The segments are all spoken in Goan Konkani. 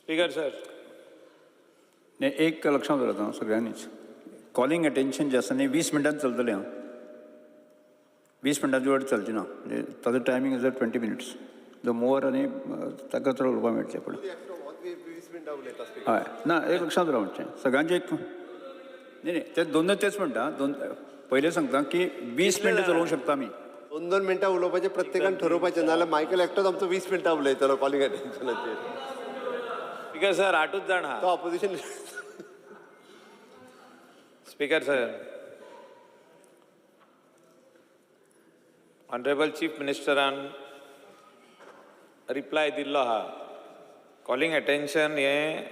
Speaker sir. नाही, एक लक्षात दवरात आं सगळ्यांनीच, कॉलिंग अटेन्शन जें आसा न्ही, 20 मिनटान चलतलें आं, 20 मिनटांचे वयर चलचें ना. म्हणजे ताजो timing is 20 minutes. The more आनी ताका चड उलोवपाक मेळटलें. पूण 20 मिनटां उलयता स्पीकर. हय, ना, एक लक्षांत दवरा मातशें सगळ्यांचें. एक न्ही न्ही, ते दोनदा तेच म्हणटा. दोन पयलें सांगता की 20 मिनटां चलोवंक शकता आमी. दोन दोन मिनटां उलोवपाचें प्रत्येकान ठरोवपाचें, नाजाल्यार मायकल एकटोच आमचो 20 मिनटां उलयतलो कॉलिंग अटेन्शनाचेर. स्पीकर सर, आठूच जाण आहा. तो opposition. Speaker sir, honourable chief मिनिस्टरान रिप्लाय दिल्लो आहा. कॉलिंग अटेन्शन हें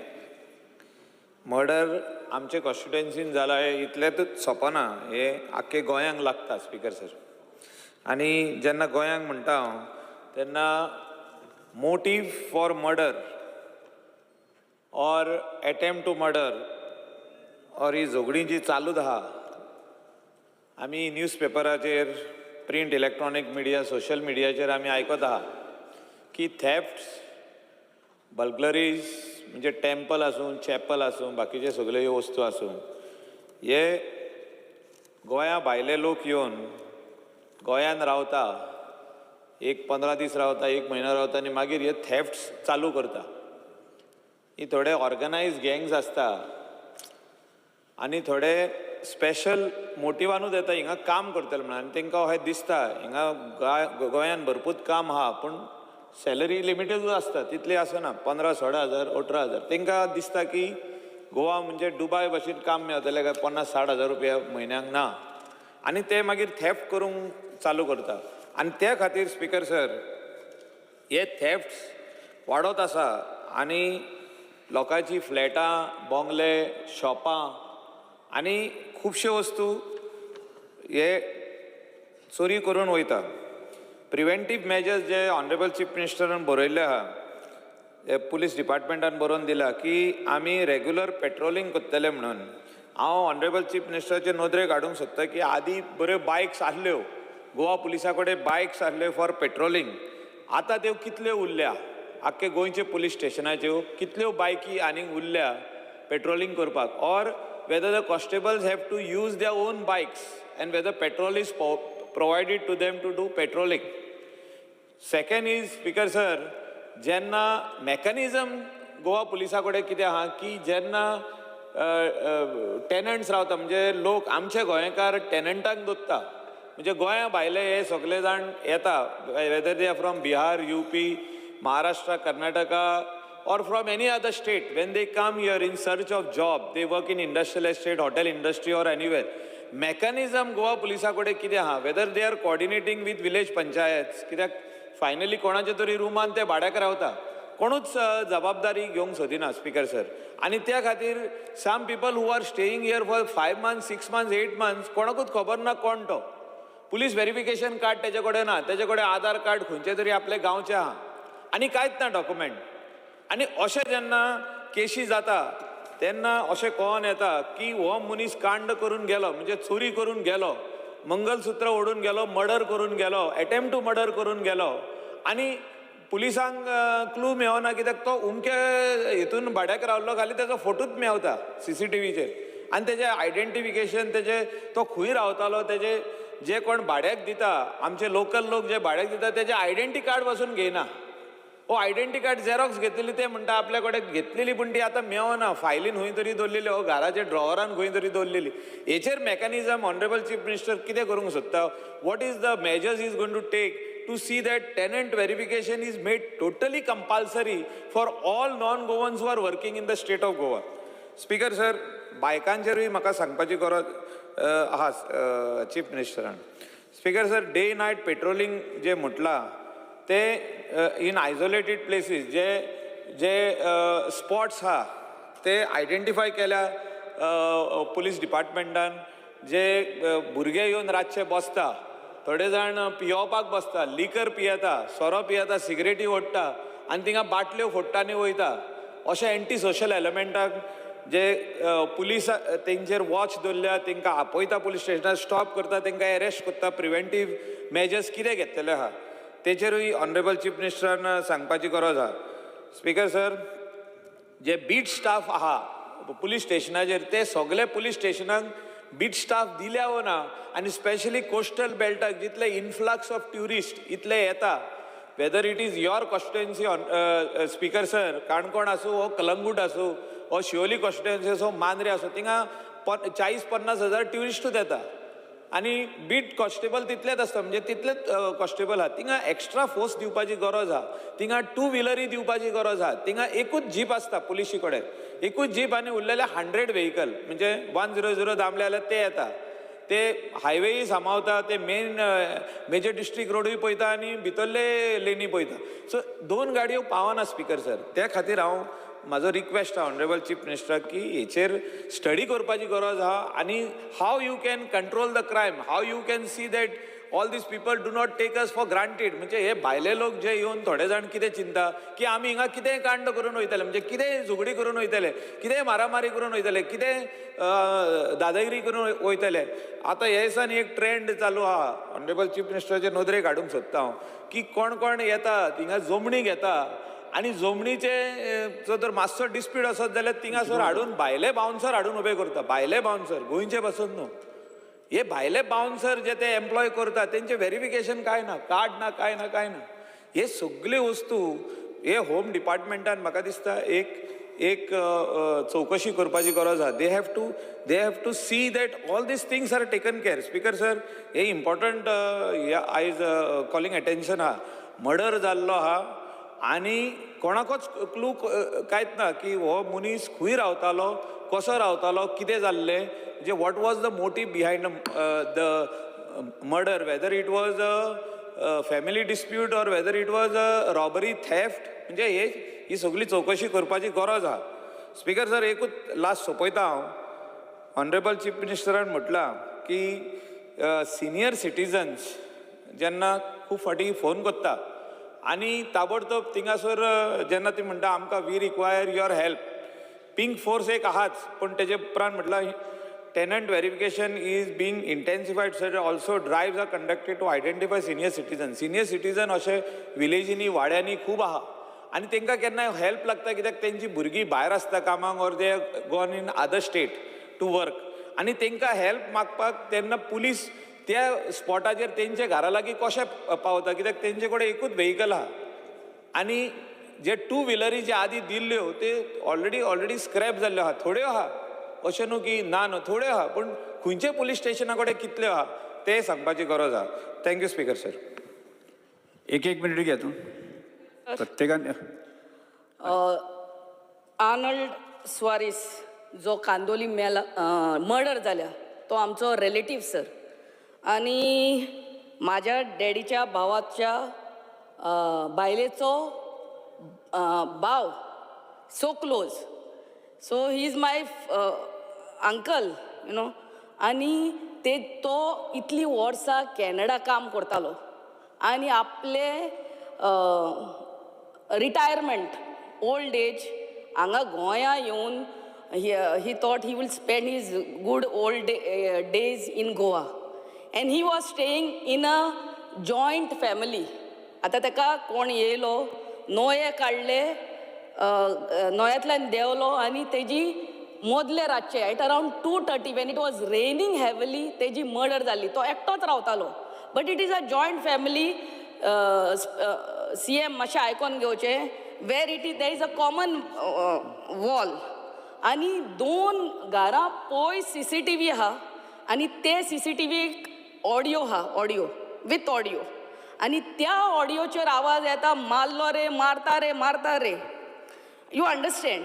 मर्डर आमचे कॉन्स्टिट्युएन्सीन जाला हें इतलेंतूच सोंपना, हें आख्खे गोंयांक लागता स्पीकर सर. आनी जेन्ना गोंयांक म्हणटा हांव तेन्ना motive for murder or attempt to murder or ही झगडीं जी चालूच आहा, आमी न्यूज पेपराचेर, प्रिंट, इलेक्ट्रॉनीक मिडिया, सोशल मिडियाचेर आमी आयकत आहा की थेफ्ट्स, बर्गलरीज, म्हणजे टेम्पल आसूं, चॅपल आसूं, बाकीचे सगळ्यो ह्यो वस्तू आसूं, हे गोंया भायले लोक येवन गोंयान रावता, एक 15 दीस रावता, एक म्हयनो रावता आनी मागीर हे थेफ्ट्स चालू करता. ही थोडे ऑर्गनायज गँग्स आसता आनी थोडे स्पेशल मोटिवानूच येता हिंगा काम करतले म्हणून. आनी तांकां अशें दिसता हिंगा गोंयान भरपूर काम आहा, पूण सॅलरी लिमिटेडूच आसता, तितली आसना, 15-16 हजार, 18 हजार. तांकां दिसता की गोवा म्हणजे दुबाय भशेन, काम मेळतलें काय 50-60 हजार रुपया म्हयन्याक ना. आनी ते मागीर थेफ्ट करूंक चालू करता. आनी त्या खातीर स्पीकर सर, हे थेफ्ट्स वाडत आसा आनी लोकांची फ्लॅटां, बोंगले, शॉपां आनी खुबश्यो वस्तू हे चोरी करून वयता. प्रिवेंटीव मेजर्स जे ऑनरेबल चीफ मिनिस्टरान बरयल्ले आहा, हे पुलीस डिपार्टमेंटान बरोवन दिला की आमी रेगुलर पेट्रोलिंग करतले म्हणून. हांव ऑनरेबल चीफ मिनिस्टराचे नदरेक हाडूंक सोदतां की आदीं बऱ्यो बायक्स आसल्यो, गोवा पुलिसा कडेन बायक्स आसल्यो फॉर पेट्रोलिंग. आतां त्यो कितल्यो उरल्या? आख्खे गोंयचे पुलीस स्टेशनाच्यो कितल्यो बायकी आनीक उरल्या पेट्रोलिंग करपाक, or whether the constables have to use their own bikes and whether petrol is provided to them to do patrolling? Second is, speaker sir, जेन्ना मॅकनिजम गोवा पुलिसा कडेन कितें आहा की जेन्ना टेनंट्स रावता, म्हणजे लोक आमचे गोंयकार टेनंटाक दवरता, म्हणजे गोंया भायले हे सगळे जाण येता, whether they are from Bihar, UP, Maharashtra, Karnataka or from any other state, when they come here in search of job, they work in industrial estate, hotel industry or anywhere. Mechanism Goa पुलिसा कडेन कितें आहा, whether they are coordinating with village panchayat? कित्याक फायनली कोणाच्या तरी रुमान ते भाड्याक रावता, कोणूच जबाबदारी घेवंक सोदिना स्पीकर सर. आनी त्या खातीर some people who are staying here for 5 months, 6 months, 8 months, कोणाकूच खबर ना कोण तो. पुलीस व्हेरिफिकेशन कार्ड तेजे कडेन ना, तेजे कडेन आधार कार्ड खंयचे तरी आपले गांवचे आहा आनी कांयच ना डॉक्युमेंट. आनी अशें जेन्ना केशी जाता तेन्ना अशें कळोन येता की हो मनीस कांड करून गेलो, म्हणजे चोरी करून गेलो, मंगलसूत्र ओडून गेलो, मर्डर करून गेलो, एटेम्प्ट टू मर्डर करून गेलो आनी पुलिसांक क्लू मेळना, कित्याक तो उमके हितून भाड्याक रावल्लो, खाली तेजो फोटोच मेवता सीसीटीव्हीचेर आनी तेजें आयडेंटिफिकेशन, तेजे तो खंय रावतालो, तेजे जे कोण भाड्याक दिता, आमचे लोकल लोक जे भाड्याक दिता, तेजे आयडेंटी कार्ड पासून घेयना. हो आयडेंटी कार्ड झेरॉक्स घेतलेली, ते म्हणटा आपल्या कडेन घेतलेली, पूण ती आतां मेवना, फायलीन खंय तरी दवरलेली हो घराच्या ड्रॉवरान खंय तरी दवरलेली. हेचेर मॅकॅनिजम ऑनरेबल चीफ मिनिस्टर कितें करूंक सोदता? What is the measures he's going to take to see that tenant verification is made totally compulsory for all non Goans who are working in the state of Goa? Speaker sir, बायकांचेरूय म्हाका सांगपाची गरज आहा चीफ मिनिस्टरान. Speaker sir, day night patrolling जे म्हटलां ते इन आयसोलेटेड प्लेसीस, जे जे स्पॉट्स आहा ते आयडेंटिफाय केल्या पुलीस डिपार्टमेंटान, जे भुरगे येवन रातचे बसता, थोडे जाण पियोवपाक बसता, लिकर पियेता, सोरो पियेता, सिगरेटी ओडटा आनी थिंगा बाटल्यो फोडटा आनी वयता. अशे एंटी सोशल एलिमेंटाक जे पुलीस तेंचेर वॉच दवरल्या, तेंकां आपयता, पुलीस स्टेशनार स्टॉप करता, तेंकां एरेस्ट करता, प्रिवेंटीव मेजर्स कितें घेतलेले आहा तेचेरूय ऑनरेबल चीफ मिनिस्टरान सांगपाची गरज आहा. Speaker sir. जे बीट स्टाफ आहा पुलीस स्टेशनाचेर, ते सगळे पुलीस स्टेशनाक बीट स्टाफ दिल्या वो ना? आनी स्पेशली कोस्टल बेल्टाक जितले इनफ्लक्स ऑफ ट्युरिस्ट इतले येता, whether it is your constituency, Speaker sir, Canacona आसूं वो कलंगूट आसूं वो शिवोली कॉन्स्टिट्युएन्सी आसूं, मांद्रे आसूं, थिंगा 40-50 हजार ट्युरिस्टूच येता आनी बीट कॉन्स्टेबल तितलेच आसता, म्हणजे तितलेच कॉन्स्टेबल आहा. थिंगा एक्स्ट्रा फोर्स दिवपाची गरज आहा. थिंगा टू व्हिलरी दिवपाची गरज आहा. थिंगा एकूच जीप आसता पुलिशी कडेन, एकूच जीप आनी उरलेले 100 व्हेकल, म्हणजे 100 दामले जाल्यार ते येता, ते हायवेय सांबाळता, ते मेन मेजर डिस्ट्रिक्ट रोडूय पळयता आनी भितरले लेनी पळयता. सो दोन गाडयो पावना, स्पीकर सर. त्या खातीर हांव म्हाजो रिक्वेस्ट आहा ऑनरेबल चीफ मिनिस्टराक की हेचेर स्टडी करपाची गरज आहा आनी how you can control the crime, how you can see that all these people do not take us for granted. म्हणजे हे भायले लोक जे येवन थोडे जाण कितें चिंता की आमी हिंगा कितेंय कांड करून वयतले, म्हणजे कितेंय झगडी करून वयतले, कितेंय मारामारी करून वयतले, कितेंय दादागिरी करून वयतले. आतां हे दिसांनी एक ट्रेंड चालू आहा, ऑनरेबल चीफ मिनिस्टराचे नदरेक हाडूंक सोदता हांव, की कोण कोण येता थिंगा, जमणी घेता आनी जमनीचे जो जर मातसो डिस्प्यूट आसत जाल्यार थिंगासर हाडून भायले बाउन्सर हाडून उबे करता. भायले बाउन्सर, गोंयचे पासून न्हू. हे भायले बाउन्सर जे ते एम्प्लॉय करता, तेंचे व्हेरिफिकेशन काय ना, कार्ड ना, काय ना, काय ना. हे सगळे वस्तू हे होम डिपार्टमेंटान म्हाका दिसता एक एक अ, अ, चवकशी करपाची गरज आहा. They have to see that all these things are taken care. Speaker sir, हे इम्पॉर्टंट आयज कॉलिंग अटेन्शन आहा. मर्डर जाल्लो आहा आनी कोणाकूच क्लू कांयच ना की हो मनीस खंय रावतालो, कसो रावतालो, कितें जाल्लें, म्हणजे what was the motive behind the murder, whether it was a family dispute or whether it was a robbery, theft. म्हणजे हे ही सगळी चवकशी करपाची गरज आहा. स्पीकर सर, एकूच लास्ट सोंपयता हांव. ऑनरेबल चीफ मिनिस्टरान म्हटलां की सिनियर सिटीजन्स जेन्ना खूब फावटी फोन करता आनी ताबडतोब थिंगासर जेन्ना ती म्हणटा आमकां we require your help, pink force एक आहाच, पूण तेजे उपरांत म्हटलां tenant verification is being intensified, sir. Also drives are conducted to identify senior citizen. Senior citizen अशे विलेजींनी, वाड्यांनी खूब आहा आनी तांकां केन्नाय हेल्प लागता, कित्याक तेंची भुरगीं भायर आसता कामाक or they gone in other state to work आनी तांकां हेल्प मागपाक तेन्ना पुलीस त्या स्पॉटाचेर तेंच्या घरा लागीं कशें पावता? कित्याक तेंचे कडेन एकूच व्हेकल आहा आनी जे टू व्हिलरी जे आदी दिल्ल्यो ते ऑलरेडी स्क्रॅप जाल्ल्यो आहा. थोड्यो आहा, अशें न्हू की ना न्हू, थोड्यो आहा, पूण खंयचे पुलीस स्टेशना कडेन कितल्यो आहा तें सांगपाची गरज आहा. Thank you, Speaker sir. एक एक मिनिट घ्या तूं प्रत्येकान. आर्नल्ड स्वारीस जो कांदोली मेला, मर्डर जाल्या, तो आमचो रिलेटीव सर आनी म्हाज्या डॅडीच्या भावाच्या बायलेचो भाव, so close, so he is my uncle. आनी ते तो इतलीं वर्सां कॅनडा काम करतालो आनी आपले रिटायरमेंट, ओल्ड एज हांगा गोंया येवन he thought he will spend his good old days in Goa and he was staying in a joint family. आतां ताका कोण येयलो, नोये काडले, नोयांतल्यान देंवलो आनी तेजी मदले रातचे at around 2:30, when it was raining heavily, तेजी मर्डर जाली. तो एकटोच रावतालो, but it is a joint family. CM, मातशें आयकोन घेवचें, where it is there is a common wall आनी दोन घरां पयस सीसीटीव्ही आहा आनी ते सीसीटीव्हीक ऑडियो आहा, ऑडियो विथ ऑडियो, आनी त्या ऑडियोचेर आवाज येता, मारलो रे, मारता रे, मारता रे, you understand?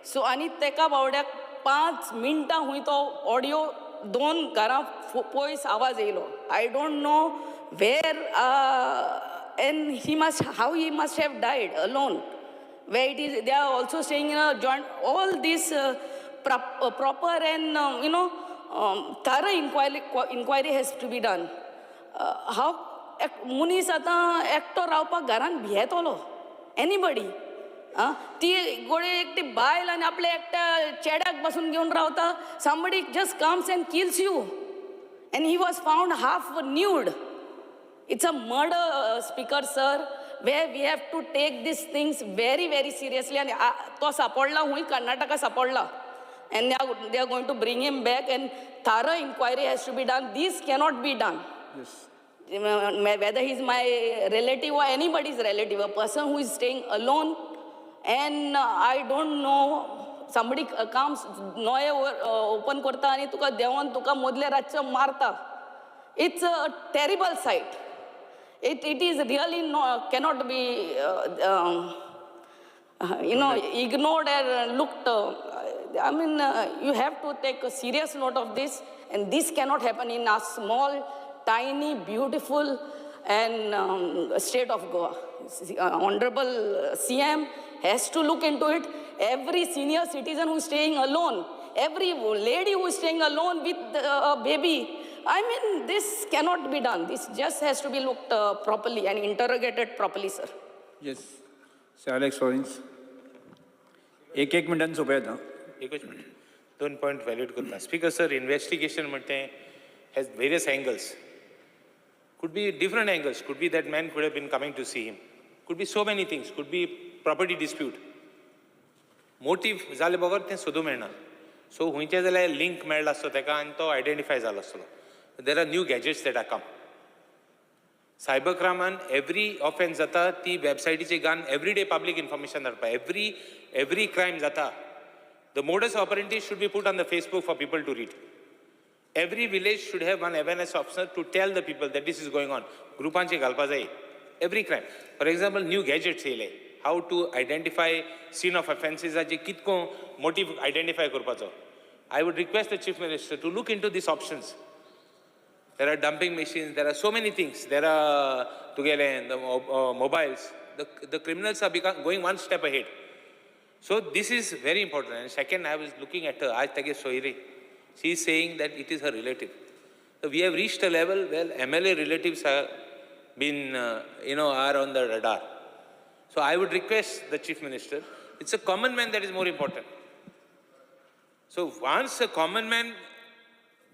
सो आनी तेका बावड्याक 5 मिनटां हुंय तो ऑडियो दोन घरां पयस आवाज येयलो. I don't know where and he must how he must have died alone, where it is they are also staying in a joint. All this proper and thorough inquiry has to be done. How मनीस आतां एकटो रावपाक घरान भियेतलो, एनीबडी. आं, ती गोडे एकटी बायल आनी आपल्या एकट्या चेड्याक बसून घेवन रावता. Somebody just comes and kills you, and he was found half nude. It's a murder, Speaker sir. where we have to take these things very, very seriously. And तो सापडला हुंय कर्नाटका सापडला, and they are going to bring him back, and thorough inquiry has to be done. This cannot be done. Yes. Whether he's my relative or anybody's relative, a person who is staying alone, and I don't know, somebody comes, नोये open करता आनी तुका देंवोन तुका मदले रातचो मारता. It's a terrible sight. It is really no, cannot be ignored and looked. I mean, you have to take a serious note of this, and this cannot happen in a small, tiny, beautiful, and state of Goa. Honorable CM has to look into it. Every senior citizen who is staying alone, every lady who is staying alone with a baby, I mean, this cannot be done. This just has to be looked properly and interrogated properly, sir. Yes. Sir Alex Lawrence. एक एक मिनटान सोंपयात आं. एकच मिनिट, दोन पॉयंट व्हॅलिड करता. स्पीकर सर, इन्व्हेस्टिगेशन म्हणटे तें has various angles. Could be different angles. Could be that man could have been coming to see him. Could be so many things. Could be property dispute. Motive जाले बगर तें सोदूंक मेळना. सो खुंयचें जाल्यार लिंक मेळ्ळो आसतो तेका आनी तो आयडेंटिफाय जालो आसतलो. There are new gadgets that are come. Cyber क्रायमान every offence जाता ती वेबसायटीचेर घालून एवरी डे पब्लीक इन्फॉर्मेशन धाडपा. एवरी क्रायम जाता, the modus operandi should be put on the Facebook for people to read. Every village should have one awareness officer to tell the people that this is going on. ग्रुपांचे घालपा जाय every crime. For example, new gadgets येयले, how to identify scene of ऑफेन्सीसाचे कितको motive identify करपाचो. I would request the chief minister to look into these options. There are dumping machines, there are so many things. There are together the mobiles. The criminals are going one step ahead. So this is very important. And second, I was looking at her, Aaj Tage Sohiri. She is saying that it is her relative. So we have reached a level where MLA relatives have been, are on the radar. So I would request the Chief Minister, it's a common man that is more important. So once a common man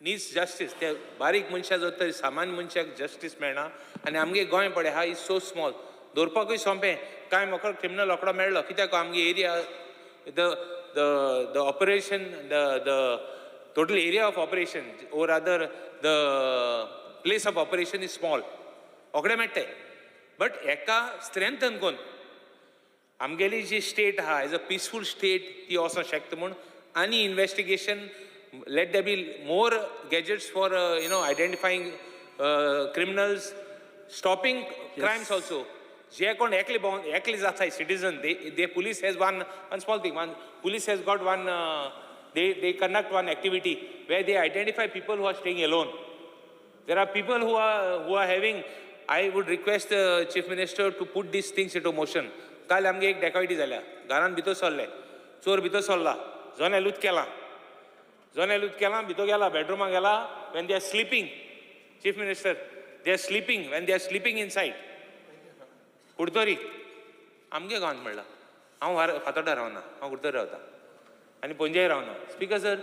needs justice, ते बारीक मनशां जर तर सामान्य मनशाक जस्टीस मेळना आनी आमगे गोंय पळय आहा is so small, दवरपाकूय सोंपें. कांय म्हाका क्रिमिनल रोकडो मेळ्ळो कित्याक आमगे area, the the the operation, the total area of operation or other the place of operation is small, रोखडे मेळटाय. बट हेका स्ट्रेंथन करून आमगेली जी स्टेट आहा एज अ पिसफूल स्टेट ती वचोंक शकता म्हूण आनी investigation, let there be more gadgets for identifying criminals, stopping crimes also. जे कोण एकले भोंवन एकले जाताय citizen, they police has one small thing, one police has got one, they conduct one activity where they identify people who are staying alone. There are people who are having. I would request the Chief Minister to put these things into motion. काल आमगे एक डेकॉयटी जाल्या, घरान भितर सरले, चोर भितर सरला, जनेलूच केलां, जनेलूच केलां, भितर गेला, बेडरुमाक गेला. When they are sleeping, Chief Minister, they are sleeping, when they are sleeping inside. Curtorim आमगे गांवांत म्हणलां, हांव फातोड्डा रावना, हांव कुडतरी रावता आनी पणजेय रावना. Speaker sir,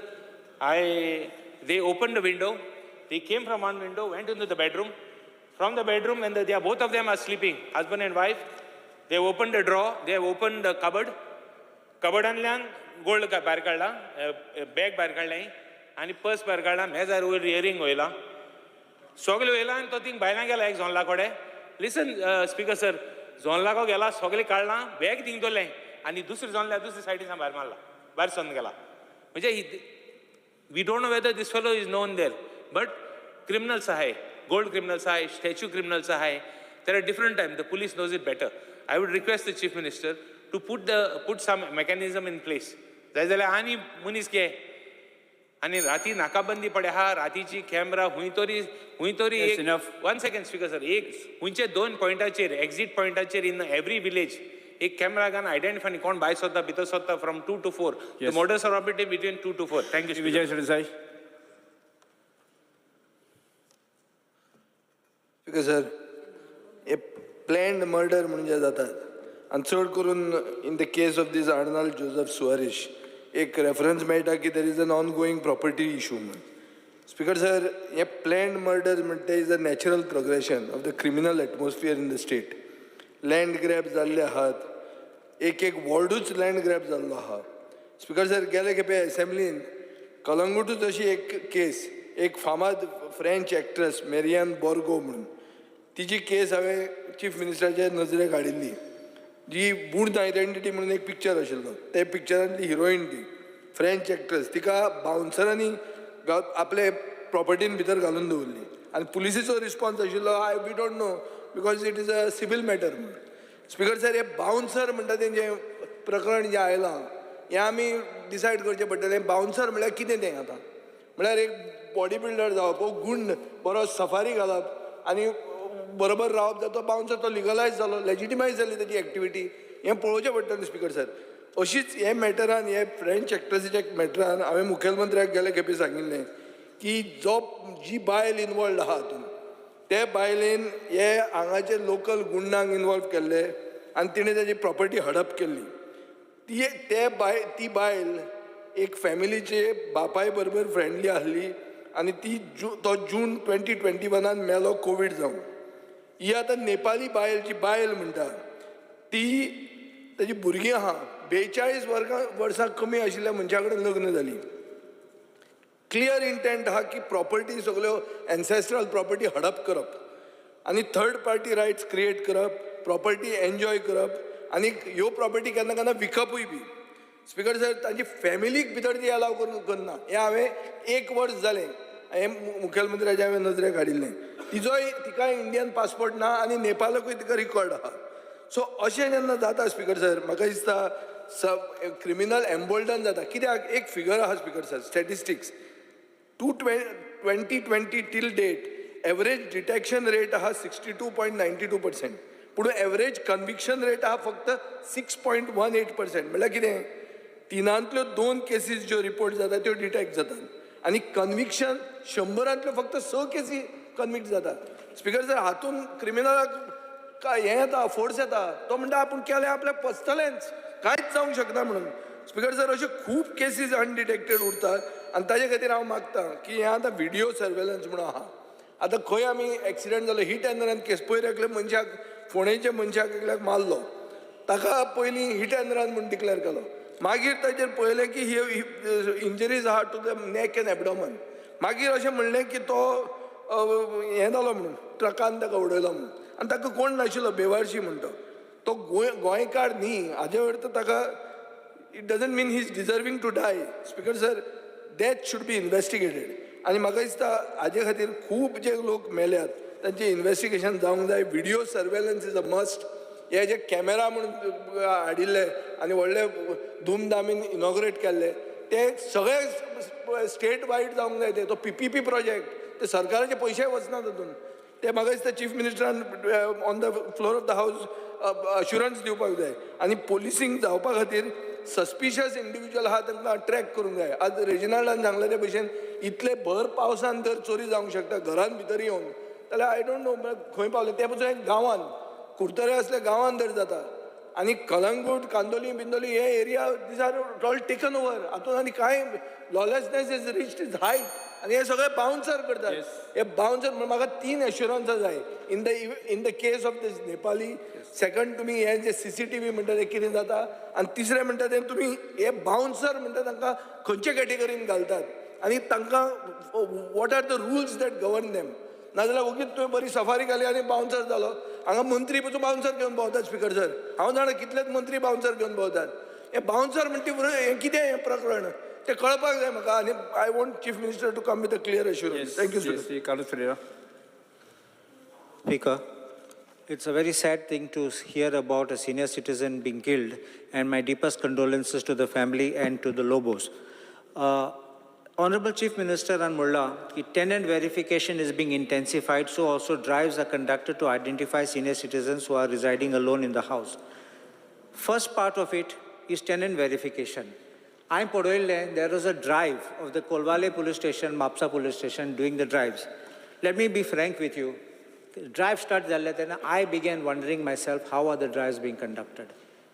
they open the window, they came from one window, went into the bedroom. From the bedroom, when they are, both of them are sleeping, husband and wife, they have opened the drawer, they have opened the cupboard. कबर्डांतल्यान gold भायर काडला, बॅग भायर काडलें आनी पर्स भायर काडला, मेजार वयर इयरींग वयला, सगळें वयला आनी तो थिंग भायल्यान गेला एक जोनला कडेन. लिसन स्पीकर सर, जोनलाको गेला, सगळें काडलां, बॅग थिंग दवरलें आनी दुसरे जोनल्या दुसरे सायडीन भायर मारला, भायर सरून गेला. म्हणजे we don't know whether this fellow is known there, but criminals आहाय, gold criminals आहाय, statue criminals आहाय. There are different time, the police knows it better. I would request the Chief Minister to put some mechanism in place. जाय जाल्यार आनी मनीस घे आनी राती नाकाबंदी पडे आहा, रातीची कॅमरा हुंय तरी हुंय तरी Yes, एक enough. One second speaker sir, एक हुंयचे दोन पॉयंटाचेर, एक्झीट पॉयंटाचेर इन एवरी विलेज एक कॅमेरा घालून आयडेंटिफाय कोण भायर सोदता भितर सोदता from 2 to 4. The Yes. Modus operandi between 2 to 4. Thank you. Vijay Sardesai. Speaker sir, हे प्लॅन्ड मर्डर म्हणून जे जातात आनी चड करून in the case of this Arnold Joseph Soares एक रेफरन्स मेळटा की there is an ongoing property issue म्हणून. स्पीकर सर, हे प्लॅन्ड मर्डर म्हणटा is a natural progression of the criminal atmosphere in the state. Land grab जाल्ले आहात, एक एक वॉर्डूच लँड ग्रॅब जाल्लो आहा. स्पिकर सर, गेले खेपे एसेंब्लीन कलंगूटूच अशी एक केस, एक फामाद फ्रेंच एक्ट्रेस मेरियन बोर्गो म्हणून, तिची केस हांवें चीफ मिनिस्टराच्या नजरेक हाडिल्ली. जी बूर्न आयडेंटिटी म्हणून एक पिक्चर आशिल्लो, त्या पिक्चरांतली हिरोईन ती फ्रेंच एक्ट्रेस, तिका बाउन्सरांनी आपले प्रॉपर्टीन भितर घालून दवरली आनी पुलिसेचो रिस्पॉन्स आशिल्लो, I we don't know because it is a civil matter म्हणून. स्पिकर सर, हे बाउन्सर म्हणटा तेंचें प्रकरण जें आयलां हें आमी डिसायड करचें पडटलें. बाउन्सर म्हळ्यार कितें तें आतां? म्हळ्यार एक बॉडी बिल्डर जावप, हो गुंड बरो सफारी घालप आनी बरोबर रावप जाता, तो बाउन्सर तो लिगलायज जालो, लेजिटिमायज जाली ताची एक्टिविटी, हें पळोवचें पडटलें स्पिकर सर. अशीच हे मॅटरान, हे फ्रेंच एक्ट्रेसीच्या मॅटरान हांवें मुखेलमंत्र्याक गेले खेपे सांगिल्लें की जो जी बायल इनवॉल्ड आहा हातूंत, ते बायलेन हे हांगाचे लोकल गुंडांक इनवॉल्व केल्ले आनी तिणें ताची प्रॉपर्टी हडप केल्ली. ती ते बाय ती बायल एक फॅमिलीचे बापाय बरोबर फ्रेंडली आसली आनी ती तो जून 2021 मेलो कोवीड जावन. ही आतां नेपाली बायल जी बायल म्हणटा ती, ताजी भुरगीं आहा, 42 वर्सां कमी आशिल्ल्या मनशा कडेन लग्न जाली. क्लियर इंटेंट आहा की प्रॉपर्टी सगल्यो एन्सेस्ट्रल प्रॉपर्टी हडप करप आनी थर्ड पार्टी रायट्स क्रिएट करप, प्रॉपर्टी एन्जॉय करप आनी ह्यो प्रॉपर्टी केन्ना केन्ना विकपूय बी. स्पिकर सर, तांची फॅमिलीक भितर ती अलाव करून करना, हें हांवें एक वर्स जालें हें मुखेलमंत्र्याच्या हांवें नजरेक हाडिल्लें. तिजोय तिकाय इंडियन पासपोर्ट ना आनी नेपालाकूय तिका रिकॉर्ड आहा. सो अशें जेन्ना जाता स्पिकर सर, म्हाका दिसता सब क्रिमिनल एम्बोल्डन जाता. कित्याक एक फिगर आहा speaker sir, statistics 2020 till date average detection rate आहा 62.92%, पूण एवरेज कन्विक्शन रेट आहा फक्त 6.18%. म्हणल्यार कितें, 3 2 केसीस ज्यो रिपोर्ट जाता त्यो डिटेक्ट जातात आनी कन्विक्शन 100 फक्त 6 केसी कन्विक्ट जातात. स्पिकर सर, हातून क्रिमिनलाक हें येता, फोर्स येता, तो म्हणटा आपूण केलें आपल्याक पचतलेंच, कांयच जावंक शकना म्हणून. स्पिकर सर, अश्यो खूब केसीस अनडिटेक्टेड उरतात आनी ताजे खातीर हांव मागता की हें आतां व्हिडियो सर्वेलन्स म्हणून आहा. आतां खंय आमी एक्सिडंट जालो, हीट एंड रन केस, पयर एकल्या मनशाक, फोंडेच्या मनशाक एकल्याक मारलो, ताका पयलीं हीट एंड रन म्हूण डिक्लेर केलो, मागीर ताचेर पळयलें की ही इंजरीज आहा to the neck and abdomen, मागीर अशें म्हणलें की तो हें जालो म्हणून, ट्रकान ताका उडयलो म्हणून, आनी ताका कोण नाशिल्लो, बेवारशी म्हणटा तो गोंयकार न्ही, हाजे अर्थ ताका it doesn't mean he is deserving to die. Speaker sir, death should be investigated आनी म्हाका दिसता हाजे खातीर खूब जे लोक मेल्यात तांचें इन्वेस्टिगेशन जावंक जाय. Video surveillance is a must. हे जे कॅमेरा म्हणून हाडिल्ले आनी व्हडले धुमधामीन इनॉग्रेट केल्ले ते सगळे स्टेट वायड जावंक जाय. ते तो PPP project, ते सरकाराचे पयशे वचना तातूंत. ते म्हाका दिसता chief मिनिस्टरान on the floor of the house assurance दिवपाक जाय आनी पोलिसींग जावपा खातीर सस्पिशियस इंडिविज्युअल आहा तांकां ट्रॅक करूंक जाय. आज रेजिनाल्डान सांगलें ते भशेन इतले भर पावसान जर चोरी जावंक शकता घरान भितर येवन, जाल्यार I don't know खंय पावले ते पसून. एक गांवान कुडतरे असल्या गांवान जर जाता आनी कलंगूट, कांदोली बिंदोली हे area these are all taken over. हातूंत आनी कांय lawlessness is reached its height आनी हे सगळे बाउन्सर करतात. हे बाउन्सर म्हणून म्हाका 3 एश्युरन्सां जाय in the case of this Nepali. Second, तुमी हे जे CCTV म्हणटा ते कितें जाता, आनी तिसरें म्हणटा ते तुमी हे बाउन्सर म्हणटा तांकां खंयचे कॅटेगरीन घालतात आनी तांकां what are the rules that govern them. नाजाल्यार ओगीच तुवें बरी सफारी घाली आनी बाउन्सर जालो. हांगा मंत्री पसून बाउन्सर घेवन भोंवतात स्पिकर सर, हांव जाणा कितलेच मंत्री बाउन्सर घेवन भोंवतात. हे बाउन्सर म्हणटी हें कितें हें प्रकरण तें कळपाक जाय म्हाका आनी I want chief minister to come with a clear assurance. Thank you sir. Shri Carlos Ferreira. Speaker, it's a very sad thing to hear about a senior citizen being killed, and my deepest condolences to the family and to the Lobos. Honorable Chief Minister and Mulla, the tenant verification is being intensified, so also drives are conducted to identify senior citizens who are residing alone in the house. First part of it is tenant verification. I'm Podoile, there was a drive of the Colvale police station, Mapsa police station doing the drives. Let me be frank with you. The drive started, then I began wondering myself, how are the drives being conducted?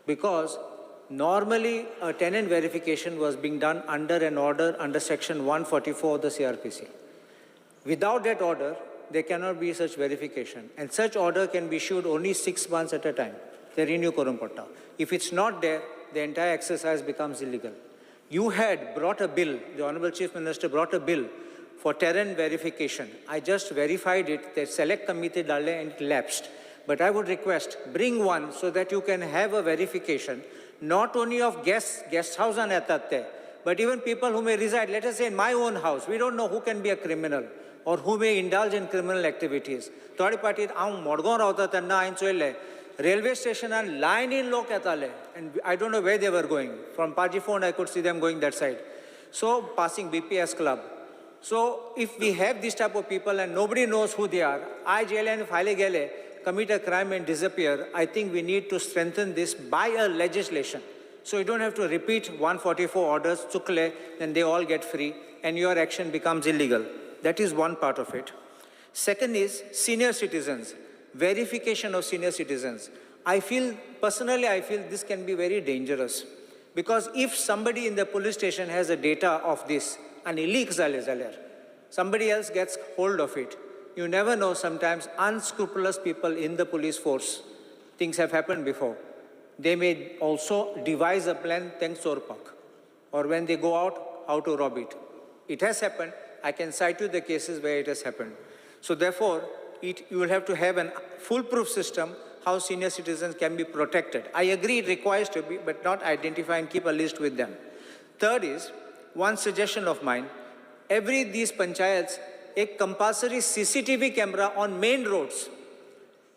Because normally a tenant verification was being done under an order under section 144 of the CRPC. Without that order, there cannot be such verification. And such order can be issued only 6 months at a time. They renew करूंक पडटा. If it's not there, the entire exercise becomes illegal. You had brought a bill, the Honorable Chief Minister brought a bill for tenant verification. I just verified it, the select committee धाडले and it lapsed. But I would request, bring one so that you can have a verification, not only of guests, guest house येतात ते, but even people who may reside, let us say in my own house, we don't know who can be a criminal or who may indulge in criminal activities. थोडे पाटी हांव मडगांव रावता तेन्ना हांवें चोयलें, रेल्वे स्टेशनार लायनीन लोक येताले and I don't know where they were going. From Pajifond I could see them going that side. So passing BPS Club. So if we have this type of people and nobody knows who they are, आयज येयले आनी फाल्यां गेले, commit a crime and disappear, I think we need to strengthen this by a legislation. So you don't have to repeat 144 orders, चुकले, then they all get free and your action becomes illegal. That is one part of it. Second is senior citizens, verification of senior citizens. I feel, personally, I feel this can be very dangerous. Because if somebody in the police station has a data of this and leak जाले जाल्यार, somebody else gets hold of it. You never know, sometimes unscrupulous people in the police force, things have happened before. They may also devise a plan, तेंक चोरपाक. Or when they go out, how to rob it. It has happened. I can cite you the cases where it has happened. So therefore, you will have to have a foolproof system how senior citizens can be protected. I agree it requires to be, but not identify and keep a list with them. Third is, one suggestion of mine, every these panchayats, a compulsory CCTV camera on main roads.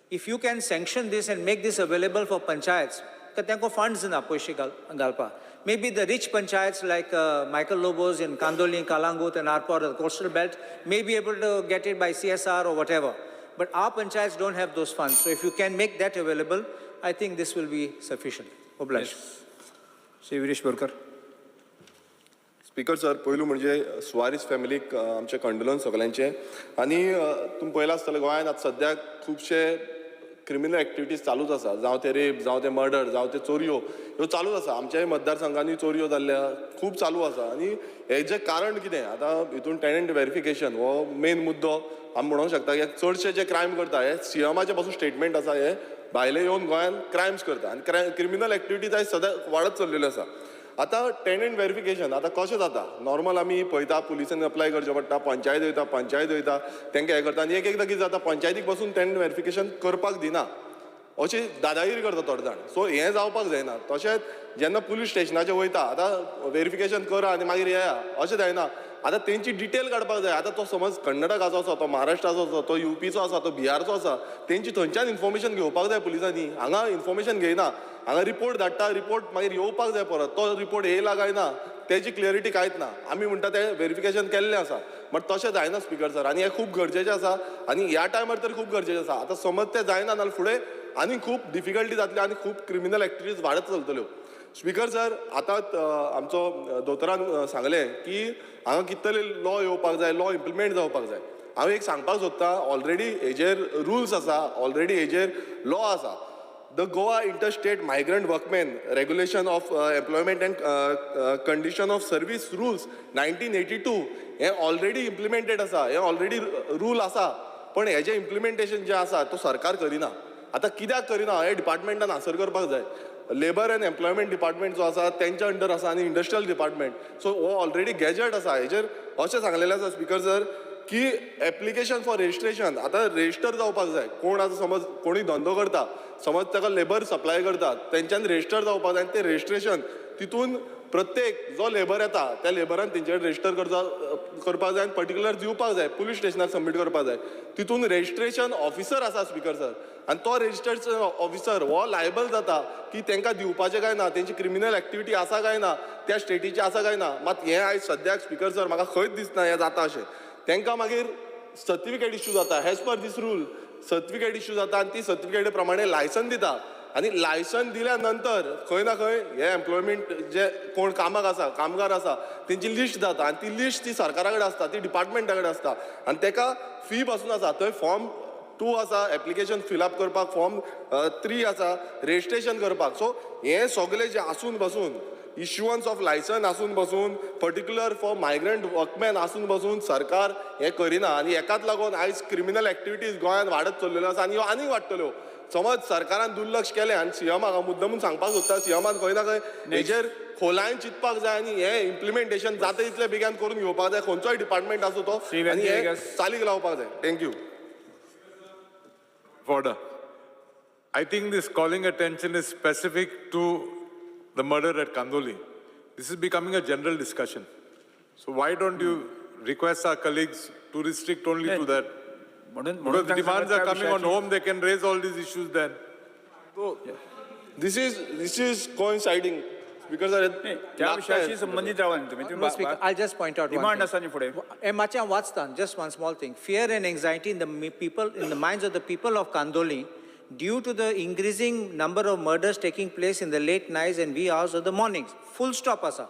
If you can sanction this and make this available for panchayats, तांकां funds ना पयशे घालपाक. Maybe the rich panchayats like Michael Lobo's in Kandoli, Kalangut and Arpor, the coastal belt, may be able to get it by CSR or whatever. But our panchayats don't have those funds. So if you can make that available, I think this will be sufficient. Obliged. Shri Viresh Borkar. Speaker sir, पयलू म्हणजे सुवारीस फॅमिलीक आमचे कंडोलन्स सगल्यांचे. आनी तुमी पळयलां आसतलें, गोंयांत आतां सद्याक खुबशे क्रिमिनल एक्टिविटीज चालूच आसा, जावं ते रेप, जावं ते मर्डर, जावं ते चोरयो, ह्यो चालूच आसा. आमच्याय मतदारसंघांनी चोरयो जाल्ल्या खूब चालू आसा. आनी हेजें कारण कितें? आतां हितून टेनंट वेरिफिकेशन हो मेन मुद्दो आमी म्हणूंक शकता की चडशे जे क्रायम करता, हे सीएमाचे पासून स्टेटमेंट आसा, हे भायले येवन गोंयांत क्रायम्स करता आनी क्रिमिनल एक्टिविटीज आयज सदां वाडत चल्लेल्यो आसा. आतां टेनंट वेरिफिकेशन आतां कशें जाता? नॉर्मल आमी पळयता, पुलिसांनी अप्लाय करचें पडटा, पंचायत वयता, पंचायत वयता, तांकां हें करता. आनी एक एकदां कितें जाता, पंचायतीक बसून टेनंट वेरिफिकेशन करपाक दिना, अशी दादागिरी करता थोडे जाण. सो हें जावपाक जायना. तशेंच जेन्ना पुलीस स्टेशनाचेर वयता, आतां वेरिफिकेशन करा आनी मागीर येया अशें जायना. आतां तेंची डिटेल काडपाक जाय. आतां तो समज कर्नाटकाचो आसा, तो महाराष्ट्राचो आसा, तो युपीचो आसा, तो बिहारचो आसा, तेंची थंयच्यान इन्फॉर्मेशन घेवपाक जाय पुलिसांनी. हांगा इन्फॉर्मेशन घेयना, हांगा रिपोर्ट धाडटा, रिपोर्ट मागीर येवपाक जाय परत. तो रिपोर्ट येयला काय ना तेजी क्लियरिटी कांयच ना. आमी म्हणटा ते वेरिफिकेशन केल्लें आसा, बट तशें जायना स्पिकर सर. आनी हें खूब गरजेचें आसा आनी ह्या टायमार तर खूब गरजेचें आसा. आतां समज तें जायना जाल्यार फुडें आनी खूब डिफिकल्टी जातली आनी खूब क्रिमिनल एक्टिविटीज वाडत चलतल्यो. स्पिकर सर, आतां आमचो दोतोरान सांगलें की हांगा कितले लॉ येवपाक जाय, लॉ इम्प्लिमेंट जावपाक जाय. हांव एक सांगपाक सोदतां, ऑलरेडी हेजेर रुल्स आसा, ऑलरेडी हेजेर लॉ आसा. The Goa Interstate Migrant Workmen Regulation of Employment and Condition of Service Rules 1982 हें ऑलरेडी इम्प्लिमेंटेड आसा, हें ऑलरेडी रूल आसा. पण हेजें इम्प्लिमेंटेशन जें आसा तो सरकार करिना. आतां कित्याक करिना हें डिपार्टमेंटान आन्सर करपाक जाय. लेबर एंड एम्प्लॉयमेंट डिपार्टमेंट जो आसा तेंच्या अंडर आसा आनी इंडस्ट्रियल डिपार्टमेंट. सो हो ऑलरेडी गॅजेट आसा. हेजेर अशें सांगलेलें आसा स्पिकर सर की एप्लिकेशन फॉर रजिस्ट्रेशन, आतां रजिस्टर जावपाक जाय. कोण आतां समज कोणी धंदो करता, समज ताका लेबर सप्लाय करता, तेंच्यान रजिस्टर जावपाक जाय. आनी तें रजिस्ट्रेशन तितून प्रत्येक जो लेबर येता त्या लेबरान तेंचे कडेन रजिस्टर करपाक जाय आनी पर्टिक्युलर दिवपाक जाय, पुलीस स्टेशनार सबमीट करपाक जाय. तितून रजिस्ट्रेशन ऑफिसर आसा स्पिकर सर, आनी तो रजिस्ट्रेशन ऑफिसर हो लायबल जाता की तांकां दिवपाचें काय ना, तेंची क्रिमिनल एक्टिविटी आसा काय ना, त्या स्टेटीची आसा काय ना. मात हें आयज सद्याक स्पिकर सर म्हाका खंयच दिसना हें जाता अशें. तांकां मागीर सर्टिफिकेट इश्यू जाता, as per this rule certificate issue जाता आनी ती सर्टिफिकेटी प्रमाणे लायसन दिता. आनी लायसन दिल्या नंतर खंय ना खंय हे एम्प्लॉयमेंट जे कोण कामाक आसा, कामगार आसा, तेंची लिस्ट जाता आनी ती लिस्ट ती सरकारा कडेन आसता, ती डिपार्टमेंटा कडेन आसता आनी तेका फी पासून आसा. थंय फॉर्म 2 आसा एप्लिकेशन फिलअप करपाक, फॉर्म 3 आसा रजिस्ट्रेशन करपाक. सो हें सगळें जें आसून बसून इश्युअन्स ऑफ लायसन आसून बसून पर्टिक्युलर फॉर मायग्रंट वर्कमॅन आसून बसून सरकार हें करिना आनी हेकाच लागून आयज क्रिमिनल एक्टिविटीज गोंयांत वाडत चल्लेल्यो आसा आनी ह्यो आनीक वाडटल्यो. समज सरकारान दुर्लक्ष केलें आनी सीएमाक हांव मुद्दमून सांगपाक सोदता, सीएमान खंय ना खंय हेजेर खोलायेन चिंतपाक जाय आनी हें इम्प्लिमेंटेशन जाता तितले बेगीन करून घेवपाक जाय, खंयचोय डिपार्टमेंट आसूं तो, आनी हें चालीक लावपाक जाय. Thank you. Order. I think this calling attention is specific to the murder at Kandoli. This is becoming a general discussion. So why don't you request our colleagues to restrict only to that? म्हणून Because the demands are coming on home, they can raise all these issues then. This is coinciding. Speaker sir, त्या विशयाशी संबंधित रावा न्ही तुम्ही. No, Speaker, I'll just point out one demand thing. आसा न्ही फुडें. हे मातशें हांव वाचता, just one small thing. Fear and anxiety in the people, in the minds of the people of Kandoli due to the increasing number of murders taking place in the late nights and wee hours of the mornings. Full stop asa.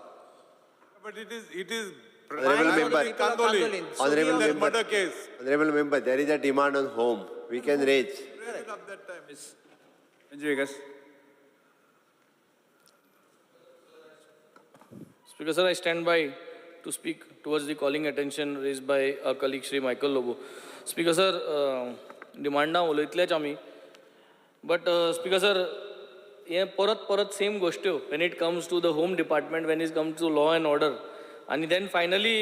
But it is Honorable member. Kandoli. Honorable That member. murder case. Honorable member, there is a demand on home. We can raise. Raise it up that time. Viegas. Speaker sir, I stand by to speak towards the calling attention raised by our colleague Shri Michael Lobo. Speaker sir, डिमांडां उलयतलेच आमी, but speaker sir, हे परत परत same गोश्ट्यो when it comes to the home department, when it comes to law and order, आनी then finally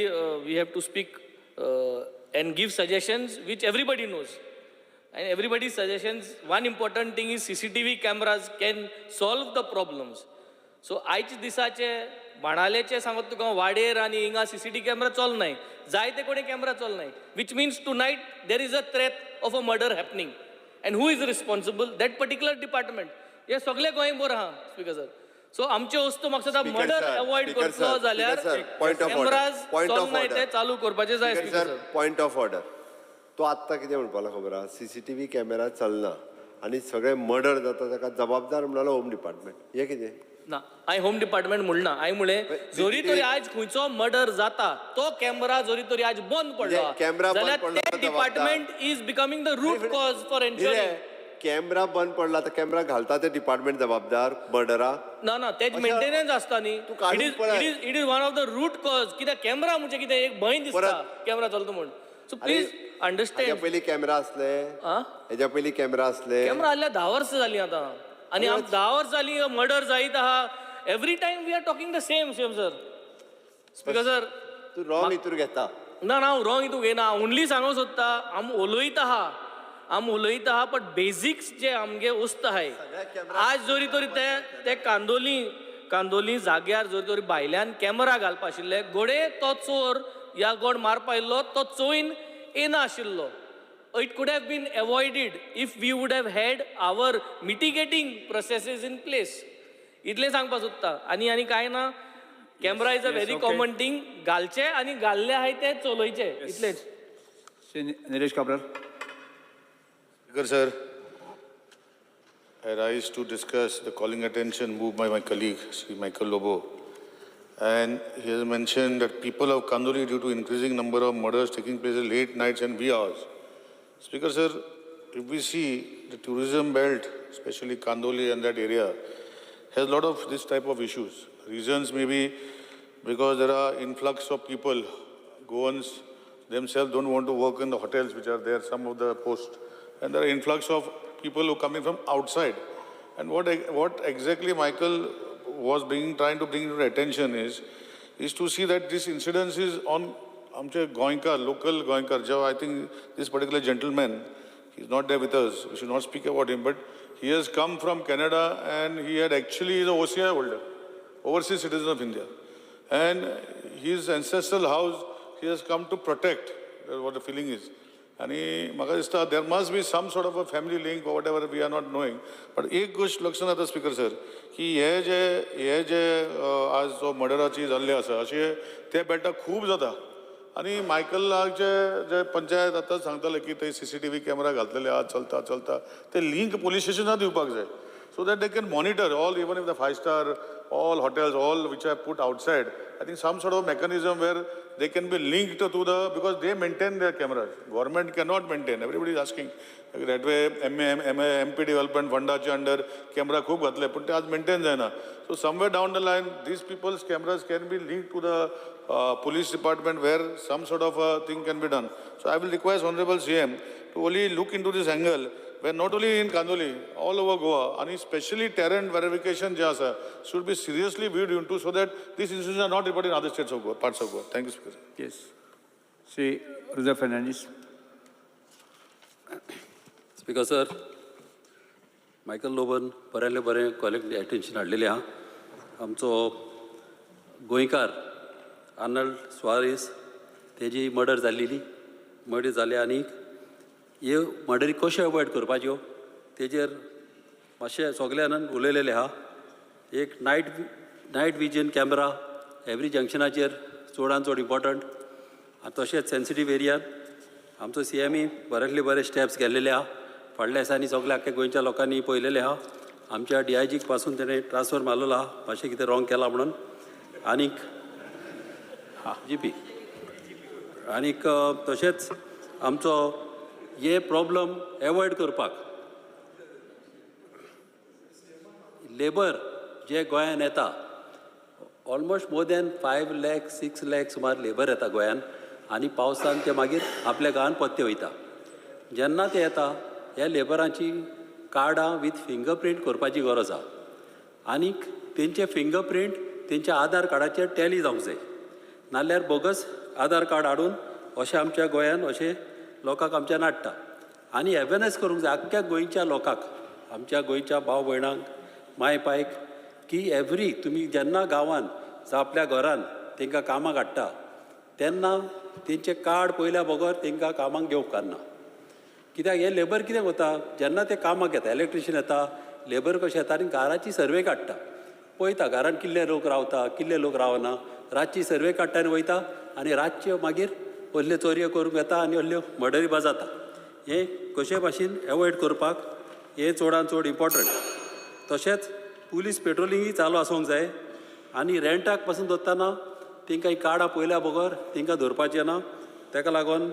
we have to speak and give suggestions which everybody knows. And everybody's suggestions, one important thing is CCTV cameras can solve the problems. So आयच्या दिसाचे बाणालेचे सांगत तुका वाडेर आनी हिंगा CCTV camera चलनाय, जायते कडेन camera चलनाय, which means tonight there is a threat of a murder happening. And who is responsible? That particular department. हे सगळे गोंयभर आहा स्पीकर सर. सो आमचे वस्तू म्हाका दिसता मर्डर अवॉयड करतलो जाल्यार कॅमेराज चलनाय ते चालू करपाचे जाय. Speaker sir, point of order. तो आत्तां कितें म्हणपाक खबर आहा, CCTV camera चलना आनी सगळे मर्डर जाता ताका जबाबदार म्हणालो होम डिपार्टमेंट. हें कितें? ना, हांवें होम डिपार्टमेंट म्हणना, हांवें म्हणलें जोरी तरी आयज खंयचो मर्डर जाता तो कॅमेरा जोरी तरी आज बंद पडलो जाल्यार ते department is becoming the root cause for ensuring. Camera बंद पडला तर कॅमेरा घालता ते डिपार्टमेंट जबाबदार मर्डरा? ना ना, तेज मेंटेनन्स आसता न्ही. It is one of the root cause. कित्याक कॅमेरा म्हणजे कितें एक भंय दिसता कॅमेरा चलता म्हूण. So please understand. पयलीं कॅमेरा आसले, हेज्या पयलीं कॅमेरा आसले, कॅमेरा आसल्या 10 वर्सां जालीं आतां, आनी 10 वर्सां जालीं मर्डर जायत आहा. Every time we are talking the same same sir. Speaker sir, तूं रॉंग हितूर घेता. ना ना, हांव रॉंग हितूर घेना, ओनली सांगूंक सोदता आम उलयता आहा, आम उलयता आहा, बट बेजिक्स जे आमगे वस्त आहाय आज जरी तरी ते कांदोली जाग्यार जरी तरी भायल्यान कॅमेरा घालपा आशिल्ले, घोडे तो चोर या गोड मारपा आयिल्लो तो चोयन येना आशिल्लो. It could have been avoided if we would have had our mitigating processes in place. इतलें सांगपाक सोदता. आनी आनी कांय ना, camera is a very common thing, घालचे आनी घाल्ले आहाय ते चलयचे, इतलेंच. Shri Nilesh Cabral. Speaker sir, I rise to discuss the calling attention moved by my colleague Shri Michael Lobo, and he has mentioned that people of Kandoli due to increasing number of murders taking place at late nights and wee hours. Speaker sir, if we see the tourism belt, especially Kandoli and that area, has a lot of this type of issues. Reasons may be because there are influx of people. Goans themselves don't want to work in the hotels which are there, some of the posts. And there are influx of people who are coming from outside. And what exactly Michael was trying to bring to attention is to see that this incidence is on Goenkar, local Goenkar. I think this particular gentleman, he's not there with us, we should not speak about him, but he has come from Canada and he had actually is an OCI holder, overseas citizen of India. And his ancestral house, he has come to protect, what the feeling is. And there must be some sort of a family link or whatever we are not knowing. But एक गोष्ट लक्षात येता स्पीकर सर की हे जे जे आज जो मर्डराची जाल्ले आसा अशे ते बेटा खूब जाता. आनी मायकलाचे जे पंचायत आतां सांगताले की ते CCTV camera घातलेले आहा, चलता चलता ते लिंक पोलीस स्टेशनाक दिवपाक जाय, so that they can monitor all, even if the 5-star all hotels all which are put outside I think some sort of mechanism where they can be linked to the, because they maintain their cameras. Government cannot maintain. Everybody is asking. That way, MP Development Fundaचे under camera खूप घातले, पण ते आज maintain जायना. So somewhere down the line, these people's cameras can be linked to the police department where some sort of a thing can be done. So I will request Honorable CM to only look into this angle, where not only in Kandoli, all over Goa, and especially tenant verification जे आसा, should be seriously viewed into so that these incidents are not reported in other states of Goa, parts of Goa. Thank you, Speaker. Yes. Shri Rudra Fernandes. Speaker sir, Michael लोबन बऱ्यांतलें बरें कॉलिंग एटेन्शन हाडलेलें आहा. आमचो गोंयकार आर्नल्ड सुवारीस तेजी मर्डर जाल्लेली, मर्डर जाली आनी ह्यो मर्डरी कश्यो एवॉयड करपाच्यो तेजेर मातशें सगल्यान उलयलेलें आहा. एक night vision camera every जंक्शनाचेर चडान चड इम्पॉर्टंट आनी तशेंच सेन्सिटीव एरियान आमचो सीएमई बऱ्यांतले बरे स्टेप्स घेतलेले आहा. फाटल्या दिसांनी सगल्या आख्ख्या गोंयच्या लोकांनी पळयलेलें आहा. आमच्या डीआयजीक पासून तेणें ट्रान्सफर मारलेलो आहा, मातशें कितें रॉंग केलां म्हणून. आनीक जीपी आनीक तशेंच आमचो हे प्रॉब्लम एवॉयड करपाक लेबर जे गोंयान येता, almost more than 5 lakh 6 lakh सुमार लेबर येता गोंयान आनी पावसान ते मागीर आपल्या गांवान परते वयता. जेन्ना ते येता ह्या लेबरांची कार्डां वीथ फिंगरप्रिंट करपाची गरज आहा आनीक तेंचे फिंगरप्रिंट तेंच्या आधार कार्डाचेर टॅली जावंक जाय, नाल्यार बोगस आधार कार्ड हाडून अशें आमच्या गोंयान अशें लोकांक आमच्या नाडटा. आनी एवेरनस करूंक जाय आख्ख्या गोंयच्या लोकांक, आमच्या गोंयच्या भाव भयणांक, माय पायक की एवरी तुमी जेन्ना गांवान जावं आपल्या घरान तांकां कामाक हाडटा तेन्ना तेंचें कार्ड पळयल्या बगर तांकां कामाक घेवंक उपकारना. कित्याक हे लेबर कितें वता जेन्ना ते कामाक येता, इलेक्ट्रिशियन येता, लेबर कशें येता आनी घराची सर्वे काडटा, पळयता घरान कितले लोक रावता कितले लोक रावना, रातची सर्वे काडटा आनी वयता आनी रातच्यो मागीर असल्यो चोरयो करूंक येता आनी असल्यो मर्डरी बा जाता. हें कशे भाशेन एवॉयड करपाक हें चडान चड इम्पॉर्टंट. तशेंच पुलीस पेट्रोलिंगूय चालू आसूंक जाय आनी रेंटाक पासून दवरतना तांकां कार्डां पळयल्या बगर तांकां धरपाचें ना. ताका लागून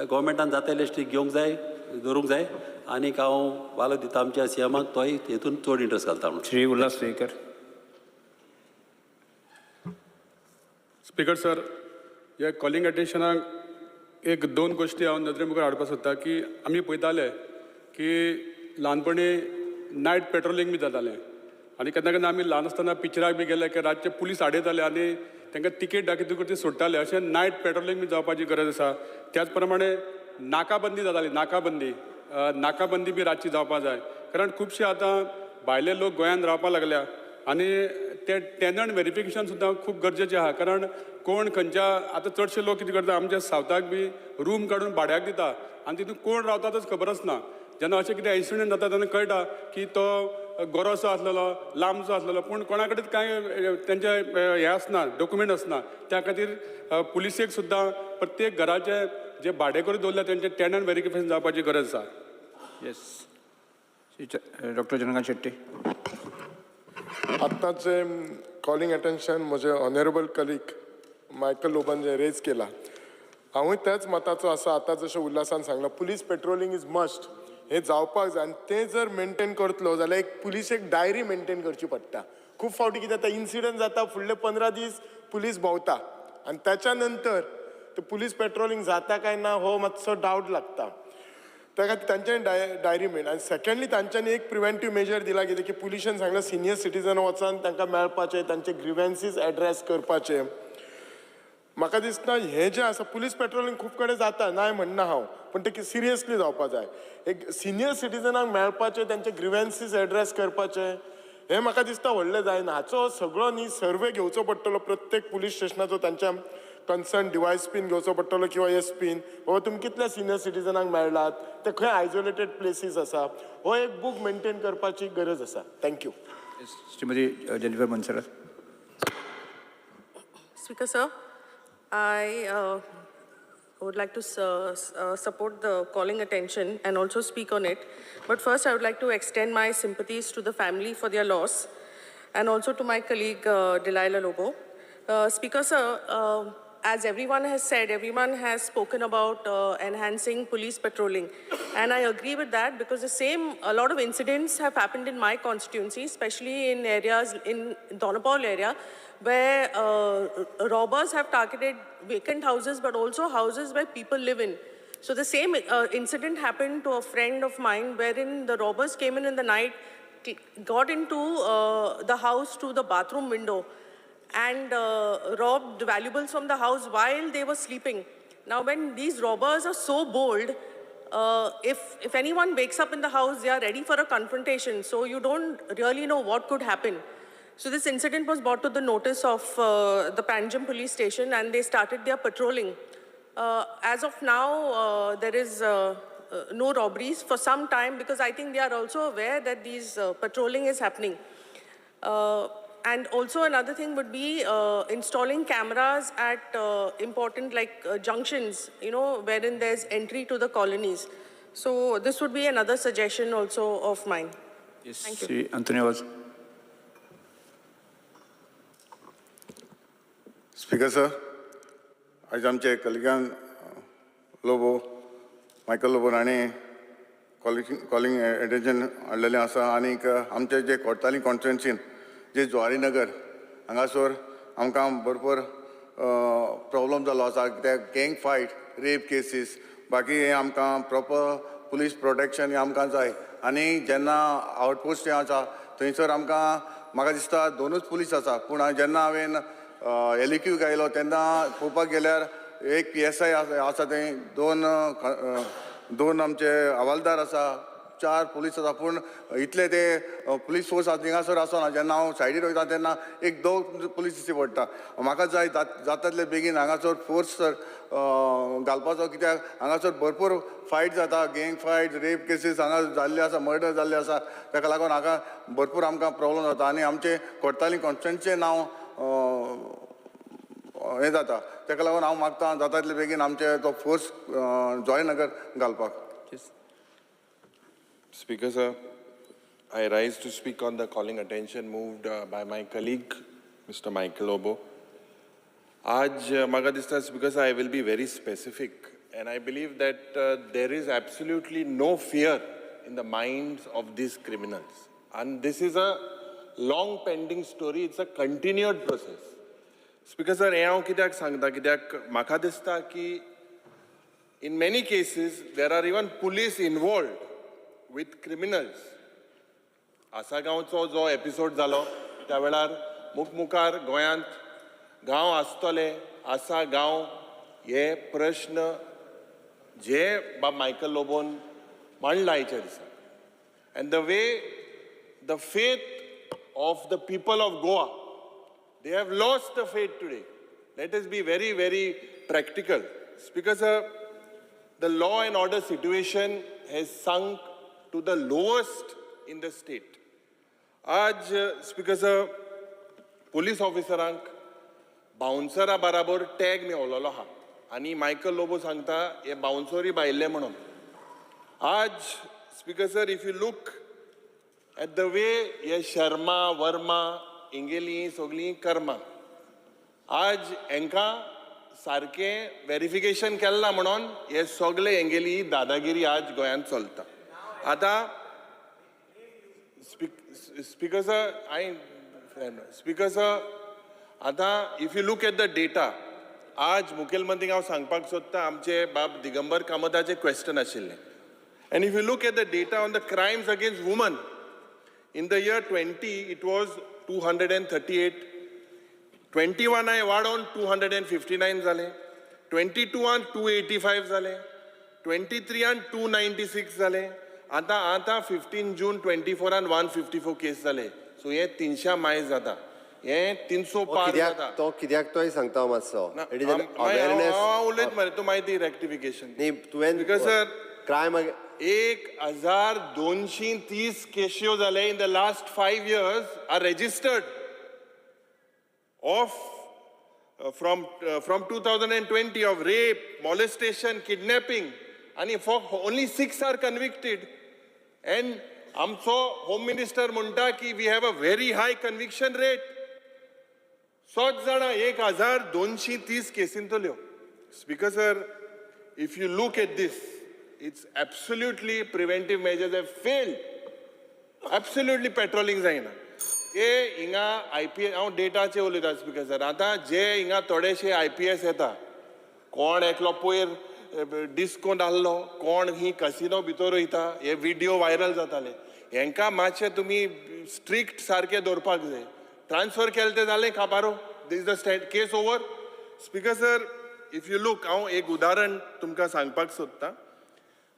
गोवोरमेंटान जाता तितले स्ट्रीक घेवंक जाय, धरूंक जाय. आनीक हांव वालो दिता आमच्या सीएमाक, तोय हेतून चड इंट्रस्ट घालता म्हणून. श्री उल्हास तुयेंकर. स्पीकर सर, ह्या कॉलिंग अटेन्शनाक एक दोन गोश्टी हांव नदरे मुखार हाडपाक सोदता की आमी पळयताले की ल्हानपणी नायट पेट्रोलिंग बी जातालें आनी केन्ना केन्ना आमी ल्हान आसतना पिक्चराक बी गेले की रातचे पुलीस आडयताले आनी तांकां तिकेट दाखयतकूच ती सोडटाले. अशें नायट पेट्रोलिंग बी जावपाची गरज आसा. त्याच प्रमाणे नाकाबंदी जाताली, नाकाबंदी नाकाबंदी बी रातची जावपाक जाय, कारण खुबशे आतां भायले लोक गोंयांत रावपाक लागल्या आनी ते टेनंट वेरिफिकेशन सुद्दां खूब गरजेचें आहा. कारण कोण खंयच्या आतां चडशे लोक कितें करता, आमच्या सावथाक बी रूम काडून भाड्याक दिता आनी तितून कोण रावता तेच खबरच ना. जेन्ना अशें कितें इन्सिडंट जाता तेन्ना कळटा की तो गोरोसो आसलेलो, लांबचो आसलेलो, पूण कोणा कडेन कांय तेंचे हें आसना, डॉक्युमेंट आसना. त्या खातीर पुलिसेक सुद्दां प्रत्येक घराचे जे भाडेकरू दवरल्या तेंचे टेनंट वेरिफिकेशन जावपाची गरज आसा. येस. डॉक्टर चंद्रकांत शेट्टी. आत्ताचे कॉलिंग अटेन्शन म्हजे ऑनरेबल कलीग मायकल लोबन जे रेज केला, हांवूय त्याच मताचो आसा. आतां जशें उल्हासान सांगलां, पुलीस पेट्रोलिंग is must, हें जावपाक जाय आनी तें जर मेनटेन करतलो जाल्यार एक पुलीस एक डायरी मेनटेन करची पडटा. खूब फावटी कितें जाता, इन्सिडंट जाता, फुडले 15 दीस पुलीस भोंवता आनी ताच्या नंतर ते पुलीस पेट्रोलिंग जाता काय ना हो मातसो डावट लागता. त्या खातीर तांच्यांनी डायरी मेन आनी सेकंडली तांच्यांनी एक प्रिवेंटीव मेजर दिला कितें की पुलिशेन सांगलां सिनियर सिटीजन वचोन तांकां मेळपाचें, तांचे ग्रिवेन्सीस एड्रेस करपाचे. म्हाका दिसता हें जें आसा पुलीस पेट्रोलिंग खूब कडेन जाता, नाय म्हणना हांव, पूण तें सिरियसली जावपा जाय. एक सिनियर सिटीजनाक मेळपाचें, तांचे ग्रिवेन्सीस एड्रेस करपाचें, हें म्हाका दिसता व्हडलें जायना. हाचो सगळो न्ही सर्वे घेवचो पडटलो प्रत्येक पुलीस स्टेशनाचो, तांच्या कन्सर्न डिवायस पीन घेवचो पडटलो किंवा एस पीन, बाबा तुमी कितल्या सिनियर सिटीजनाक मेळ्ळात, ते खंय आयसोलेटेड प्लेसीस आसा, हो एक बूक मेनटेन करपाची गरज आसा. Thank you. Shrimati Jennifer Monserrate. Speaker sir, I would like to support the calling attention and also speak on it. But first, I would like to extend my sympathies to the family for their loss and also to my colleague Delilah Lobo. Speaker, sir, as everyone has said, everyone has spoken about enhancing police patrolling. And I agree with that because a lot of incidents have happened in my constituency, especially in areas in Dona Paula area, where robbers have targeted vacant houses, but also houses where people live in. So the same incident happened to a friend of mine, wherein the robbers came in the night, got into the house through the bathroom window, and robbed valuables from the house while they were sleeping. Now, when these robbers are so bold, if anyone wakes up in the house, they are ready for a confrontation. So you don't really know what could happen. So this incident was brought to the notice of the Panjim police station, and they started their patrolling. As of now, there is no robberies for some time, because I think they are also aware that these patrolling is happening. And also another thing would be installing cameras at important junctions, wherein there's entry to the colonies. So this would be another suggestion also of mine. Yes, Thank you. Shri Antonio Vaz. Speaker sir, आयज आमचे कलिगान लोबो, मायकल लोबो हांणी कॉलिंग एटेन्शन हाडलेलें आसा. आनीक आमचे जे कोर्ताली कॉन्स्टिट्युएन्सीन जे ज्वारीनगर हांगासर आमकां भरपूर प्रॉब्लम जाल्लो आसा, कित्याक गँग फायट, रेप केसीस, बाकी हें आमकां प्रॉपर पुलीस प्रोटेक्शन हें आमकां जाय. आनी जेन्ना आवटपोस्ट हें आसा थंयसर आमकां म्हाका दिसता दोनूच पुलीस आसा, पूण जेन्ना हांवें एल क्यू आयलो तेन्ना पळोवपाक गेल्यार एक PSI आसा थंय, दोन आमचे हवालदार आसा, 4 पुलीस आसा, पूण इतले ते पुलीस फोर्स थिंगासर आसना. जेन्ना हांव सायडीर वयता तेन्ना एक दोन पुलीस दिश्टी पडटा. म्हाका जाय जाता तितले बेगीन हांगासर फोर्स घालपाचो, कित्याक हांगासर भरपूर फायट जाता, गँग फायट, रेप केसीस हांगा जाल्ले आसा, मर्डर जाल्ले आसा. ताका लागून हांगा भरपूर आमकां प्रॉब्लम जाता आनी आमचे कोर्ताली कॉन्स्टिट्युएन्सीचें नांव हें जाता. ताका लागून हांव मागता जाता तितले बेगीन आमचे तो फोर्स जॉयनगर घालपाक. Speaker sir, I rise to speak on the calling attention moved by my colleague, Mr. Michael Lobo. Aaj म्हाका दिसता, Speaker sir, I will be very specific, and I believe that there is absolutely no fear in the minds of these criminals. And this is a long pending story, it's a continued process. Speaker sir, हें हांव कित्याक सांगता, कित्याक म्हाका दिसता की in many cases there are even police involved with criminals. आसागांवचो जो एपिसोड जालो त्या वेळार मुखमुखार गोंयांत गांव आसतले, आसा गांव हे प्रश्न जे बाब मायकल लोबोन मांडला आयच्या दिसा. And the way the faith of the people of Goa, they have lost the faith today. Let us be very very practical. Speaker sir, the law and order situation has sunk to the lowest in the state. आज स्पीकर सर, पुलीस ऑफिसरांक बाउन्सरा बराबर टॅग मेवलेलो आहा आनी मायकल लोबो सांगता हे बाउन्सरूय भायले म्हणून. आज speaker sir, if you look at the way हे शर्मा वर्मा हेंगेली सगळीं कर्मां, आज हेंकां सारकें वेरिफिकेशन केलां म्हणून हे सगळे हेंगेली दादागिरी आज गोंयांत चलता. आतां स्पीकर सर, हांवें स्पीकर सर, आतां if you look at the data, आज मुखेलमंत्रीक हांव सांगपाक सोदता आमचे बाब दिगंबर कामताचें क्वेश्चन आशिल्लें. And if you look at the data on the crimes against woman, in the year 20 it was 238, 21 हांवें वाडोवन 259 जालें, 22 285 जालें, 23 296 जालें. आतां आतां 15 जून 24 154 केस जाले. सो हे 300 मायज जाता, हे 300 पार जाता. तो कित्याक तोय सांगता मातसो. It is an awareness. हांव उलयत मरे, तूं मागीर ती रेक्टिफिकेशन. न्ही, तुवें because sir crime 1230 केश्यो जाले in the last 5 years are registered of from 2020 of rape, molestation, kidnapping, आनी for only 6 are convicted. And आमचो होम मिनिस्टर म्हणटा की we have a very high conviction rate. सोच जाणां 1230 केसींतल्यो. Speaker sir, if you look at this, it's absolutely preventive measures have failed. Absolutely patrolling जायना. ते हिंगा IPS, हांव डेटाचे उलयता स्पीकर सर. आतां जे हिंगा थोडेशे IPS येता, कोण एकलो पयर डिस्कोंत आहलो, कोण ही कसिनो भितर वयता, हे विडियो व्हायरल जाताले. हेंकां मातशें तुमी स्ट्रिक्ट सारकें दवरपाक जाय. ट्रान्सफर केलें तें जालें काबारो, this the state case over. Speaker sir, if you look, हांव एक उदाहरण तुमकां सांगपाक सोदतां.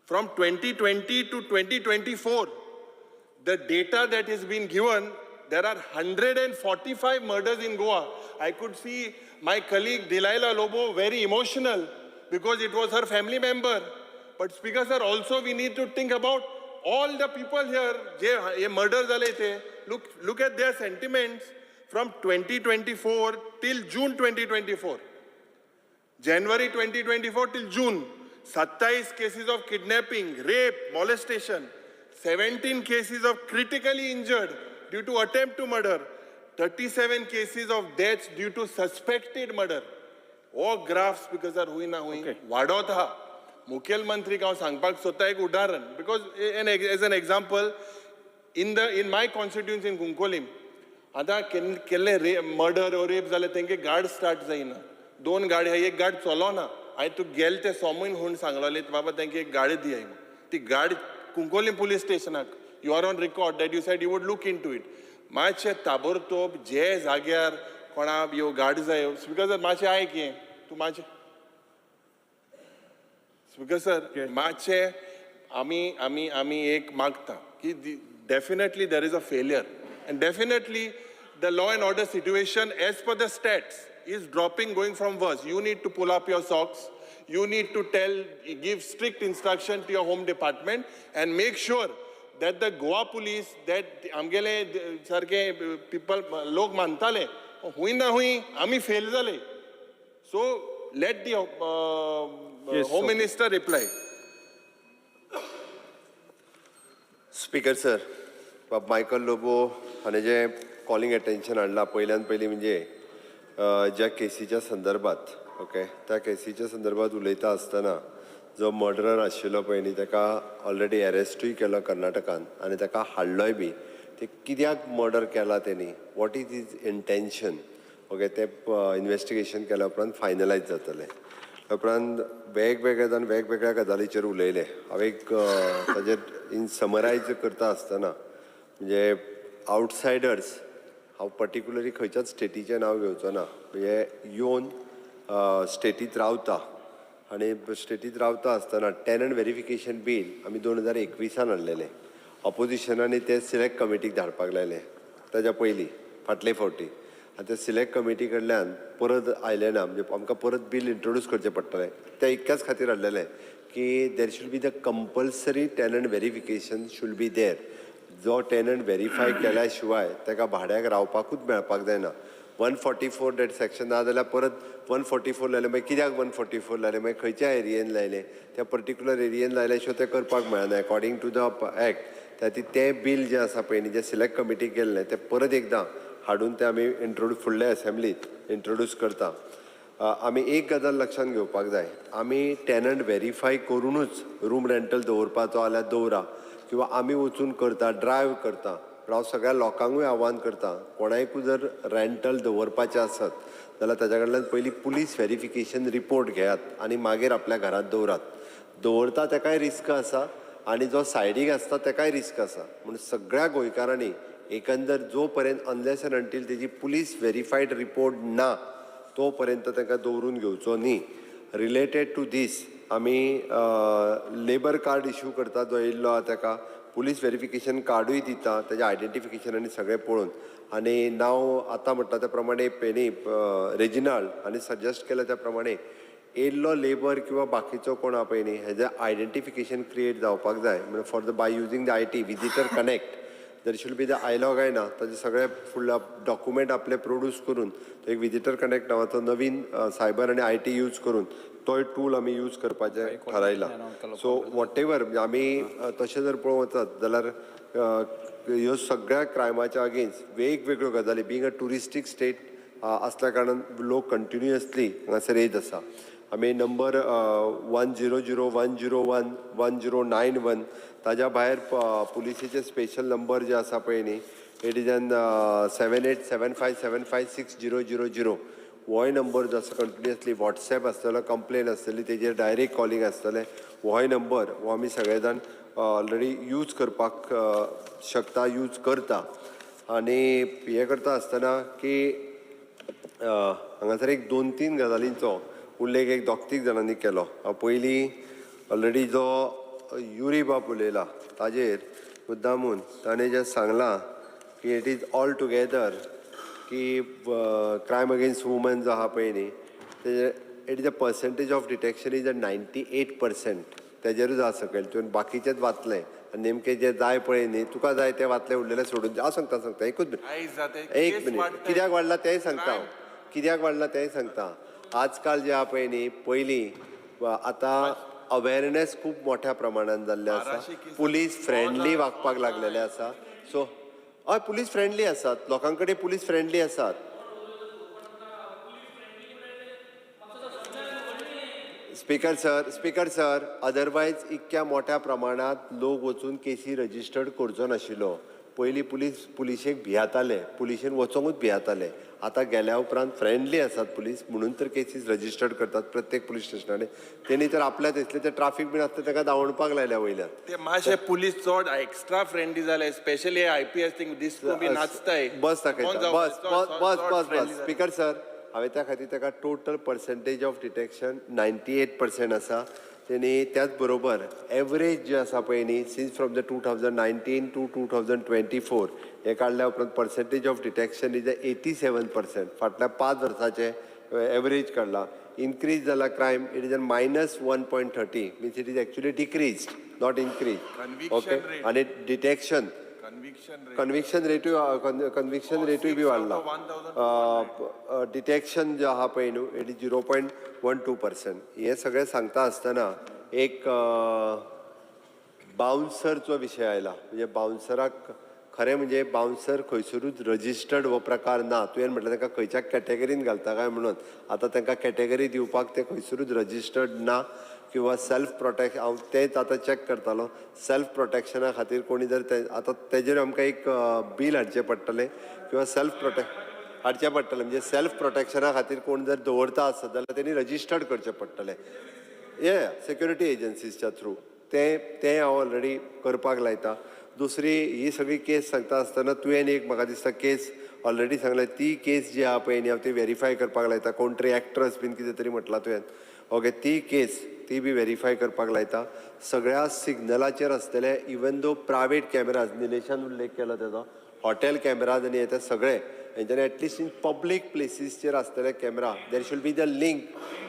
From 2020 to 2024, the data that has been given, there are 145 murders in Goa. I could see my colleague Delilah Lobo very emotional because it was her family member. But Speaker sir, also we need to think about all the people here, जे हे murder जाले ते. Look at their sentiments from 2024 till June 2024. January 2024 till June, 27 cases of kidnapping, rape, molestation, 17 cases of critically injured due to attempt to murder, 37 cases of deaths due to suspected murder. हो ग्राफ स्पीकर सर हुंय ना हुंय वाडत आहा. मुखेलमंत्रीक हांव सांगपाक सोदता एक उदाहरण, because as an example, in my constituency in Cuncolim, आतां केल्ले रे मर्डर ओ रेप जाले, तेंगे गार्ड स्टार्ट जायना. 2 गाडी आहा, एक गार्ड चलोना. हांवें तूं गेले ते सोमून म्हूण सांगलोले, बाबा तेंके एक गाडी दियाय म्हूण. ती गाडी कुंकोलीम पुलीस स्टेशनाक, you are on record that you said you would look into it. मातशें ताबडतोब जे जाग्यार कोणा ह्यो गाडी जाय. स्पीकर सर, मातशें आयक हें तूं मातशें. स्पीकर सर, मातशें आमी आमी आमी एक मागता की definitely there is a failure and definitely the law and order situation as per the stats is dropping, going from worse. You need to pull up your socks. You need to give strict instruction to your home department and make sure that the Goa police, that आमगेले सारके people लोक मानताले, हुंय ना हुंय आमी फेल जाले. So let the home minister reply. Speaker sir, बाब मायकल लोबो हाणें जें कॉलिंग अटेन्शन हाडलां, पयल्यान पयलीं म्हणजे ज्या केसीच्या संदर्भात, ओके, त्या केसीच्या संदर्भात उलयता आसतना जो मर्डरर आशिल्लो पळय न्ही, ताका ऑलरेडी एरेस्टूय केलो कर्नाटकान आनी ताका हाडलोय बी. ते कित्याक मर्डर केला तेणी, what is his intention, okay, तें इन्वेस्टिगेशन केल्या उपरांत फायनलायज जातलें. उपरांत वेगवेगळे जाण वेगवेगळ्या गजालीचेर उलयले. हांव एक ताजेर इन समरायज करता आसतना म्हणजे आवटसायडर्स, हांव पर्टिक्युलरली खंयच्याच स्टेटीचें नांव घेवचो ना, म्हणजे येवन स्टेटींत रावता आनी स्टेटींत रावता आसतना टेनंट वेरिफिकेशन बील आमी 2021 हाडलेलें. ऑपोजिशनांनी तें सिलेक्ट कमिटीक धाडपाक लायलें ताज्या पयलीं फाटले फावटी, आनी ते सिलेक्ट कमिटी कडल्यान परत आयलें ना, म्हणजे आमकां परत बील इंट्रोड्यूस करचें पडटलें. त्या इतक्याच खातीर हाडलेलें की there should be the compulsory tenant verification should be there. जो टेनंट वेरीफाय केल्या शिवाय ताका भाड्याक रावपाकूच मेळपाक जायना. 144 that section ना जाल्यार परत 144 लायलें, मागीर कित्याक 144 लायलें, मागीर खंयच्या एरियेन लायलें, त्या पर्टिक्युलर एरियेन लायल्या शिवाय तें करपाक मेळना अकॉर्डिंग टू the act. त्या खातीर तें बील जें आसा पळय न्ही, जें सिलेक्ट कमिटीक गेल्लें तें परत एकदां हाडून तें आमी इंट्रोड्यूस फुडल्या एसेंब्लीत इंट्रोड्यूस करता. आमी एक गजाल लक्षांत घेवपाक जाय, आमी टेनंट वेरीफाय करुनूच रूम रेंटल दवरपाचो जाल्यार दवरा, किंवा आमी वचून करता, ड्रायव्ह करता. पूण हांव सगळ्या लोकांकूय आव्हान करता, कोणाकूय जर रेंटल दवरपाचें आसत जाल्यार ताच्या कडल्यान पयलीं पुलीस वेरिफिकेशन रिपोर्ट घेयात आनी मागीर आपल्या घरांत दवरात. दवरता ताकाय रिस्क आसा आनी जो सायडीक आसता ताकाय रिस्क आसा. म्हूण सगळ्या गोंयकारांनी एकंदर जो पर्यंत अनलेस एंड अंटील तेजी पुलीस वेरीफायड रिपोर्ट ना तो पर्यंत तांकां दवरून घेवचो न्ही. रिलेटेड टू these आमी लेबर कार्ड इशू करता, जो येयल्लो आहा ताका पुलीस वेरिफिकेशन कार्डूय दिता, तेजें आयडेंटिफिकेशन आनी सगळें पळोवन. आनी नांव आतां म्हणटा त्या प्रमाणे पेनी रेजिनाल्ड आनी सजेस्ट केलें त्या प्रमाणे येयल्लो लेबर किंवा बाकीचो कोण आहा पळय न्ही, हेजें आयडेंटिफिकेशन क्रिएट जावपाक जाय. म्हणून for the by using the IT visitor connect there should be the आयलो काय ना ताजे सगळे फुडले डॉक्युमेंट आपले प्रोड्यूस करून तो एक विजिटर कनेक्ट नांवाचो नवीन सायबर आनी IT use करून तोय टूल आमी यूज करपाचें थारायलां. सो what ever म्हणजे आमी तशें जर पळोवंक वचत जाल्यार ह्यो सगळ्या क्रायमाच्या अगेन्स्ट वेगवेगळ्यो गजाली, बींग अ ट्युरिस्टीक स्टेट आसल्या कारणान लोक कंटिन्युअसली हांगासर येयत आसा. आमी नंबर 100 101 1091, ताज्या भायर पुलिसेचे स्पेशल नंबर जे आसा पळय न्ही, it is an 7875756000. होय नंबर जो आसा कंटिन्युअसली वॉट्सॅप आसतलो, कंप्लेन आसतली तेजेर डायरेक्ट कॉलिंग आसतलें. होय नंबर हो आमी सगळे जाण ऑलरेडी यूज करपाक शकता, यूज करता. आनी हें करता आसतना की हांगासर एक दोन तीन गजालींचो उल्लेख एक दोग तीग जाणांनी केलो. हांव पयलीं ऑलरेडी जो युरी बाब उलयला ताजेर मुद्दामून ताणें जें सांगलां की it is all together की क्रायम अगेन्स्ट वुमन जो आहा पळय न्ही, तेजेर it is a percentage of detection is a 98%. तेजेरूच आहा सकयल. तुवें बाकीचेच वाचलें आनी नेमकें जें जाय पळय न्ही, तुका जाय तें वाचलें, उरलेलें सोडून. हांव सांगता सांगता एकूच मिनट, एक मिनट, कित्याक वाडला तेंय सांगता हांव, कित्याक वाडला तेंय सांगता. आजकाल जे आहा पळय न्ही, पयलीं आतां अवेरनेस खूब मोठ्या प्रमाणान जाल्लें आसा, पुलीस फ्रेंडली वागपाक लागलेले आसा. सो हय, पुलीस फ्रेंडली आसात, लोकां कडेन पुलीस फ्रेंडली आसात. Speaker sir, speaker sir, otherwise इतक्या मोठ्या प्रमाणांत लोक वचून केसी रजिस्टर्ड करचो नाशिल्लो. पयलीं पुलीस पुलिशेक भियाताले, पुलिशेन वचोंकूच भियाताले. आतां गेल्या उपरांत फ्रेंडली आसात पुलीस, म्हणून तर केसीस रजिस्टर्ड करतात प्रत्येक पुलीस स्टेशनांनी. तेणी तर आपल्या थंयसले ते ट्राफीक बीन आसता ताका धांवणपाक लायल्या वयल्यान. ते मातशे पुलीस चड एक्स्ट्रा फ्रेंडली जाले, स्पेशली IPS thing disco बी नाचताय. बस दाखयता, बस बस बस बस बस. स्पीकर सर, हांवें त्या खातीर ताका टोटल पर्सेंटेज ऑफ डिटेक्शन 98% आसा. तेणी त्याच बरोबर एवरेज जे आसा पळय न्ही, since from the 2019 to 2024 हें काडल्या उपरांत percentage of detection is 87%. फाटल्या 5 वर्साचें एवरेज काडला. इनक्रीज जाला crime, it is a -1.30, means it is actually decrease, not increase. Okay. आनी डिटेक्शन कन्विक्शन रेटूय, कन्विक्शन रेटूय बी वाडला. डिटेक्शन जे आहा पळय न्हू, it is 0.12%. हें सगळें सांगता आसतना एक बाउन्सरचो विशय आयला. म्हणजे बाउन्सराक खरें म्हणजे बाउन्सर खंयसरूच रजिस्टर्ड हो प्रकार ना. तुवें म्हटलें तांकां खंयच्या कॅटेगरीन घालता काय म्हणून, आतां तांकां कॅटेगरी दिवपाक ते खंयसरूच रजिस्टर्ड ना. किंवा सेल्फ प्रोटेक्ट, हांव तेंच आतां चॅक करतालो, सेल्फ प्रोटेक्शना खातीर कोणी जर ते आतां तेजेर आमकां एक बील हाडचें पडटलें किंवा सेल्फ प्रोटेक्ट हाडचें पडटलें. म्हणजे सेल्फ प्रोटेक्शना खातीर कोण जर दवरता आसत जाल्यार तेणी रजिस्टर्ड करचें पडटलें ये सेक्युरिटी एजन्सीजच्या थ्रू. तें तें हांव ऑलरेडी करपाक लायता. दुसरी ही सगळी केस सांगता आसतना तुवें एक म्हाका दिसता केस ऑलरेडी सांगलें, ती केस जी आहा पळय न्ही, हांव ती वेरीफाय करपाक लायता. कोण तरी एक्ट्रस बीन कितें तरी म्हटलां तुवें, ओके, ती केस ती बी वेरीफाय करपाक लायता. सगळ्या सिग्नलाचेर आसतले, इवन दो प्रायवेट कॅमेराज, निलेशान उल्लेख केलो तेजो, हॉटेल कॅमेराज आनी हे सगळे हेंच्यानी एटलिस्ट इन पब्लीक प्लेसीसचेर आसतले camera, there should be the link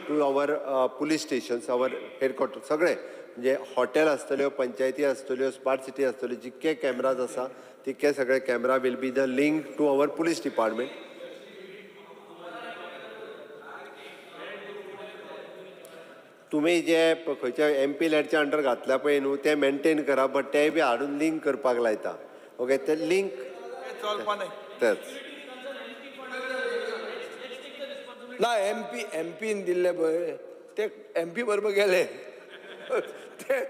to our police stations, our headquarter. सगळे म्हणजे हॉटेल आसतल्यो, पंचायती आसतल्यो, स्मार्ट सिटी आसतल्यो, जितके कॅमेराज आसा तितके सगळे camera will be the link to our police department. तुमी जे खंयच्या MP लॅडच्या अंडर घातल्या पळय न्हू, ते मेनटेन करा, बट तेय बी हाडून लिंक करपाक लायता. ओके, ते लिंक तेच ना. एमपी एमपीन दिल्ले पळय ते एमपी बरोबर गेले, ते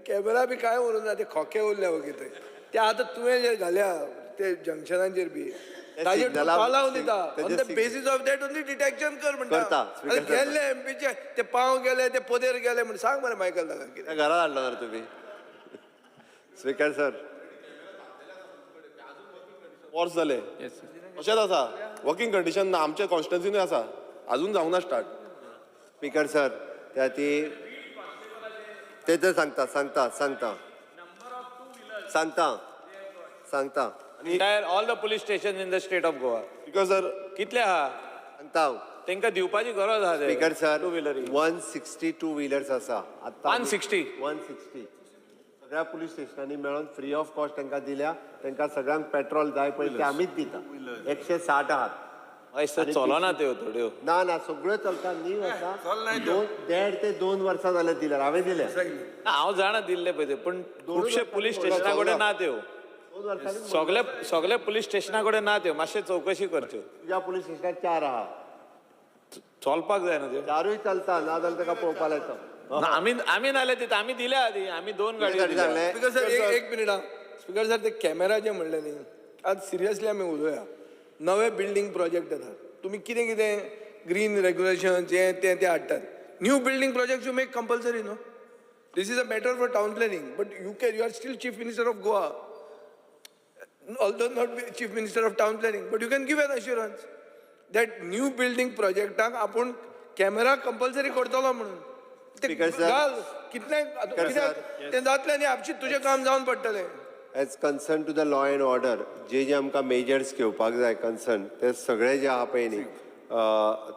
कॅमेरा बी कांय उरूंक ना, ते खोके उरले वगीर थंय. ते आतां तुवें जे घाल्या ते जंक्शनांचेर बी ताजेर तूं दिता, on the basis of that only detection कर म्हणटा. गेल्ले एमपीचे ते पाव गेले, ते पदेर गेले म्हण सांग मरे मायकल ताका कितें घरा हाडला ना तुमी. स्पीकर सर, वर्स जालें अशेंच आसा, वर्किंग कंडिशन ना. आमच्या कॉन्स्टिट्युन्सीनूय आसा, अजून जावंक ना स्टार्ट. स्पीकर सर, त्या ती ते तर सांगता सांगता सांगता सांगता सांगता. Entire all the police station in the state of Goa. Speaker sir, कितले आहा सांगता हांव तांकां दिवपाची गरज आहा. स्पीकर सर, 160 टू व्हिलर्स आसा आतां. 160 160 सगळ्या पुलीस स्टेशनांनी मेळोन फ्री ऑफ कॉस्ट तांकां दिल्या. तांकां सगळ्यांक पेट्रोल जाय पळय ते आमीच दिता. 160 आहात. हय सर, चलना त्यो थोड्यो. ना ना, सगळ्यो चलता न्ही. आसा 1.5 ते 2 वर्सां जाल्यार दिल्यार हांवें दिल्या. हांव जाणा दिल्ले पळय ते, पूण खुबशे पुलीस स्टेशना कडेन ना त्यो. सगळे सगळे पुलीस स्टेशना कडेन ना त्यो, मातशें चवकशी करच्यो. तुज्या पुलीस स्टेशनार 4 आहा. चलपाक जाय न्हू त्यो. 4ूय चलता, ना जाल्यार ताका पळोवपा लायता. आमी आमी नाल्यार दिता, आमी दिल्या आदी, आमी 2 गाडयो दिल्या. स्पीकर सर, एक मिनिट. स्पीकर सर, ते कॅमेरा जे म्हणले न्ही, आज सिरियसली आमी उलोवया. नवे बिल्डींग प्रोजेक्ट येतात, तुमी कितें कितें ग्रीन रेग्युलेशन हें तें तें हाडटात. New building project you make compulsory न्हू. This is a matter for town planning, but you can, you are still chief minister of Goa, although not chief minister of town planning, but you can give an assurance that new building projectaक आपूण कॅमेरा कंपल्सरी करतलो म्हणून. ते घाल कितले कित्याक तें जातलें न्ही, आपशी तुजें काम जावन पडटलें. As concern to the law and order, जे जे आमकां मेजर्स घेवपाक जाय कन्सर्न, ते सगळे जे आहा पळय न्ही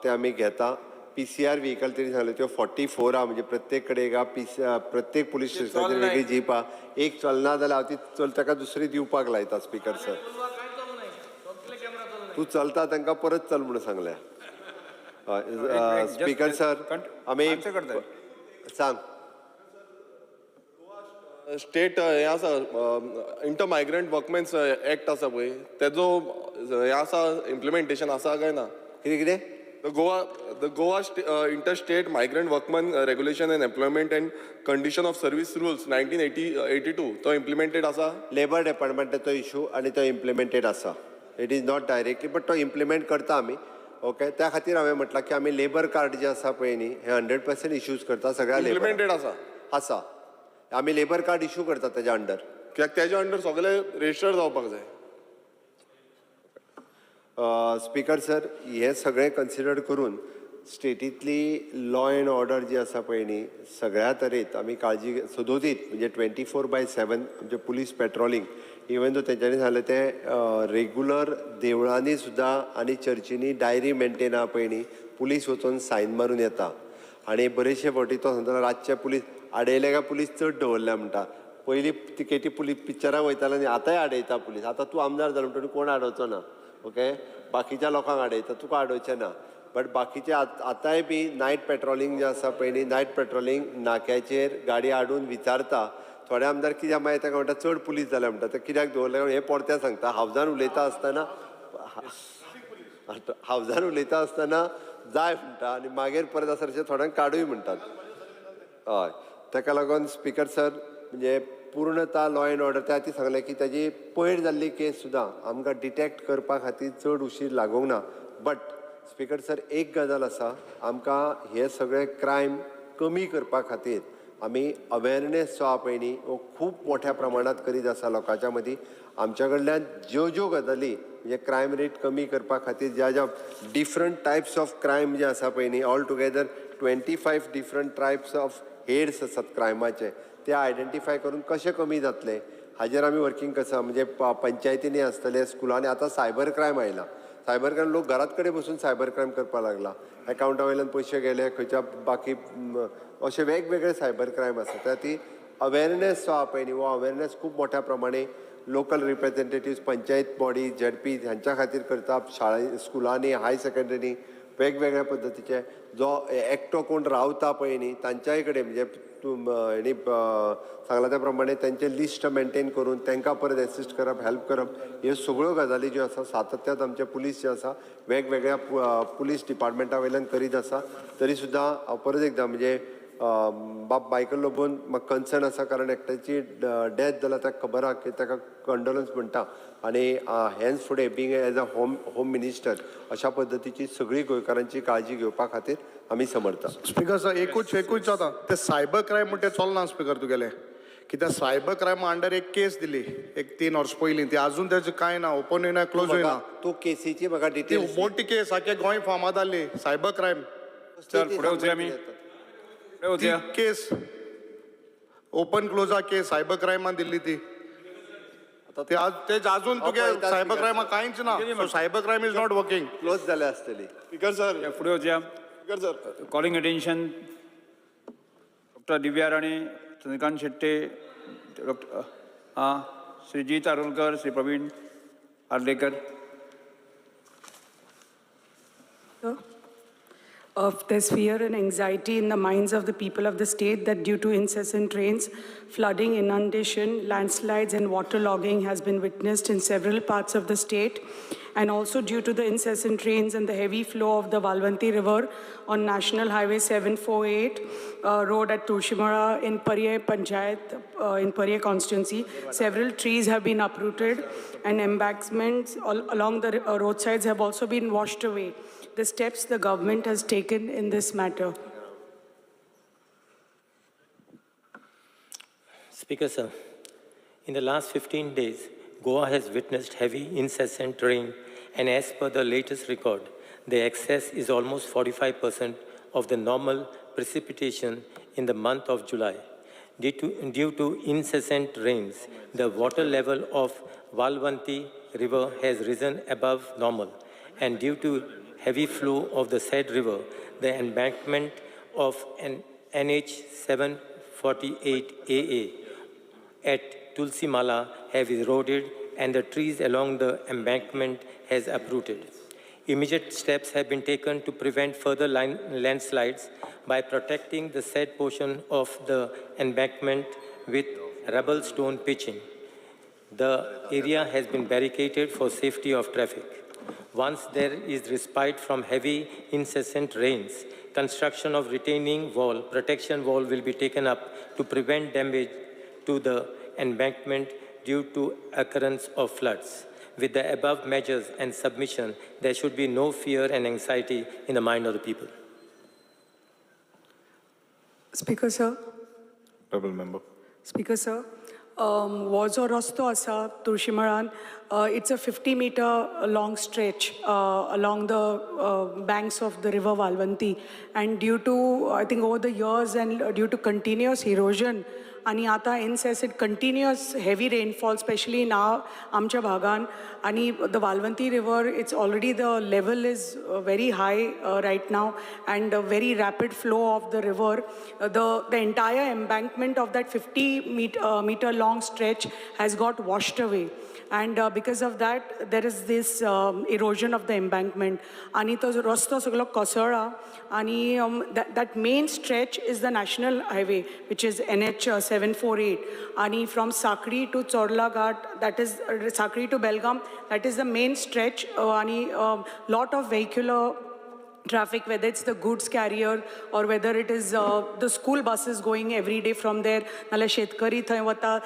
ते आमी घेता. PCR vehicle तेणी सांगले त्यो 44 आहा, म्हणजे प्रत्येक कडेन एक आहा. प्रत्येक पुलीस स्टेशनाचेर वेगळी जीप आहा. एक चलना जाल्यार हांव ती चल ताका दुसरी दिवपाक लायता. स्पीकर सर, तूं चलता तांकां परत चल म्हणून सांगल्या. हय स्पीकर सर, आमी सांग. स्टेट हें आसा, इंटर मायग्रंट वर्कमेन्स एक्ट आसा पळय, तेजो हें आसा इम्प्लिमेंटेशन आसा काय ना? कितें कितें? The Goa Interstate Migrant Workmen Regulation and Employment and Condition of Service Rules 1982 तो इम्प्लिमेंटेड आसा? लेबर डिपार्टमेंटाचो इशू आनी तो इम्प्लिमेंटेड आसा. It is not directly, but तो इम्प्लिमेंट करता आमी. ओके, त्या खातीर हांवें म्हटलां की आमी लेबर कार्ड जे आसा पळय न्ही, हे 100% इश्यूज करता सगळ्या लेबर. इम्प्लिमेंटेड आसा? आसा. आमी लेबर कार्ड इशू करता तेज्या अंडर, कित्याक तेज्या अंडर सगळे रजिस्टर जावपाक जाय. स्पीकर सर, हे सगळें कन्सिडर करून स्टेटींतली लॉ एंड ऑर्डर जी आसा पळय न्ही, सगळ्या तरेत आमी काळजी सदोदीत, म्हणजे 24/7 आमचे पुलीस पेट्रोलिंग. इवन दो तेंच्यांनी सांगलें तें रेगुलर देवळांनी सुद्दां आनी चर्चींनी डायरी मेंटेन आहा पळय न्ही, पुलीस वचून सायन मारून येता. आनी बरेचशे फावटी तो सांगता रातचे पुलीस आडयले काय पुलीस चड दवरल्या म्हणटा. पयलीं तिकेटी पुलीस पिक्चराक वयताले न्ही, आतांय आडयता पुलीस. आतां तूं आमदार जालो म्हणटकीर कोण आडोवचो ना, ओके, बाकीच्या लोकांक आडयता, तुका आडोवचें ना. बट बाकीचे आतांय बी नायट पेट्रोलिंग जें आसा पळय न्ही, नायट पेट्रोलिंग नाक्याचेर गाडी हाडून विचारता. थोडे आमदार कित्याक मागीर ताका म्हणटा चड पुलीस जाल्या म्हणटा, ते कित्याक दवरले हें परतें सांगता. हावजान उलयता आसतना, हावजान उलयता आसतना जाय म्हणटा आनी मागीर परत आसा अशें थोड्यांक काडूय म्हणटात. हय, ताका लागून स्पीकर सर, म्हणजे पूर्णता लॉ एंड ऑर्डर त्या खातीर सांगलें की ताजी पयर जाल्ली केस सुद्दां आमकां डिटेक्ट करपा खातीर चड उशीर लागूंक ना. बट स्पीकर सर, एक गजाल आसा, आमकां हे सगळे क्रायम कमी करपा खातीर आमी अवेरनेस जो आहा पळय न्ही, हो खूब मोठ्या प्रमाणांत करीत आसा लोकांच्या मदीं. आमच्या कडल्यान ज्यो ज्यो गजाली म्हणजे क्रायम रेट कमी करपा खातीर ज्या ज्या डिफरंट टायप्स ऑफ क्रायम जे आसा पळय न्ही, all together 25 different types of heads आसात क्रायमाचे, ते आयडेंटिफाय करून कशें कमी जातले हाजेर आमी वर्कींग आसा. म्हणजे पंचायतींनी आसतले, स्कुलांनी. आतां सायबर क्रायम आयला, सायबर क्रायम लोक घरात कडेन बसून सायबर क्रायम करपाक लागला. एकावंटा वयल्यान पयशे गेले खंयच्या बाकी, अशे वेगवेगळे सायबर क्रायम आसा. त्या ती अवेरनेस जो आहा पळय न्ही, हो अवेरनेस खूब मोठ्या प्रमाणे local representative, panchayat body, ZP ह्यांच्या खातीर करता. शाळे स्कुलांनी, हाय सेकंडरी वेगवेगळ्या पद्दतीचे जो एकटो कोण रावता पळय न्ही तांच्याय कडेन, म्हणजे हेणी सांगला त्या प्रमाणे तांचें लिस्ट मेंटेन करून तांकां परत एसिस्ट करप, हेल्प करप, ह्यो सगळ्यो गजाली ज्यो आसा सातत्यात आमचे पुलीस जे आसा वेगवेगळ्या पुलीस डिपार्टमेंटा वयल्यान करीत आसा. तरी सुद्दां हांव परत एकदां म्हणजे बाब मायकल लोबोन म्हाका कन्सर्न आसा, कारण एकट्याची डेथ जाल्या ताका खबर आहा की ताका कंडोलन्स म्हणटा. आनी हेन्स फुडें being as a home minister अशा पद्दतीची सगळी गोंयकारांची काळजी घेवपा खातीर आमी समर्था. स्पीकर सर, एकूच जाता ते सायबर क्रायम म्हणटा ते चलना स्पीकर तुगेलें, कित्याक सायबर क्रायमा अंडर एक केस दिली एक 3 वर्स पयलीं, ती आजून तेजें कांय ना, ओपनूय ना, क्लोजूय ना. तूं केसीची म्हाका डिटेल्स, ती मोठी केस आख्या गोंय फामाद जाल्ली सायबर क्रायम. चल फुडें वचया आमी. ती केस ओपन क्लोजा केस सायबर क्रायमान दिल्ली ती, ते अजून तुगे सायबर क्रायमा कांयच ना. Cyber crime is not working, close जाल्या आसतली. स्पीकर सर, फुडें वचया. Speaker sir, calling attention doctor Divya Rane, Chandrakant Shetye, doctor Shri Jeet Arolkar, Shri Praveen Ardekar. Of there's fear and anxiety in the minds of the people of the state that due to incessant rains, flooding, inundation, landslides, and waterlogging has been witnessed in several parts of the state, and also due to the incessant rains and the heavy flow of the Valvanti River on National Highway 748 road at Tulshimara in Parye Panchayat, in Parye constituency, several trees have been uprooted and embankments all along the roadsides have also been washed away. The steps the government has taken in this matter. Speaker, sir, in the last 15 days, Goa has witnessed heavy, incessant rain, and as per the latest record, the excess is almost 45% of the normal precipitation in the month of July. Due to incessant rains, the water level of Valvanti River has risen above normal, and due to heavy flow of the said river, the embankment of an NH 748 AA at Tulsimala have eroded and the trees along the embankment has uprooted. Immediate steps have been taken to prevent further landslides by protecting the said portion of the embankment with rubble stone pitching. The area has been barricaded for safety of traffic. Once there is respite from heavy, incessant rains, construction of retaining wall, protection wall will be taken up to prevent damage to the embankment due to occurrence of floods. With the above measures and submission, there should be no fear and anxiety in the mind of the people. Speaker, sir. Honorable member. Speaker, sir, हो जो रस्तो आसा तुळशीमळान, it's a 50 meter long stretch along the banks of the river Valvanti, and due to, I think, over the years and due to continuous erosion आणि आता incessant continuous heavy rainfall, specially in आमच्या भागान, आणि the Valvanti river, it's already, the level is very high right now and very rapid flow of the river, the entire embankment of that 50 meter long stretch has got washed away, and because of that there is this erosion of the embankment आणि तो रस्तो सगळो कोसळ्ळा. आणि that main stretch is the national highway, which is NH 748, आणि from Sanquelim to Chorla Ghat, that is Sanquelim to Belgaum, that is the main stretch. आणि lot of vehicular traffic, whether it's the goods carrier or whether it is the school buses going every day from there, नाल्यार शेतकरी थंय वता,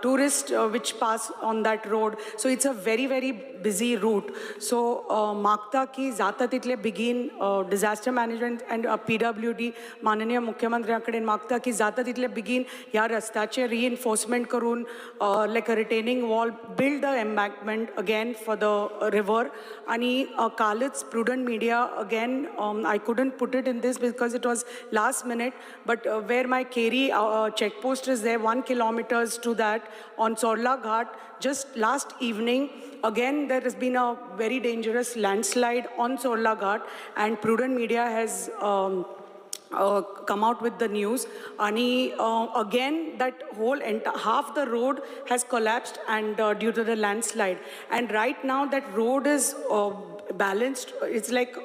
tourist which pass on that road. So it's a very, very busy route. So मागता की जाता तितले बेगीन डिझास्टर मॅनेजमेंट अँड पीडब्ल्यूडी, माननीय मुख्यमंत्र्या कडेन मागता की जाता तितले बेगीन ह्या रस्त्याचें रिइन्फोर्समेंट करून, like a retaining wall, build the embankment again for the river. आणि कालच Prudent Media, again, I couldn't put it in this because it was last minute, but where my Keri checkpost is there, 1 kilometers to that on Chorla Ghat, just last evening, again there has been a very dangerous landslide on Chorla Ghat, and Prudent Media has come out with the news. आणि again, that whole half the road has collapsed and due to the landslide. And right now that road is balanced. It's like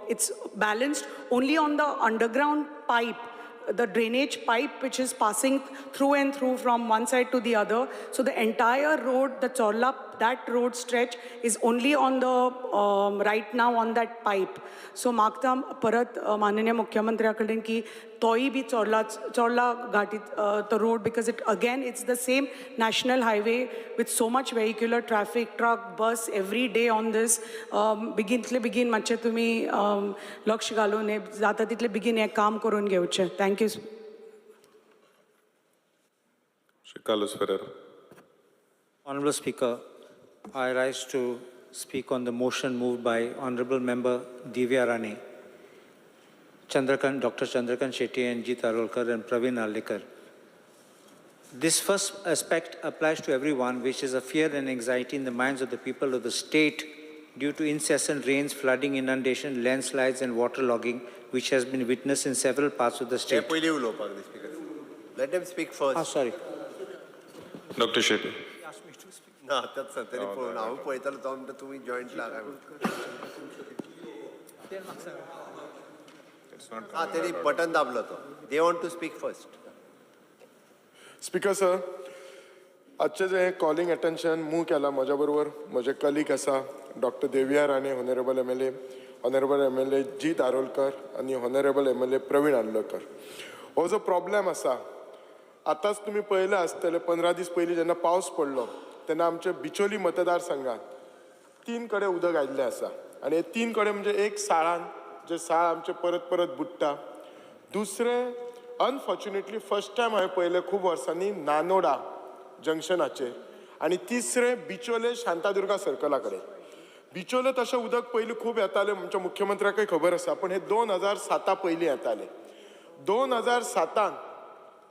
it's balanced only on the underground pipe, the drainage pipe which is passing through and through from one side to the other. So the entire road, the Chorla, that road stretch is only on the, right now on that pipe. So मागता परत माननीय मुख्यमंत्र्या कडेन की तोय बी चोर्ला घाटी तो road, because it again, it's the same national highway with so much vehicular traffic, truck, bus every day on this. बेगीनतले बेगीन मातशें तुमी लक्ष घालून हे जाता तितले बेगीन हें काम करून घेवचें. Thank you. Shri Carlos Ferreira. Honorable Speaker, I rise to speak on the motion moved by Honorable Member Divya Rane, Chandrakant, Dr. Chandrakant Shetty and Jeet Arolkar and Praveen Arlekar. This first aspect applies to everyone, which is a fear and anxiety in the minds of the people of the state due to incessant rains, flooding, inundation, landslides, and waterlogging, which has been witnessed in several parts of the ते state. पयलीं उलोवपाक दी speaker. Let them speak first. Ah, sorry. Dr. Shetty. ना, तेच तेणी पळोवन हांव पळयतालो, तो म्हणटा तुमी जॉयंट ला काय म्हणून. हा, तेणी बटन दाबलो तो. They want to speak first. Speaker sir, आजचें जें कॉलिंग अटेन्शन मूव केलां, म्हज्या बरोबर म्हजे कलीग आसा doctor Deviya Rane, honourable MLA, honourable MLA Jeet Arolkar आनी ऑनरेबल एमएलए प्रवीण आर्लेकर. हो जो प्रॉब्लेम आसा, आतांच तुमी पळयलां आसतलें, 15 दीस पयलीं जेन्ना पावस पडलो तेन्ना आमच्या बिचोली मतदारसंघात 3 कडेन उदक आयिल्लें आसा. आनी हे 3 कडेन म्हणजे एक साळान, जे साळ आमचें परत परत बुडटा. दुसरें, अनफॉर्च्युनेटली फर्स्ट टायम हांवें पळयलें खूब वर्सांनी नानोडा जंक्शनाचेर. आनी तिसरें बिचोले शांतादुर्गा सर्कला कडेन. बिचोले तशें उदक पयलीं खूब येतालें, आमच्या मुख्यमंत्र्याकय खबर आसा, पूण हे 2007 पयलीं येतालें. 2007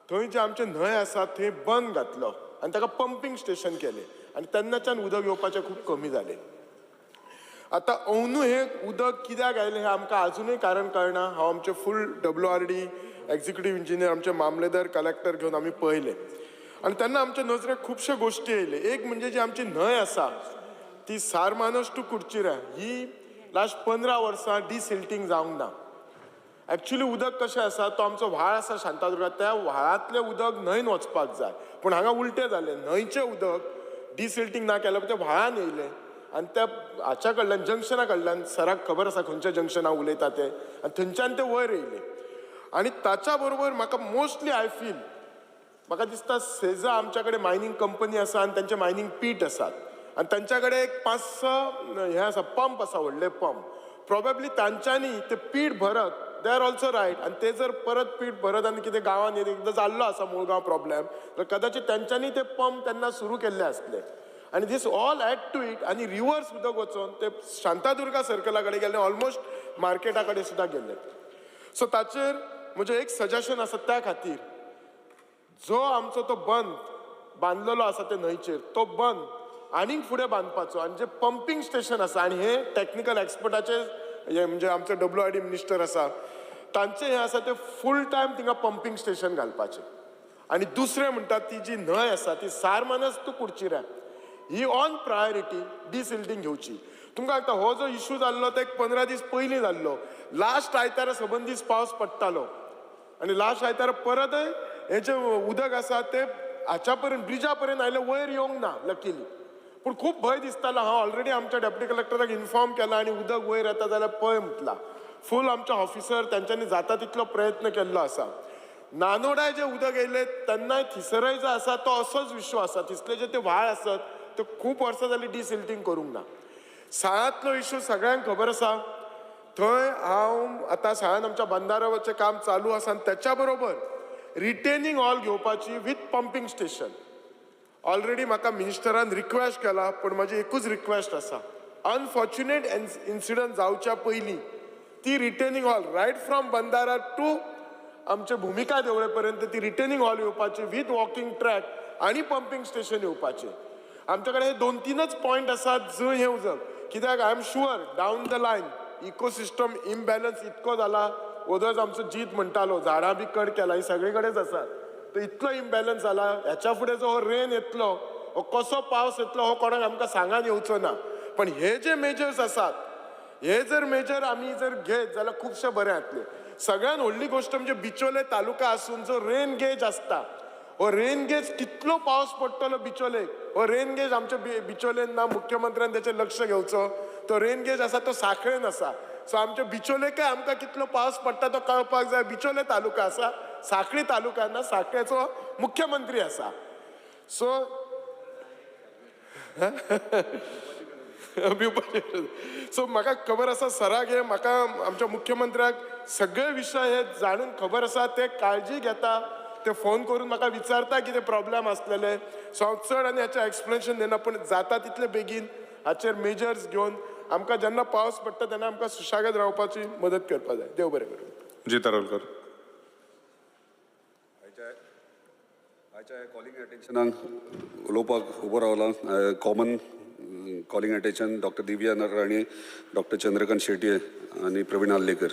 थंय जे आमचे न्हंय आसा थंय बंद घातलो आनी ताका पंपींग स्टेशन केलें आनी तेन्नाच्यान उदक येवपाचें खूब कमी जालें. आतां अंदू हें उदक कित्याक आयलें हें आमकां आजुनूय कारण कळना. हांव आमचे फूल WRD executive engineer, आमचे मामलेदार, कलेक्टर घेवन आमी पळयलें आनी तेन्ना आमच्या नजरेक खुबश्यो गोश्टी येयल्यो. एक म्हणजे जी आमची न्हंय आसा ती सारमानस टू कुडचिऱ्या ही लास्ट 15 वर्सां डिसिल्टींग जावंक ना. एक्चुली उदक कशें आसा, तो आमचो व्हाळ आसा शांतादुर्गा, त्या व्हाळांतलें उदक न्हंयन वचपाक जाय, पूण हांगा उलटें जालें. न्हंयचें उदक डिसिल्टींग ना केलें तें व्हाळान येयलें आनी त्या हाच्या कडल्यान, जंक्शना कडल्यान, सराक खबर आसा खंयच्या जंक्शना उलयता तें, आनी थंयच्यान तें वयर येयलें. आनी ताच्या बरोबर म्हाका मोस्टली I feel, म्हाका दिसता सेजा आमच्या कडेन मायनींग कंपनी आसा आनी तांचे मायनींग पीट आसात आनी तांच्या कडेन एक 5-6 हें आसा, पंप आसा, व्हडले पंप. प्रोबेबली तांच्यांनी ते पीठ भरत, they are also right. आनी ते जर परत पीठ भरत आनी कितें गांवांत एकदां जाल्लो आसा मुळगांव प्रॉब्लेम, तर कदाचित तांच्यांनी ते पंप तेन्ना सुरू केल्ले आसले. आनी this all add to it. आनी रिवर्स उदक वचोन ते शांतादुर्गा सर्कला कडेन गेले, ऑलमोस्ट मार्केटा कडेन सुद्दां गेले. सो ताचेर म्हजें एक सजेशन आसा, त्या खातीर जो आमचो तो बंद बांदलेलो आसा ते न्हंयचेर, तो बंद आनीक फुडें बांदपाचो. आनी जे पंपींग स्टेशन आसा, आनी हे टॅक्निकल एक्सपर्टाचे हे म्हणजे आमचे WRD minister आसा तांचे हें आसा ते फूल टायम थिंगा पंपींग स्टेशन घालपाचें. आनी दुसरें म्हणटा ती जी न्हंय आसा ती Sarmanas two कुडचिऱ्या he on priority डिसिल्टींग घेवची. तुमकां सांगता, हो जो इशू जाल्लो तो एक 15 दीस पयलीं जाल्लो. लास्ट आयतारा सबंद दीस पावस पडटालो आनी लास्ट आयतारा परतय हें जें उदक आसा तें हाच्या पर्यंत, ब्रिजा पर्यंत आयलें, वयर येवंक ना लकीली. पूण खूब भंय दिसतालो. हांव ऑलरेडी आमच्या डेप्युटी कलेक्टराक इन्फॉर्म केला आनी उदक वयर येता जाल्यार पळय म्हटलां. फूल आमचे ऑफिसर तांच्यांनी जाता तितलो प्रयत्न केल्लो आसा. नानोडा जें उदक येयलें तेन्नाय थिसरय जो आसा तो असोच विश्व आसा, थिसले जे ते व्हाळ आसत ते खूब वर्सां जालीं डिसिल्टींग करूंक ना. साळांतलो इशू सगळ्यांक खबर आसा. थंय हांव आतां साळान आमच्या बंदाराचें काम चालू आसा आनी त्याच्या बरोबर रिटेनिंग हॉल घेवपाची विथ पंपींग स्टेशन. ऑलरेडी म्हाका मिनिस्टरान रिक्वेस्ट केला, पूण म्हाजी एकूच रिक्वेस्ट आसा, अनफॉर्च्युनेट इन्सिडंट जावच्या पयलीं ती retaining wall right from Bandara to आमचे भुमिका देवळे पर्यंत ती रिटेनिंग हॉल येवपाची विथ वॉकिंग ट्रॅक आनी पंपींग स्टेशन येवपाचें. आमच्या कडेन हे 2-3 पॉयंट आसात जंय हें उदक, कित्याक I am sure down the line ecosystem imbalance इतको जाला. वदळच आमचो जीत म्हणटालो झाडां बी कट केला, ही सगळे कडेच आसात. तर इतलो इम्बॅलन्स जाला, ह्याच्या फुडें जो हो रेन येतलो, हो कसो पावस येतलो हो कोणाक आमकां सांगान येवचो ना. पण हे जे मेजर्स आसात, हे जर मेजर आमी जर घेत जाल्यार खुबशें बरें जातलें. सगळ्यान व्हडली गोश्ट म्हणजे बिचोले तालुका आसून जो रेन गेज आसता, हो रेन गेज कितलो पावस पडटलो बिचोलेक, हो रेन गेज आमच्या बिचोलेन ना, मुख्यमंत्र्यान तेचेर लक्ष घेवचो. तो रेन गेज आसा तो साखळेन आसा. सो आमच्या बिचोलेकय आमकां कितलो पावस पडटा तो कळपाक जाय. बिचोले तालुका आसा, साखळी तालुका ना, साखळेचो मुख्यमंत्री आसा. सो सो म्हाका खबर आसा सराक, हे म्हाका आमच्या मुख्यमंत्र्याक सगळे विशय हे जाणून खबर आसा, ते काळजी घेता, ते फोन करून म्हाका विचारता कितें प्रॉब्लेम आसलेले. सो हांव चड आनी हाचें एक्सप्लेनेशन दिना, पूण जाता तितले बेगीन हाचेर मेजर्स घेवन आमकां जेन्ना पावस पडटा तेन्ना आमकां सुशेगाद रावपाची मदत करपाक जाय. देव बरें करूं. जीत आरोलकर. आयच्या कॉलिंग अटेन्शनाक उलोवपाक उबो रावला. Common calling attention doctor Divya Rane, doctor Chandrakant Shetye आनी प्रवीण आर्लेकर.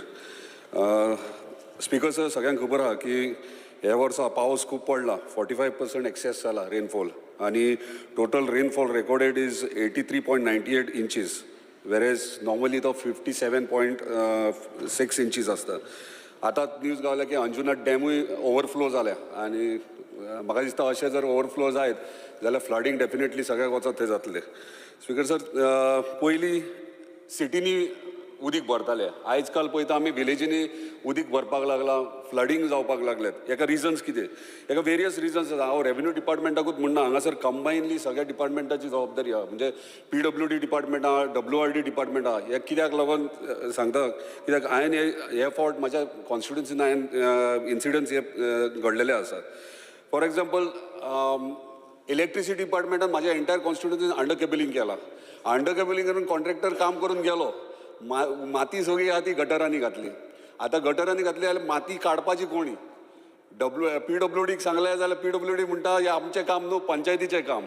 स्पिकर सर, सगळ्यांक खबर आहा की ह्या वर्सा पावस खूब पडला, 45% एक्सेस जाला रेनफॉल आनी total rainfall recorded is 83.98 inches, whereas normally तो 57.6 इंचीस आसता. आतां न्यूज गावल्या की अंजुना डॅमूय ओवरफ्लो जाल्या आनी म्हाका दिसता अशें जर ओवरफ्लो जायत जाल्यार फ्लडींग डेफिनेटली सगळ्याक वचत थंय जातलें. स्पिकर सर, पयलीं सिटींनी उदीक भरताले, आयज काल पळयता आमी विलेजींनी उदीक भरपाक लागलां, फ्लडींग जावपाक लागल्यात. हेका रिजन्स कितें? हेका वेरियस रिजन्स आसा. हांव रेवेन्यू डिपार्टमेंटाकूच म्हणना, हांगासर कंबायनली सगळ्या डिपार्टमेंटाची जबाबदारी आहा. म्हणजे PWD department आहा, WRD department आहा. हे कित्याक लागून सांगता, कित्याक हांवें हे फावट म्हाज्या कॉन्स्टिट्युन्सीन हांवें इन्सिडंट्स हे घडलेले आसात. फॉर एग्जाम्पल, इलेक्ट्रिसिटी डिपार्टमेंटान म्हाज्या एंटायर कॉन्स्टिट्युन्सीन अंडर केबलिंग केला. अंडर केबलिंग करून कॉन्ट्रॅक्टर काम करून गेलो, माती सगळी आहा ती गटरांनी घातली. आतां गटरांनी घातली जाल्यार माती काडपाची कोणी? PWDक सांगलें जाल्यार PWD म्हणटा हें आमचें काम न्हू, पंचायतीचें काम.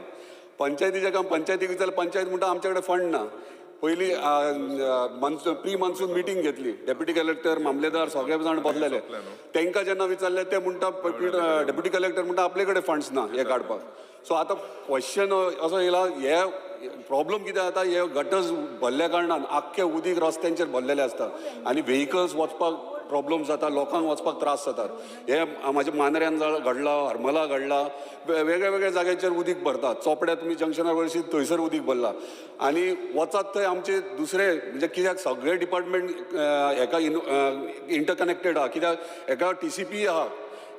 पंचायतीचें काम पंचायतीक जाल्यार पंचायत म्हणटा आमचे कडेन फंड ना. पयलीं प्री मान्सून मिटींग घेतली, डेप्युटी कलेक्टर, मामलेदार सगळे जाण बसलेले. तांकां जेन्ना विचारलें ते म्हणटा, डेप्युटी कलेक्टर म्हणटा आपले कडेन फंड्स ना हे काडपाक. सो आतां क्वेश्चन असो येयला, हे प्रॉब्लम कितें जाता, हे गटर्स भरल्या कारणान आख्खे उदीक रस्त्यांचेर भरलेले आसता आनी व्हेकल्स वचपाक प्रॉब्लम जाता, लोकांक वचपाक त्रास जातात. हे म्हाज्या मांद्र्यान घडला, हरमला घडला, वेगळ्या वेगळ्या जाग्यांचेर उदीक भरता. चोपड्या तुमी जंक्शनार वयरशी थंयसर उदीक भरला आनी वचात थंय आमचे दुसरे, म्हणजे कित्याक सगळे डिपार्टमेंट हेका इंटरकनेक्टेड आहा. कित्याक हेका TCP आहा,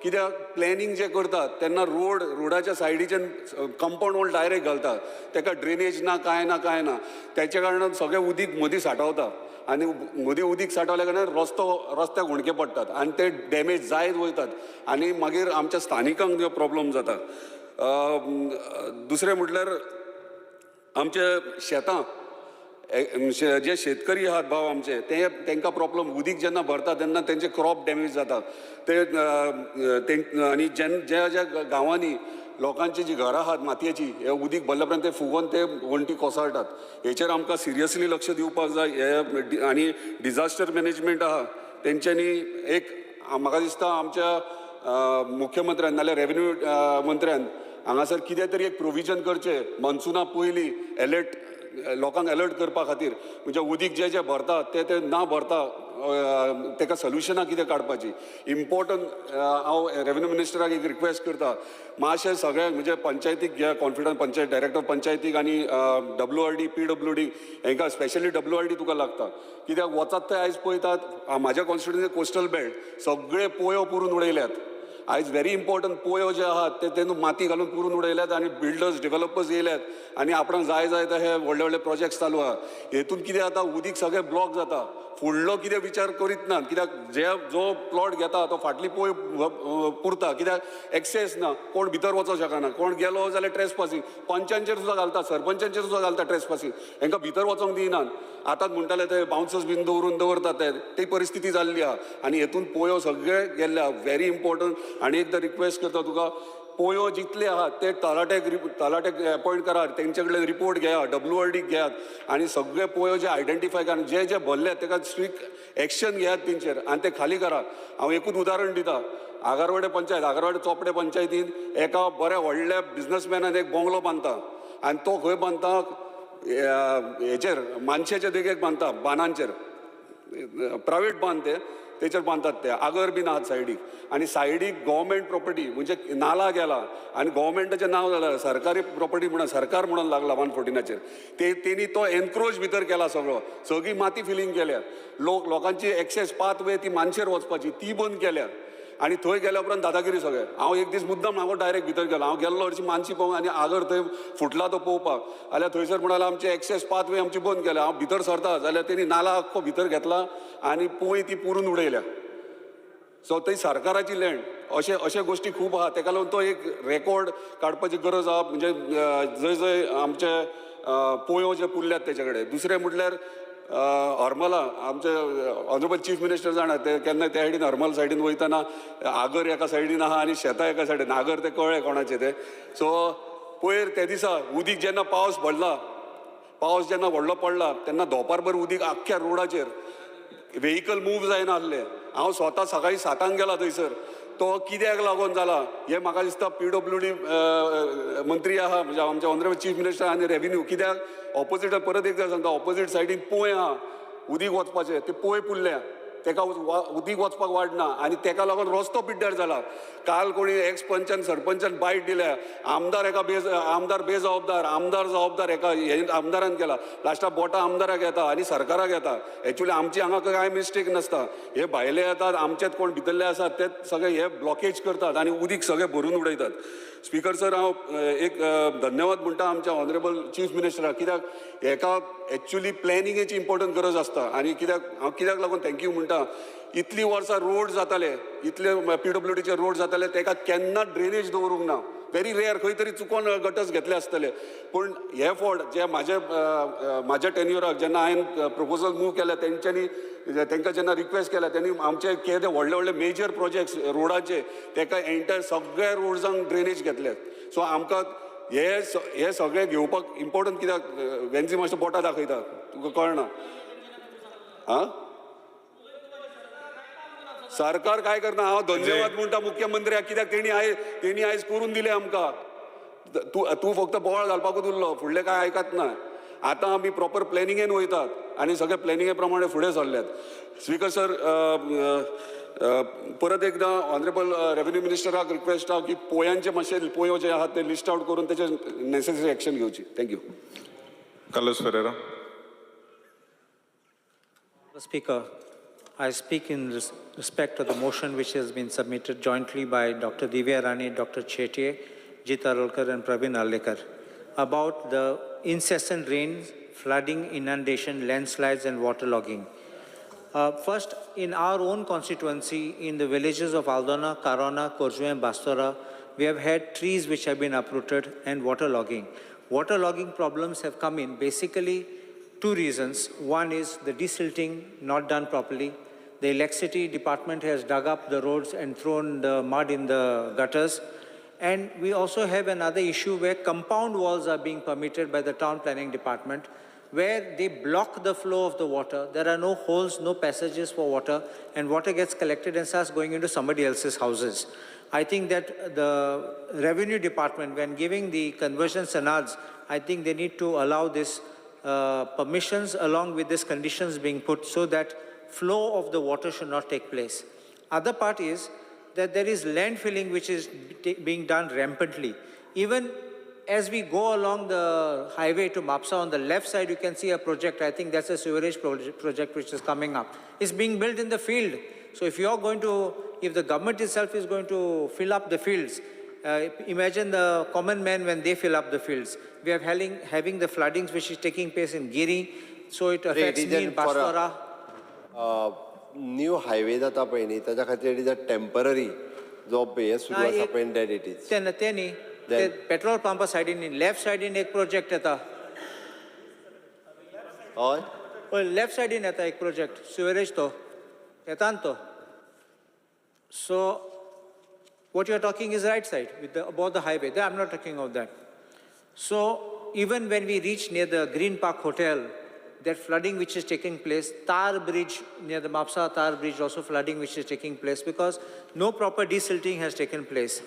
कित्याक प्लॅनिंग जें करतात तेन्ना रोडाच्या सायडीच्यान कंपावंड वॉल डायरेक्ट घालतात, ताका ड्रेनेज ना, कांय ना, कांय ना. तेच्या कारणान सगळें उदीक मदीं सांठवता आनी मदीं उदीक सांठवल्या कारणान रस्त्याक हुंडके पडटात आनी ते डॅमेज जायत वयतात आनी मागीर आमच्या स्थानिकांक प्रॉब्लम जाता. दुसरें म्हटल्यार आमचे शेतां, जे शेतकरी आहात भाव आमचे, ते तांकां प्रॉब्लम, उदीक जेन्ना भरता तेन्ना तेंचे क्रॉप डॅमेज जाता. ते आनी ज्या ज्या गांवांनी लोकांची जी घरां आहात मातयेची, हे उदीक भरल्या उपरांत ते फुगोवन ते वण्टी कोसळटात. हेचेर आमकां सिरियसली लक्ष दिवपाक जाय. हे आनी डिजास्टर मॅनेजमेंट आहा तेंच्यांनी एक म्हाका दिसता आमच्या मुख्यमंत्र्यान नाल्यार रेवेन्यू मंत्र्यान हांगासर कितें तरी एक प्रोविजन करचें मॉन्सुना पयलीं एलर्ट, लोकांक अलर्ट करपा खातीर. म्हणजे उदीक जे जे भरता ते ते ना भरता ताका सोल्युशनां कितें काडपाची इम्पॉर्टंट. हांव रेवेन्यू मिनिस्टराक एक रिक्वेस्ट करता, मातशें सगळ्यांक म्हणजे पंचायतीक घे कॉन्फिडन्स, पंचायत डायरेक्टर पंचायतीक आनी WRD PWD हांकां, स्पेशली WRD तुका लागता. कित्याक वचात थंय आयज पळयतात म्हाज्या कॉन्स्टिट्युन्सी कोस्टल बेल्ट सगळे पोयो पुरून उडयल्यात. आयज व्हेरी इम्पॉर्टंट पोयो जे आहात ते तेन्ना माती घालून पुरून उडयल्यात आनी बिल्डर्स डेव्हलपर्स येयल्यात आनी आपणाक जाय जाय ते हे व्हडले व्हडले प्रोजेक्ट्स चालू आहा. हेतून कितें जाता, उदीक सगळें ब्लॉक जाता. फुडलो कितें विचार करीत ना, कित्याक जे जो प्लॉट घेता तो फाटली पोय पुरता, कित्याक एक्सेस ना, कोण भितर वचोंक शकना, कोण गेलो जाल्यार ट्रेसपासींग, पंचांचेर सुद्दां घालता, सरपंचांचेर सुद्दां घालता ट्रेसपासींग, हांकां भितर वचोंक दिनात. आतां म्हणटाले ते बाउन्सर्स बीन दवरून दवरतात, ते ती परिस्थिती जाल्ली आहा आनी हेतून पोयो सगळे गेल्ले आहा. Very important. आनी एकदां रिक्वेस्ट करता तुका, पोयो जितले आहात ते तलाट्याक अपॉयंट करात, तेंचे कडेन रिपोर्ट घेयात, WRD घेयात आनी सगळे पोयो जे आयडेंटिफाय करा, जे जे भरले ताका स्ट्रिक्ट एक्शन घेयात तेंचेर आनी ते खाली करात. हांव एकूच उदाहरण दिता, आगारवाडे पंचायत, आगारवाडे चोपडे पंचायतीन एका बऱ्या व्हडल्या बिजनसमॅनान एक बंगलो बांदता आनी तो खंय बांदता, हेचेर मानशेच्या देगेक बांदता, बांदांचेर, प्रायवेट बांद ते तेचेर बांदतात ते, आगर बीन आहात सायडीक आनी सायडीक गव्हर्मेंट प्रॉपर्टी म्हणजे नाला गेला आनी गव्हर्मेंटाचें नांव जालां सरकारी प्रॉपर्टी म्हणून, सरकार म्हणून लागला 114चेर. ते तेणी तो एनक्रोच भितर केला, सगळो सगळी माती फिलींग केल्या, लोकांची एक्सेस पाथवे ती मानशेर वचपाची ती बंद केल्या आनी थंय गेल्या उपरांत दादागिरी सगळें. हांव एक दीस मुद्दम हांव डायरेक्ट भितर गेलो, हांव गेल्लो हरशीं मानशी पळोवंक आनी आगर थंय फुटला तो पळोवपाक, जाल्यार थंयसर म्हणाले आमची एक्सेस पाथवे आमची बंद केल्या. हांव भितर सरता जाल्यार तेणी नाला आख्खो भितर घेतला आनी पोंय ती पुरून उडयल्या. सो थंय सरकाराची लँड, अशे अशे गोश्टी खूब आहा. तेका लागून तो एक रेकॉर्ड काडपाची गरज आहा, म्हणजे जंय जंय आमचे पोंयो जे पुरल्यात तेचे कडेन. दुसरें म्हटल्यार हरमला, आमचे ऑनरेबल चीफ मिनिस्टर जाणा ते केन्ना त्या सायडीन हरमल सायडीन वयतना आगर एका सायडीन आहा आनी शेतां एका सायडीन, आगर ते कळ्ळें कोणाचें ते. सो पयर त्या दिसा उदीक जेन्ना पावस पडला, पावस जेन्ना व्हडलो पडला तेन्ना धोंपारभर उदीक आख्ख्या रोडाचेर, व्हेकल मूव जायना आसलें. हांव स्वता सकाळीं 7 गेला थंयसर, तो कित्याक लागून जाला हें म्हाका दिसता PWD मंत्री आहा, म्हणजे आमचे ऑनरेबल चीफ मिनिस्टर आनी रेवेन्यू, कित्याक ऑपोजीट, परत एकदां सांगता, ऑपोजीट सायडीन पोंय आहा उदीक वचपाचें, ते पोंय पुरल्या, तेका उदीक वचपाक वाट ना आनी तेका लागून रस्तो पिड्ड्यार जाला. काल कोणी एक्स पंचान सरपंचान बायट दिल्या, आमदार एका आमदार बेजबाबदार, आमदार जबाबदार एका हे आमदारान केला, लास्टाक बोटां आमदाराक येता आनी सरकाराक येता. एक्चुअली आमची हांगा कांय मिस्टेक नासता, हे भायले येतात, आमचेच कोण भितरले आसात ते सगळे हे ब्लॉकेज करतात आनी उदीक सगळे भरून उडयतात. स्पीकर सर, हांव एक धन्यवाद म्हणटा आमच्या ऑनरेबल चीफ मिनिस्टराक, कित्याक हेका एक्चुअली प्लॅनिंगेची इम्पॉर्टंट गरज आसता. आनी कित्याक हांव कित्याक लागून thank you म्हणटा, इतली वर्सां रोड जाताले, इतले PWDचे रोड जाताले, तेका केन्ना ड्रेनेज दवरूंक ना. व्हेरी रेअर खंय तरी चुकोन गटर्स घेतले आसतले, पूण हे फावट जे म्हाज्या टेन्युराक जेन्ना हांवें प्रपोजल मूव केल्या, तेंच्यांनी तांकां जेन्ना रिक्वेस्ट केल्या, तेणी आमचे कितें व्हडले व्हडले मेजर प्रोजेक्ट्स रोडाचे तेका एंटायर सगळ्या रोड्सांक ड्रेनेज घेतले. सो आमकां हे सगळे घेवपाक इम्पॉर्टंट, कित्याक वेन्झी मातशें बोटां दाखयता तुका कळना. आं, सरकार काय करना. हांव धन्यवाद म्हणटा मुख्यमंत्र्याक, कित्याक तेणी आयज करून दिलें आमकां. तूं फक्त बोवाळ घालपाकूच उरलो, फुडलें कांय आयकत ना. आतां आमी प्रॉपर प्लॅनिंगेन वयतात आनी सगळे प्लॅनिंगे प्रमाणे फुडें सरल्यात. स्पीकर सर, परत एकदां ऑनरेबल रेवेन्यू मिनिस्टराक रिक्वेस्ट आहा की पोयांचे मातशे पोयो जे आहात ते लिस्ट आवट करून तेचे नेसेसरी एक्शन घेवची. Thank you. Carlos Ferreira. Speaker, I speak in respect of the motion which has been submitted jointly by Dr. Divya Rani, Dr. Chetye, Jit Arolkar and Praveen Arlekar about the incessant rains, flooding, inundation, landslides and waterlogging. First, in our own constituency, in the villages of Aldona, Karona, Korjue and Bastora, we have had trees which have been uprooted and waterlogging. Waterlogging problems have come in basically two reasons. One is the desilting not done properly. The electricity department has dug up the roads and thrown the mud in the gutters. And we also have another issue where compound walls are being permitted by the town planning department, where they block the flow of the water. There are no holes, no passages for water, and water gets collected and starts going into somebody else's houses. I think that the revenue department, when giving the conversion sanads, I think they need to allow this permissions along with these conditions being put so that flow of the water should not take place. Other part is that there is landfilling which is being done rampantly. Even as we go along the highway to Mapsa, on the left side you can see a project. I think that's a sewerage project which is coming up. It's being built in the field. So if you're going to, if the government itself is going to fill up the fields, imagine the common man when they fill up the fields. We are having the floodings which is taking place in Giri, so it affects me in Bastora. New highway जाता पळय न्ही, ताच्या खातीर it is a temporary जो हे सुरू आसा पळय, that it is. ते न्ही, ते पेट्रोल पंपा सायडीन लेफ्ट सायडीन एक प्रोजेक्ट येता. हय, हय, लेफ्ट सायडीन येता एक प्रोजेक्ट सिवरेज, तो येता न्ही तो. So what you are talking is right side with the about the highway. I am not talking of that. So even when we reach near the Green Park Hotel, that flooding which is taking place, Tar Bridge near the Mapsa Tar Bridge also flooding which is taking place because no proper desilting has taken place.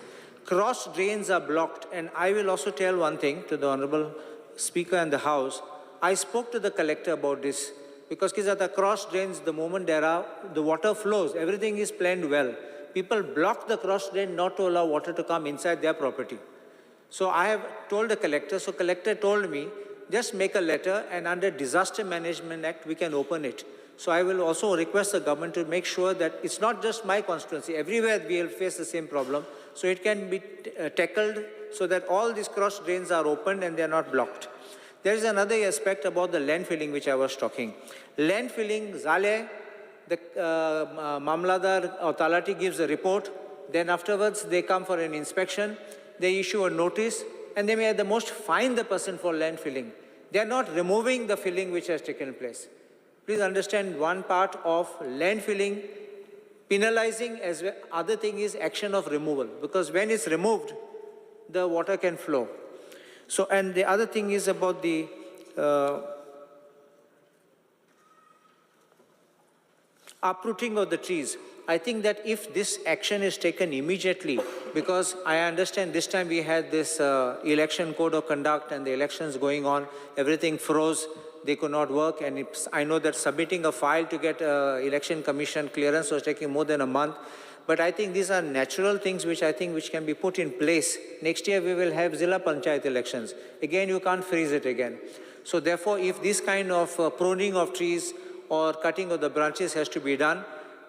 Cross drains are blocked, and I will also tell one thing to the Honorable Speaker and the House. I spoke to the collector about this because the cross drains, the moment there are, the water flows, everything is planned well. People block the cross drain not to allow water to come inside their property. So I have told the collector, so collector told me, just make a letter and under Disaster Management Act, we can open it. So I will also request the government to make sure that it's not just my constituency, everywhere we will face the same problem. So it can be tackled so that all these cross drains are opened and they are not blocked. There is another aspect about the landfilling which I was talking. Landfilling, zale, the Mamladar or Talati gives a report, then afterwards they come for an inspection, they issue a notice, and they may at the most fine the person for landfilling. They are not removing the filling which has taken place. Please understand one part of landfilling, penalizing as well. Other thing is action of removal, because when it's removed, the water can flow. So, and the other thing is about the uprooting of the trees. I think that if this action is taken immediately, because I understand this time we had this election code of conduct and the elections going on, everything froze. they could not work, and I know that submitting a file to get election commission clearance was taking more than a month. But I think these are natural things which I think which can be put in place. Next year we will have Zilla Panchayat elections. Again, you can't freeze it again. So therefore, if this kind of pruning of trees or cutting of the branches has to be done,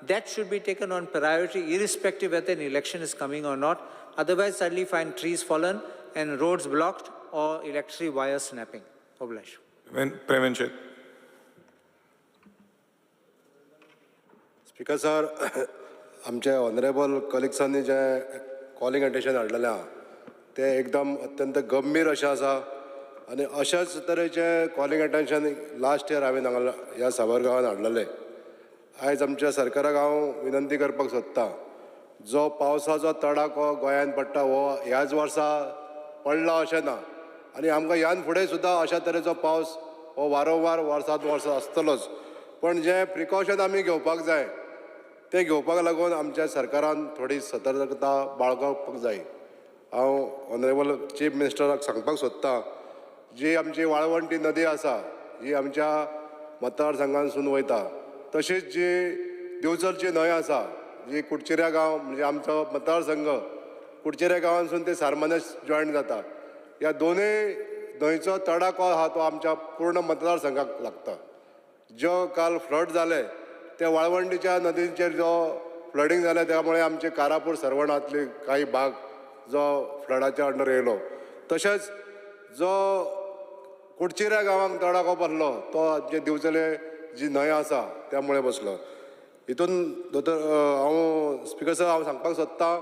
that should be taken on priority irrespective whether an election is coming or not. Otherwise, suddenly find trees fallen and roads blocked or electricity wires snapping. Oblige. Pravin Shet. Speaker sir, आमचे ऑनरेबल कलिग्सांनी जे कॉलिंग अटेन्शन हाडलेलें आहा तें एकदम अत्यंत गंभीर अशें आसा आनी अशाच तरेचें कॉलिंग अटेन्शन लास्ट इयर हांवें हांगा ह्या सावरगांवान हाडलेलें. आयज आमच्या सरकाराक हांव विनंती करपाक सोदतां, जो पावसाचो तडाखो गोंयांत पडटा हो ह्याच वर्सा पडला अशें ना आनी आमकां ह्यान फुडें सुद्दां अशा तरेचो पावस हो वारंवार वर्सांत वर्सां आसतलोच. पण जें प्रिकॉशन आमी घेवपाक जाय तें घेवपाक लागून आमच्या सरकारान थोडी सतर्कता बाळगोवपाक जाय. हांव ऑनरेबल चीफ मिनिस्टराक सांगपाक सोदतां, जी आमची वाळवंटी नदी आसा जी आमच्या मतदारसंघांतसून वयता, तशीच जी दिवचलची न्हंय आसा जी कुडचिऱ्या गांव म्हणजे आमचो मतदारसंघ कुडचिऱ्या गांवांतसून ते सारमानेस जॉयन जाता, ह्या दोनूय न्हंयचो तडाखो आहा तो आमच्या पूर्ण मतदारसंघाक लागता. जो काल फ्लड जाले ते वाळवंटीच्या नदीचेर जो फ्लडींग जालें त्यामुळे आमचे कारापूर सर्वणांतले काही भाग जो फ्लडाच्या अंडर येयलो, तशेंच जो कुडचिऱ्या गांवांक तडाखो बसलो तो आमचे दिवचले जी न्हंय आसा त्यामुळे बसलो. हितून दोतोर हांव स्पिकर सर हांव सांगपाक सोदतां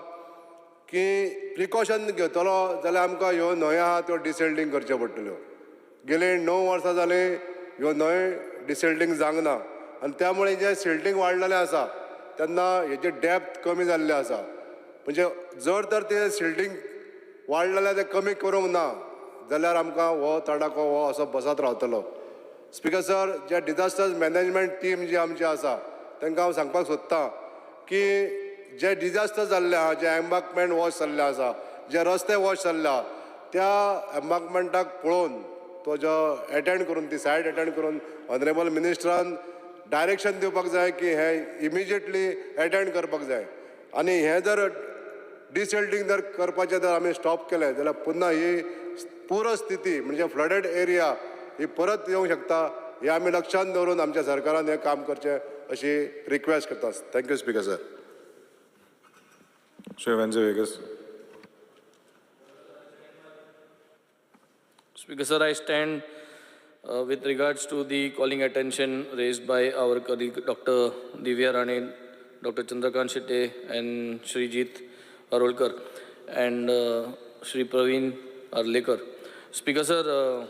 की प्रिकॉशन घेतलो जाल्यार आमकां ह्यो न्हंयो आहा त्यो डिसेल्टींग करच्यो पडटल्यो. गेली 9 वर्सां जालीं ह्यो न्हंय डिसेल्टींग जावंक ना आनी त्यामुळे जें सिल्टींग वाडलेलें आसा तेन्ना हेजी डेप्थ कमी जाल्ली आसा. म्हणजे जर तर तें सिल्टींग वाडलेलें तें कमी करूंक ना जाल्यार आमकां हो तडाखो हो असो बसत रावतलो. स्पिकर सर, जे डिजास्टर मॅनेजमेंट टीम जी आमची आसा तांकां हांव सांगपाक सोदतां की जे डिजास्टर जाल्ले आहा, जे एम्बार्कमेंट वॉश जाल्ले आसा, जे रस्ते वॉश जाल्ले आहा, त्या एम्बार्कमेंटाक पळोवन तो जो एटेंड करून ती सायड एटेंड करून ऑनरेबल मिनिस्टरान डायरेक्शन दिवपाक जाय की हे इमिजिएटली एटेंड करपाक जाय. आनी हें जर डिसेल्टींग जर करपाचें जर आमी स्टॉप केलें जाल्यार पुन्हा ही पूरस्थिती म्हणजे फ्लडेड एरिया ही परत येवंक शकता. हें आमी लक्षांत दवरून आमच्या सरकारान हें काम करचें अशी रिक्वेस्ट करता. Thank you speaker sir. Shri Venzy Viegas. Speaker sir, I stand with regards to the calling attention raised by our colleague Dr. Divya Rane, Dr. Chandrakant Shete and Shri Jeet Arolkar and Shri Praveen Arlekar. Speaker sir,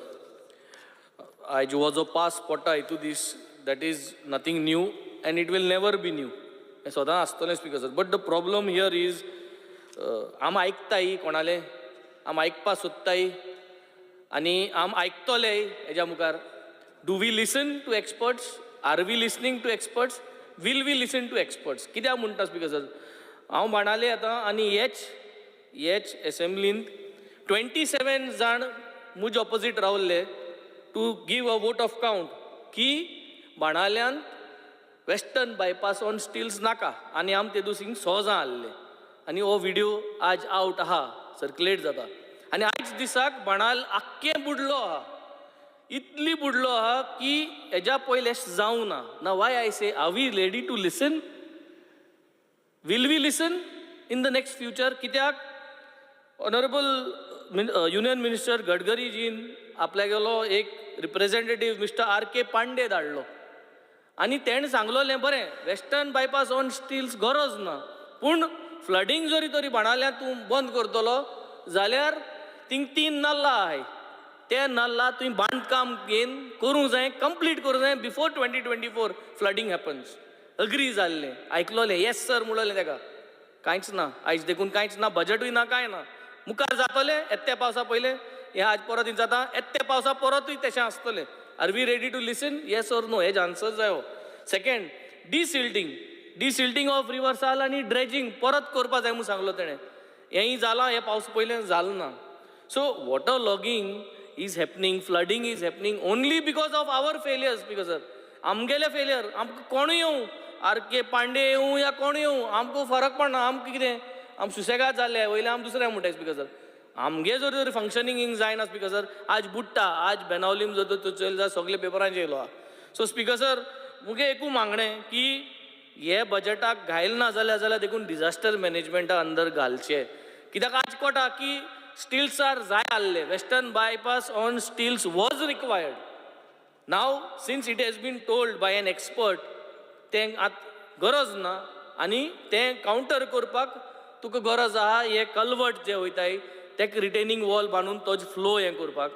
I was a pass पडटा हितू दीस, that is nothing new and it will never be new. हें सदां आसतलें speaker sir. But the problem here is आम आयकताय कोणाले, आम आयकपा सोदताय आनी आम आयकतले हेज्या मुखार. Do we listen to experts? Are we listening to experts? Will we listen to experts? कित्याक म्हणटा स्पिकर सर, हांव बाणाले आतां आनी हेच एसेंब्लींत 27 जाण म्हज ऑपोजीट रावल्ले to give a vote of count की बाणाल्यान वेस्टर्न बायपास ऑन स्टिल्स नाका. आनी आम ते दुसरींग 100 जाण आहले आनी हो व्हिडियो आज आवट आहा, सर्कुलेट जाता. आनी आयज दिसाक बाणाल आख्खें बुडलो आहा, इतली बुडलो आहा की हेज्या पयलें जावं ना. ना why I say, are we ready to listen? Will we listen in the next future? कित्याक ऑनरेबल युनियन मिनिस्टर गडकरीजीन आपल्यागेलो एक रिप्रेझेंटेटीव मिस्टर R.K. Pandey धाडलो आनी तेणें सांगलोलें बरें वेस्टर्न बायपास ऑन स्टिल्स गरज ना, पूण फ्लडींग जरी तरी बाणाल्या तूं बंद करतलो जाल्यार थिंग 3 नल्ला आहाय, ते नल्ला तुवें बांदकाम घेवन करूंक जाय, कंप्लीट करूंक जाय बिफोर 2024 फ्लडींग हॅपन्स. अग्री जाल्लें, आयकलोलें, येस सर म्हणलें ताका. कांयच ना आयज देखून, कांयच ना, बजटूय ना, कांय ना. मुखार जातलें येत्या पावसा पयलें हें आज परत जाता, येत्या पावसा परतूय तशें आसतलें. Are we ready to listen? Yes or no? Has answer जाय हो. Second, desilting, desilting of river Sal आनी ड्रेजींग परत करपा जाय म्हूण सांगलो तेणें. हेंय जालां, हें पावस पयलें जालें ना. So water logging is happening, flooding is happening only because of our failures, Speaker sir. आमगेले फेलियर, आमकां कोणूय येवं, आर के पांडे येवं या कोण येवं, आमकां फरक पडना. आमकां कितें, आम सुसेगाद जाल्ले वयले आम दुसऱ्या म्हणटाय स्पीकर सर. आमगे जर तर फंक्शनींग हिंग जायना स्पीकर सर, आज बुडटा. आज बेनावलीम जर तर चोयले जाल्यार सगळे पेपरांचेर येयलो आहा. सो स्पीकर सर, मुगे एकू मागणें की हे बजेटाक घायल ना जाल्यार जाल्यार देखून डिजास्टर मॅनेजमेंटा अंदर घालचें. कित्याक आज कोटा की स्टिल्स are जाय आहले, western bypass on stilts was required. Now since it has been told by an expert तें आतां गरज ना आनी तें कावंटर करपाक तुका गरज आहा हे कलवट जे वयताय तेका रिटेनींग वॉल बांदून तो फ्लो हें करपाक,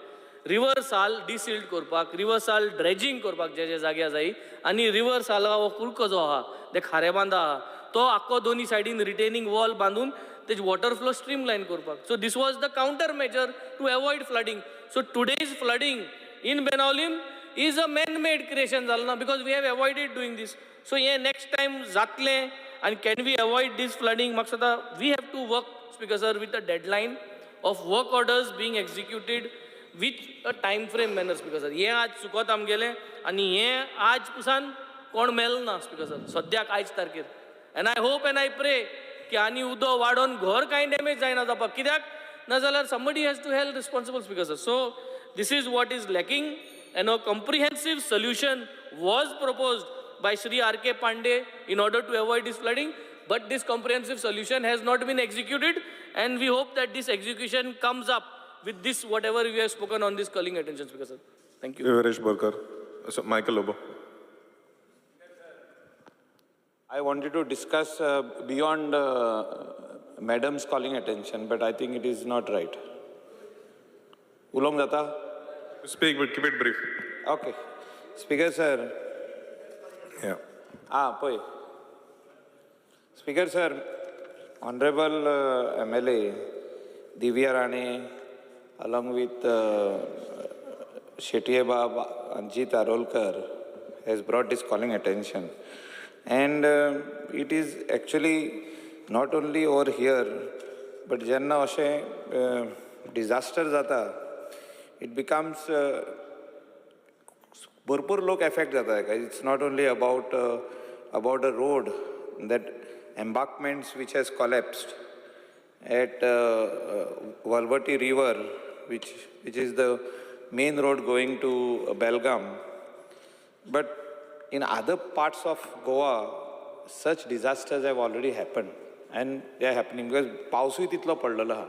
रिवर साल डिसिल्ट करपाक, रिवर साल ड्रेजींग करपाक जे जे जाग्यार जाय आनी रिवर साला हो कुडको जो आहा ते खारेबांदा आहा तो आख्खो दोनी सायडीन रिटेनींग वॉल बांदून तेजे वॉटर फ्लो स्ट्रीम लायन करपाक. So this was the counter measure to avoid flooding. So today's flooding in Benaulim is a man made creation जालें ना, because we have avoided doing this. So हें नेक्स्ट टायम जातलें आनी can we avoid this flooding. म्हाका दिसता we have to work, Speaker sir, with a deadline of work orders being executed with a time frame manner, Speaker sir. हें आज चुकत आमगेलें आनी हें आज पुसान कोण मेल ना स्पीकर सर सद्याक आयज तारखेर. And I hope and I pray की आनी उदक वाडोवन घर कांय डॅमेज जायना जावपाक, कित्याक ना जाल्यार somebody has to held responsible, Speaker sir. So this is what is lacking and a comprehensive solution was proposed by Shri R.K. Pandey in order to avoid this flooding, but this comprehensive solution has not been executed, and we hope that this execution comes up with this whatever we have spoken on this calling attention, Speaker sir. Thank you. Viresh Borkar. So, Michael Lobo. I wanted to discuss beyond Madam's calling attention, but I think it is not right. Ulong jata? Speak, but keep it brief. Okay. Speaker sir. Yeah. Ah, poi. Speaker sir, Honorable MLA Divya Rane, along with Shetty Bab, Anjit Arolkar, has brought this calling attention. And it is actually not only over here, but jenna ashe disaster jata, it becomes bharpur lok affect jata. It's not only about a road, that embankments which has collapsed at Valvati River, which is the main road going to Belgaum. But in other parts of Goa, such disasters have already happened, and they are happening because पावसूय तितलो पडलेलो आहा.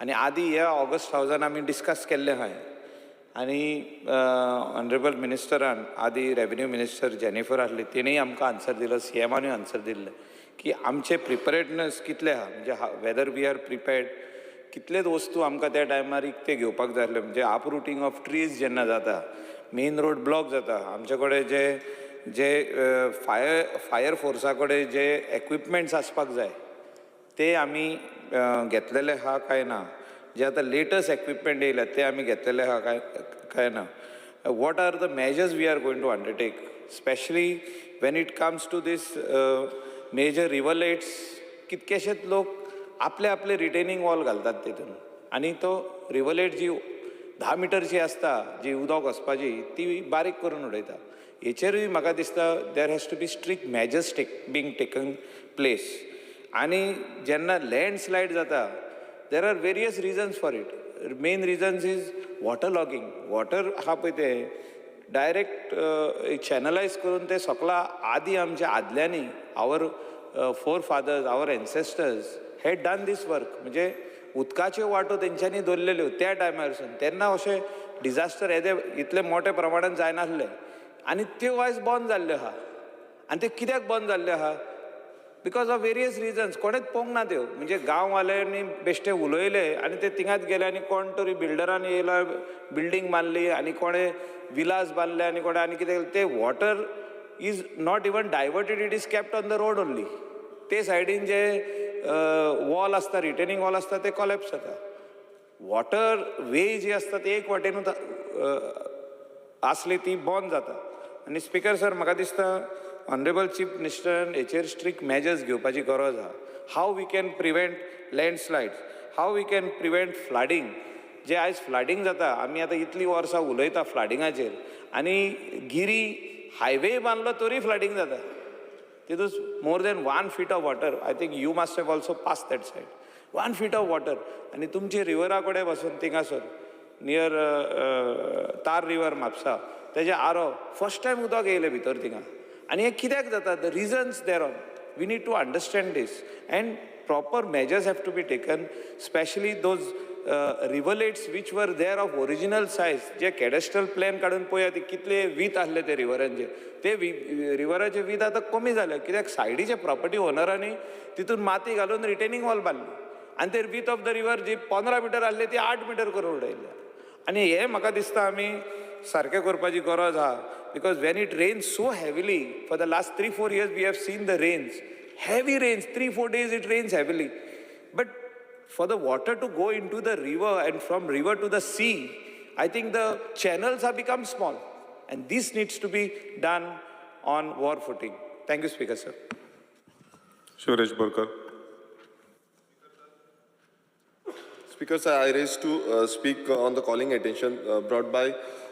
आनी आदी ह्या ऑगस्ट हावजान आमी डिस्कस केल्लें आहा आनी ऑनरेबल मिनिस्टरान आदी रेवेन्यू मिनिस्टर जेनिफर आसली, तेणेय आमकां आन्सर दिलो, सी एमानूय आन्सर दिल्लें की आमचे प्रिपेरेडनस कितले आहा, म्हणजे वेदर we are prepared, कितलेच वस्तू आमकां त्या टायमार इकते घेवपाक जाय आसले. म्हणजे अपरुटींग ऑफ ट्रीज जेन्ना जाता, मेन रोड ब्लॉक जाता, आमचे कडेन जे जे फायर फोर्सा कडेन जे एक्विपमेंट्स आसपाक जाय ते आमी घेतलेले आहा काय ना, जे आतां लेटस्ट एक्विपमेंट येयल्या ते आमी घेतलेले आहा काय ना. What are the measures we are going to undertake, specially when it comes to this major rivulets. कितकेशेच लोक आपले आपले रिटेनींग वॉल घालतात तितून, आनी तो रिवलेट जी 10 मिटरची आसता, जी उदक वचपाची, ती बारीक करून उडयता. हेचेरूय म्हाका दिसता there has to be strict measures being taken place. आनी जेन्ना लँडस्लायड जाता, there are various reasons for it. Main reasons is water logging. Water आहा पळय तें डायरेक्ट चॅनलायज करून ते सगळा आदी आमच्या आदल्यांनी, our forefathers, our ancestors had done this work. म्हणजे उदकाच्यो वाटो तेंच्यांनी दवरलेल्यो त्या टायमारसून. तेन्ना अशें डिजास्टर येदे इतले मोठ्या प्रमाणान जायनासलें आनी त्यो आयज बंद जाल्ल्यो आहा. आनी त्यो कित्याक बंद जाल्ल्यो आहा? Because of various reasons. कोणेच पळोवंक ना त्यो, म्हणजे गांववाल्यांनी बेश्टे उलयले आनी ते थिंगाच गेले आनी कोण तरी बिल्डरान येयला, बिल्डींग बांदली आनी कोणें विलास बांदले आनी कोणें आनी कितें. ते water is not even diverted, it is kept on the road only. ते सायडीन जे वॉल आसता, रिटेनींग वॉल आसता, ते कॉलेप्स जाता. वॉटर वे जी आसता ती एक वाटेनूच आसली ती बंद जाता. आनी स्पीकर सर, म्हाका दिसता ऑनरेबल चीफ मिनिस्टरान हेचेर स्ट्रिक्ट मेजर्स घेवपाची गरज आहा. How we can prevent landslides, how we can prevent flooding. जे आयज फ्लडिंग जाता, आमी आतां इतलीं वर्सां उलयता फ्लडिंगाचेर आनी गिरी हायवे बांदलो तरी फ्लडिंग जाता. तितून more than 1 feet of water. I think you must have also pass that side. 1 feet of water. आनी तुमचे रिवरा कडेन बसून थिंगासर नियर तार रिवर म्हापसा तेजे आरो फर्स्ट टायम उदक येयलें भितर थिंगा. आनी हें कित्याक जाता, the reasons there on we need to understand this and proper measures have to be taken, specially those rivulets which were there of original size. J cadastral plan काडून पळया ती कितले वीत आसले ते रिवरांचे, ते रिवराचे वीत आतां कमी जाले कित्याक सायडीचे प्रॉपर्टी ओनरांनी तितून माती घालून रिटेनिंग वॉल बांदली आनी ते वीत of the river G 15 metre आसले ती 8 मिटर करून उडयल्या. आनी हें म्हाका दिसता आमी सारकें करपाची गरज आहा, because when it rains so heavily for the last 3-4 years we have seen the rains, heavy rains, 3-4 days it rains heavily, but for the water to go into the river and from river to the sea, I think the channels have become small, and this needs to be done on war footing. Thank you, Speaker sir. Suresh Borkar. Speaker sir, I raised to speak on the calling attention brought by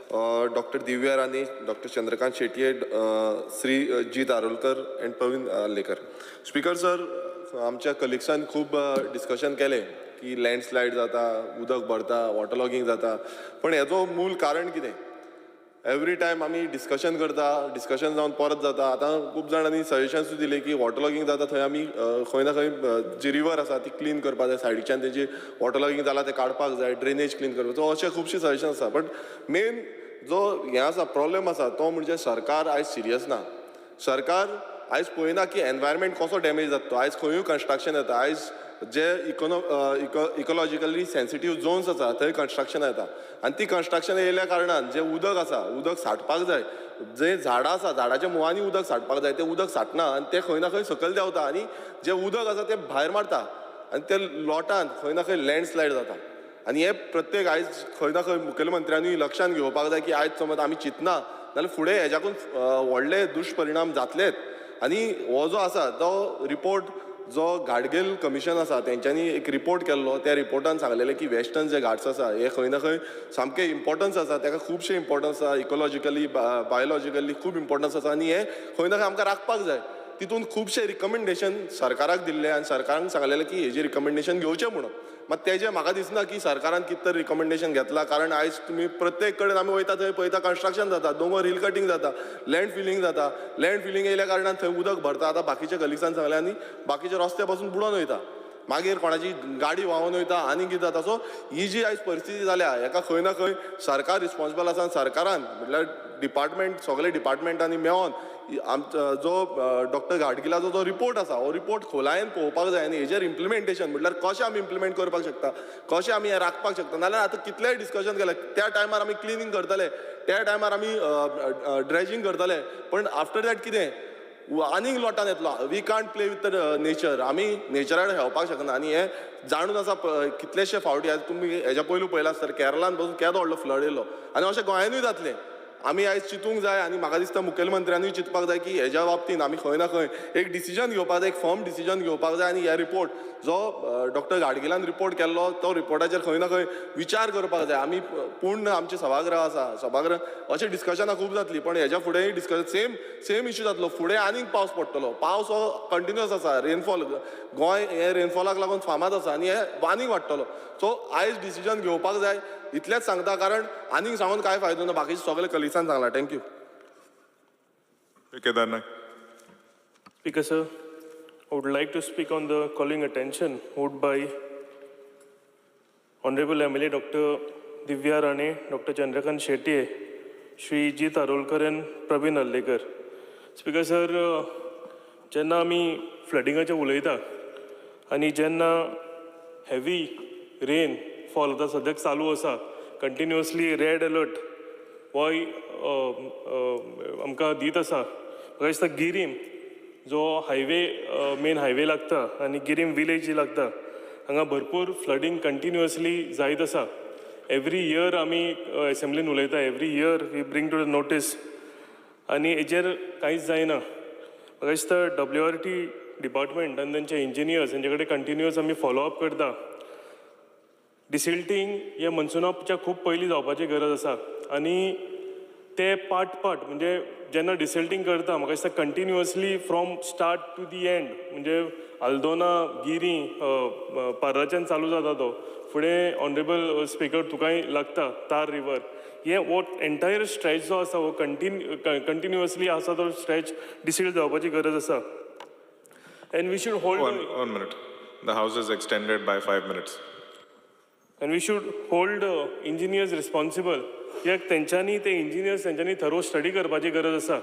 Dr. Divya Rane, Dr. Chandrakant Shetye, Sri Jeet Arolkar and Praveen Lekar. Speaker sir, आमच्या कलिग्सान खूब डिस्कशन केलें की लँडस्लायड जाता, उदक भरता, वॉटर लॉगिंग जाता, पण हेजो मूल कारण कितें? एवरी टायम आमी डिस्कशन करता, डिस्कशन जावन परत जाता. आतां खूब जाणांनी सजेशन्सूय दिले की वॉटर लॉगिंग जाता थंय आमी खंय ना खंय जी रिवर आसा ती क्लीन करपाक जाय, सायडीच्यान तेजी वॉटर लॉगिंग जाला तें काडपाक जाय, ड्रेनेज क्लीन करपाक जाय. सो अशे खुबशे सजेशन आसा, बट मेन जो हें आसा प्रॉब्लेम आसा तो म्हणजे सरकार आयज सिरियस ना. सरकार आयज पळयना की एनवायरमेंट कसो डॅमेज जाता तो. आयज खंयूय कन्स्ट्रक्शन येता, आयज जे इकोलॉजिकली सेन्सिटीव झोन्स आसा थंय कन्स्ट्रक्शन येता आनी ती कन्स्ट्रक्शन येयल्या कारणान जें उदक आसा उदक साठपाक जाय, जे झाडां आसा झाडाच्या मुळांनी उदक साठपाक जाय, तें उदक साठना आनी तें खंय ना खंय सकयल देंवता आनी जें उदक आसा तें भायर मारता आनी ते लोटान खंय ना खंय लँडस्लायड जाता. आनी हें प्रत्येक आयज खंय ना खंय मुखेलमंत्र्यांनी लक्षांत घेवपाक जाय की आयज समज आमी चिंतना जाल्यार फुडें हेज्याकून व्हडले दुश्परिणाम जातलेच. आनी हो जो आसा तो रिपोर्ट जो गाडगील कमिशन आसा तेंच्यांनी एक रिपोर्ट केल्लो, त्या रिपोर्टान सांगलेलें की वेस्टर्न जे घाट्स आसा हे खंय ना खंय सामकें इम्पोर्टन्स आसा, तेका खुबशें इम्पोर्टन्स आसा, इकोलॉजिकली बायोलॉजिकली खूब इम्पोर्टन्स आसा आनी हें खंय ना खंय आमकां राखपाक जाय. तितून खुबशे रिकमेंडेशन सरकाराक दिल्ले आनी सरकारान सांगलेलें की हेजें रिकमेंडेशन घेवचें म्हणून. मात तेजें म्हाका दिसना की सरकारान कितें तरी रिकमेंडेशन घेतलां, कारण आयज तुमी प्रत्येक कडेन आमी वयता थंय पळयता कन्स्ट्रक्शन जाता, दोंगर हिल कटींग जाता, लँड फिलींग जाता, लँड फिलींग येयल्या कारणान थंय उदक भरता. आतां बाकीच्या कलिग्सान सांगलें आनी बाकीचे रस्ते पासून बुडोन वयता, मागीर कोणाची गाडी व्हांवून वयता आनी कितें जाता. सो ही जी आयज परिस्थिती जाल्या हेका खंय ना खंय सरकार रिस्पॉन्सिबल आसा आनी सरकारान म्हटल्यार डिपार्टमेंट सगळे डिपार्टमेंटांनी मेळोन आमचो जो डॉक्टर गाडगिलाचो जो रिपोर्ट आसा हो रिपोर्ट खोलायेन पळोवपाक जाय आनी हेजेर इम्प्लिमेंटेशन म्हटल्यार कशें आमी इम्प्लिमेंट करपाक शकता, कशें आमी हें राखपाक शकता. नाल्यार आतां कितलेंय डिस्कशन केलें त्या टायमार आमी क्लिनींग करतले, त्या टायमार आमी ड्रेजिंग करतले, पण आफ्टर that कितें आनीक लोटान येतलो. We can't play with the nature, आमी नेचराक खेळपाक शकना. आनी हें जाणून आसा कितलेशे फावटी आतां तुमी हेज्या पयलू पळयलां आसतलें केरलान बसून केदो व्हडलो फ्लड येयलो आनी अशें गोंयानूय जातलें. आमी आयज चिंतूंक जाय आनी म्हाका दिसता मुखेलमंत्र्यानूय चिंतपाक जाय की हेज्या बाबतीन आमी खंय ना खंय एक डिसिजन घेवपाक जाय, एक फर्म डिसिजन घेवपाक जाय आनी हे रिपोर्ट जो डॉक्टर गाडगिलान रिपोर्ट केल्लो तो रिपोर्टाचेर खंय ना खंय विचार करपाक जाय. आमी पूर्ण आमचें सभागृह आसा, सभागृह अशें डिस्कशनां खूब जातलीं, पण हेज्या फुडेंय डिस्कशन सेम इश्यू जातलो. फुडें आनीक पावस पडटलो, पावस हो कंटिन्युअस आसा, रेनफॉल गोंय हे रेनफॉलाक लागून फामाद आसा आनी हे आनीक वाडटलो. सो आयज डिसिजन घेवपाक जाय इतलेंच सांगता, कारण आनीक सांगून कांय फायदो ना, बाकीचे सगळे कलिग्सान सांगला. Thank you. Kedar Naik. Speaker sir, I would like to speak on the calling attention moved by Honorable MLA Dr. Divya Rane, Dr. Chandrakant Shetye, Shri Jeet Arolkar and Praveen Arlekar. Speaker sir, जेन्ना आमी फ्लडिंगाचेर उलयता आनी जेन्ना हेवी रेन फॉल आतां सद्याक चालू आसा, कंटिन्युअसली रेड अलर्ट होय आमकां दीत आसा. म्हाका दिसता गिरीम जो हायवे मेन हायवे लागता आनी गिरीम विलेज जी लागता हांगा भरपूर फ्लडींग कंटिन्युअसली जायत आसा. एवरी इयर आमी एसेंब्लीन उलयता, every year we bring to the notice आनी हेजेर कांयच जायना. म्हाका दिसता WRT department आनी तेंचे इंजिनियर्स हेंचे कडेन कंटिन्युअस आमी फॉलोअप करता. डिसिल्टींग हे मनसुनाच्या खूब पयलीं जावपाची गरज आसा आनी ते पार्ट पार्ट म्हणजे जेन्ना डिसिल्टींग करता म्हाका दिसता continuously from start to the end, म्हणजे आल्दोना, गिरी, पार्राच्यान चालू जाता तो, फुडें ऑनरेबल स्पिकर तुकाय लागता तार रिवर, हे हो एंटायर स्ट्रेच जो आसा हो कंटिन्युअसली आसा तो स्ट्रेच डिसिल्ट जावपाची गरज आसा. And we should hold One minute. The house is extended by 5 minutes. And we should hold engineers responsible. कित्याक तेंच्यांनी ते इंजिनियर्स तेंच्यांनी थरो स्टडी करपाची गरज आसा.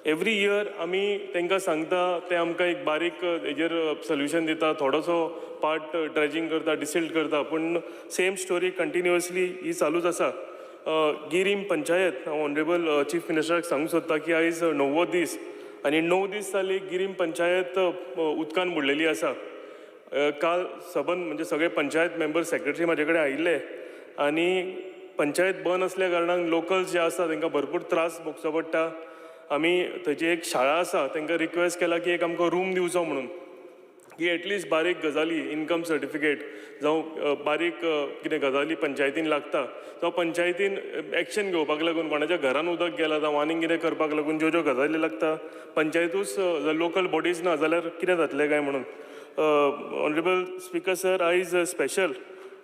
एवरी इयर आमी तांकां सांगता, ते आमकां एक बारीक हेजेर सोल्युशन दिता, थोडोसो पार्ट ड्रेजिंग करता, डिसिल्ट करता, पूण सेम स्टोरी कंटिन्युअसली ही चालूच आसा. गिरीम पंचायत, हांव ऑनरेबल चीफ मिनिस्टराक सांगूंक सोदता की आयज 9वो दीस आनी 9 दीस जाले गिरीम पंचायत उदकान बुडलेली आसा. काल सबंद म्हणजे सगळे पंचायत मेंबर सेक्रेटरी म्हाजे कडेन आयिल्ले आनी पंचायत बंद आसल्या कारणान लोकल्स जे आसा तांकां भरपूर त्रास भोगचो पडटा. आमी थंयची एक शाळा आसा तांकां रिक्वेस्ट केला की एक आमकां रूम दिवचो म्हणून, की एटलिस्ट बारीक गजाली, इनकम सर्टिफिकेट जावं बारीक कितें गजाली पंचायतीन लागता, जावं पंचायतीन एक्शन घेवपाक लागून कोणाच्या घरान उदक गेलां जावं आनीक कितें करपाक लागून ज्यो ज्यो गजाली लागता पंचायतूच लोकल बॉडीज ना जाल्यार कितें जातलें काय म्हणून. ऑनरेबल स्पिकर सर, आयज स्पेशल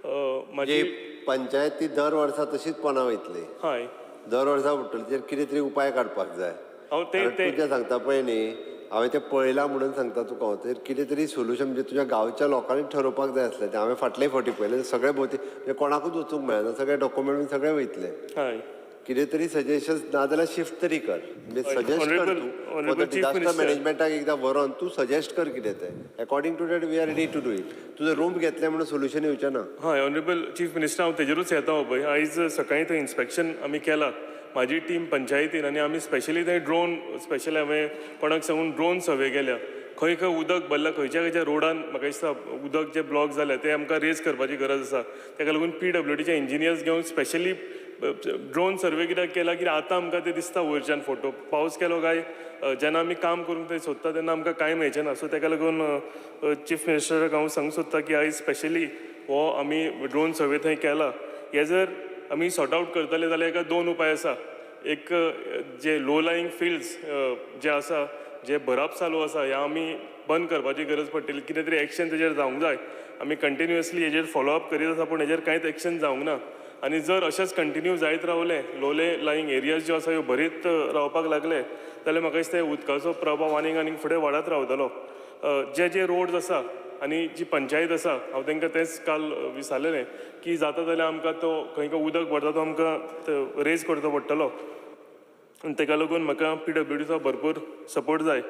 म्हाजी पंचायत ती दर वर्सा तशीच पोना वयतली, हय, दर वर्सा उठ्ठली, तेजेर कितें तरी उपाय काडपाक जाय. हांव ते तुजें सांगता पळय न्ही, हांवें तें पळयलां म्हणून सांगता तुका हांव, तेजेर कितें तरी सोल्युशन म्हणजे तुज्या गांवच्या लोकांनी ठरोवपाक जाय आसलें. तें हांवें फाटले फावटी पळयलें, सगळे भोवती म्हणजे कोणाकूच वचूंक मेळना, सगळे डॉक्युमेंट बीन सगळे वयतले. हय, कितें तरी सजेशन्स ना जाल्यार शिफ्ट तरी कर, म्हणजे सजेस्ट कर तूं फॉर the disaster मॅनेजमेंटाक एकदां व्हरोन तूं सजेस्ट कर कितें तें, according to that we are ready to do it. तुजें रूम घेतलें म्हणून सोल्युशन येवचें ना. हय ऑनरेबल चीफ मिनिस्टर, हांव तेजेरूच येता पळय. आयज सकाळीं थंय इन्स्पेक्शन आमी केलां, म्हाजी टीम पंचायतीन, आनी आमी स्पेशली थंय ड्रोन स्पेशल हांवें कोणाक सांगून ड्रोन सर्वे केल्या, खंय खंय उदक भरलां, खंयच्या खंयच्या रोडान म्हाका दिसता उदक जे ब्लॉक जालें तें आमकां रेज करपाची गरज आसा. ताका लागून PWDचे इंजिनियर्स घेवन स्पेशली ड्रोन सर्वे कित्याक केला की आतां आमकां तें दिसता वयरच्यान फोटो, पावस केलो काय जेन्ना आमी काम करूंक थंय सोदता तेन्ना आमकां कांय मेळचें ना. सो ताका लागून चीफ मिनिस्टराक हांव सांगूंक सोदता की आयज स्पेशली हो आमी ड्रोन सर्वे थंय केला. हे जर आमी सॉर्ट आवट करतले जाल्यार एका 2 उपाय आसा. एक जे लो लायींग फिल्ड्स जे आसा, जे भरप चालू आसा, ह्या आमी बंद करपाची गरज पडटली. कितें तरी एक्शन तेजेर जावंक जाय. आमी कंटिन्युअसली हेजेर फॉलोअप करीत आसा पूण हेजेर कांयच एक्शन जावंक ना. आनी जर अशेंच कंटिन्यू जायत रावलें, लोले लायींग एरियाज ज्यो आसा ह्यो भरीत रावपाक लागले जाल्यार म्हाका दिसता उदकाचो प्रभाव आनीक आनीक फुडें वाडत रावतलो. जे जे रोड्स आसा आनी जी पंचायत आसा, हांव तांकां तेंच काल विचारलेलें की जाता जाल्यार आमकां तो खंय खंय उदक भरता तो आमकां रेज करचो पडटलो आनी ताका लागून म्हाका PWDचो भरपूर सपोर्ट जाय.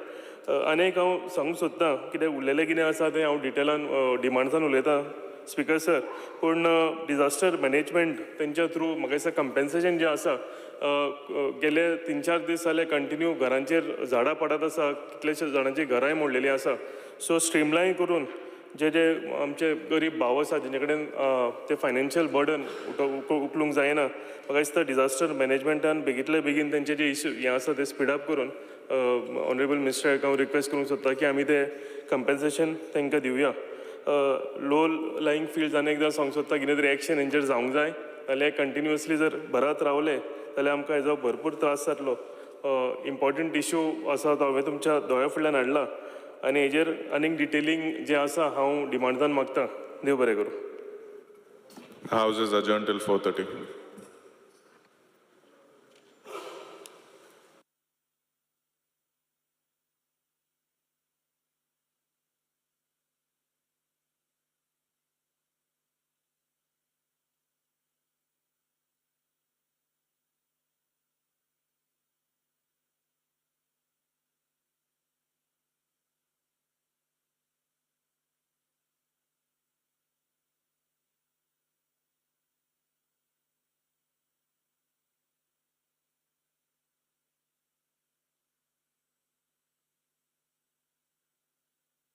आनी एक हांव सांगूंक सोदतां, कितें उरलेलें कितें आसा तें हांव डिटेलान डिमांड्सान उलयतां स्पिकर सर, पूण डिजास्टर मॅनेजमेंट तेंच्या थ्रू म्हाका दिसता कंपेन्सेशन जें आसा, गेले 3-4 दीस जाले कंटिन्यू घरांचेर झाडां पडत आसा, कितलेशे जाणांची घरांय मोडलेलीं आसा. सो स्ट्रीमलायन करून जे जे आमचे गरीब भाव आसा जेंचे कडेन ते फायनान्शियल बर्डन उखलूंक जायना, म्हाका दिसता डिजास्टर मॅनेजमेंटान बेगींतले बेगीन तेंचे जे इश्यू हें आसा ते स्पिडअप करून ऑनरेबल मिनिस्टराक हांव रिक्वेस्ट करूंक सोदता की आमी ते कंपेन्सेशन तांकां दिवया. लो लायींग फिल्ड्स आनी एकदां सांगूंक सोदता कितें तरी एक्शन हेंचेर जावंक जाय, नाल्यार कंटिन्युअसली जर भरत रावले जाल्यार आमकां हेजो भरपूर त्रास जातलो. इम्पॉर्टंट इश्यू आसा तो हांवें तुमच्या दोळ्या फुडल्यान हाडला आनी हेजेर आनीक डिटेलिंग जें आसा हांव डिमांड्सान मागता. देव बरें करूं. House is adjourned till 4:30.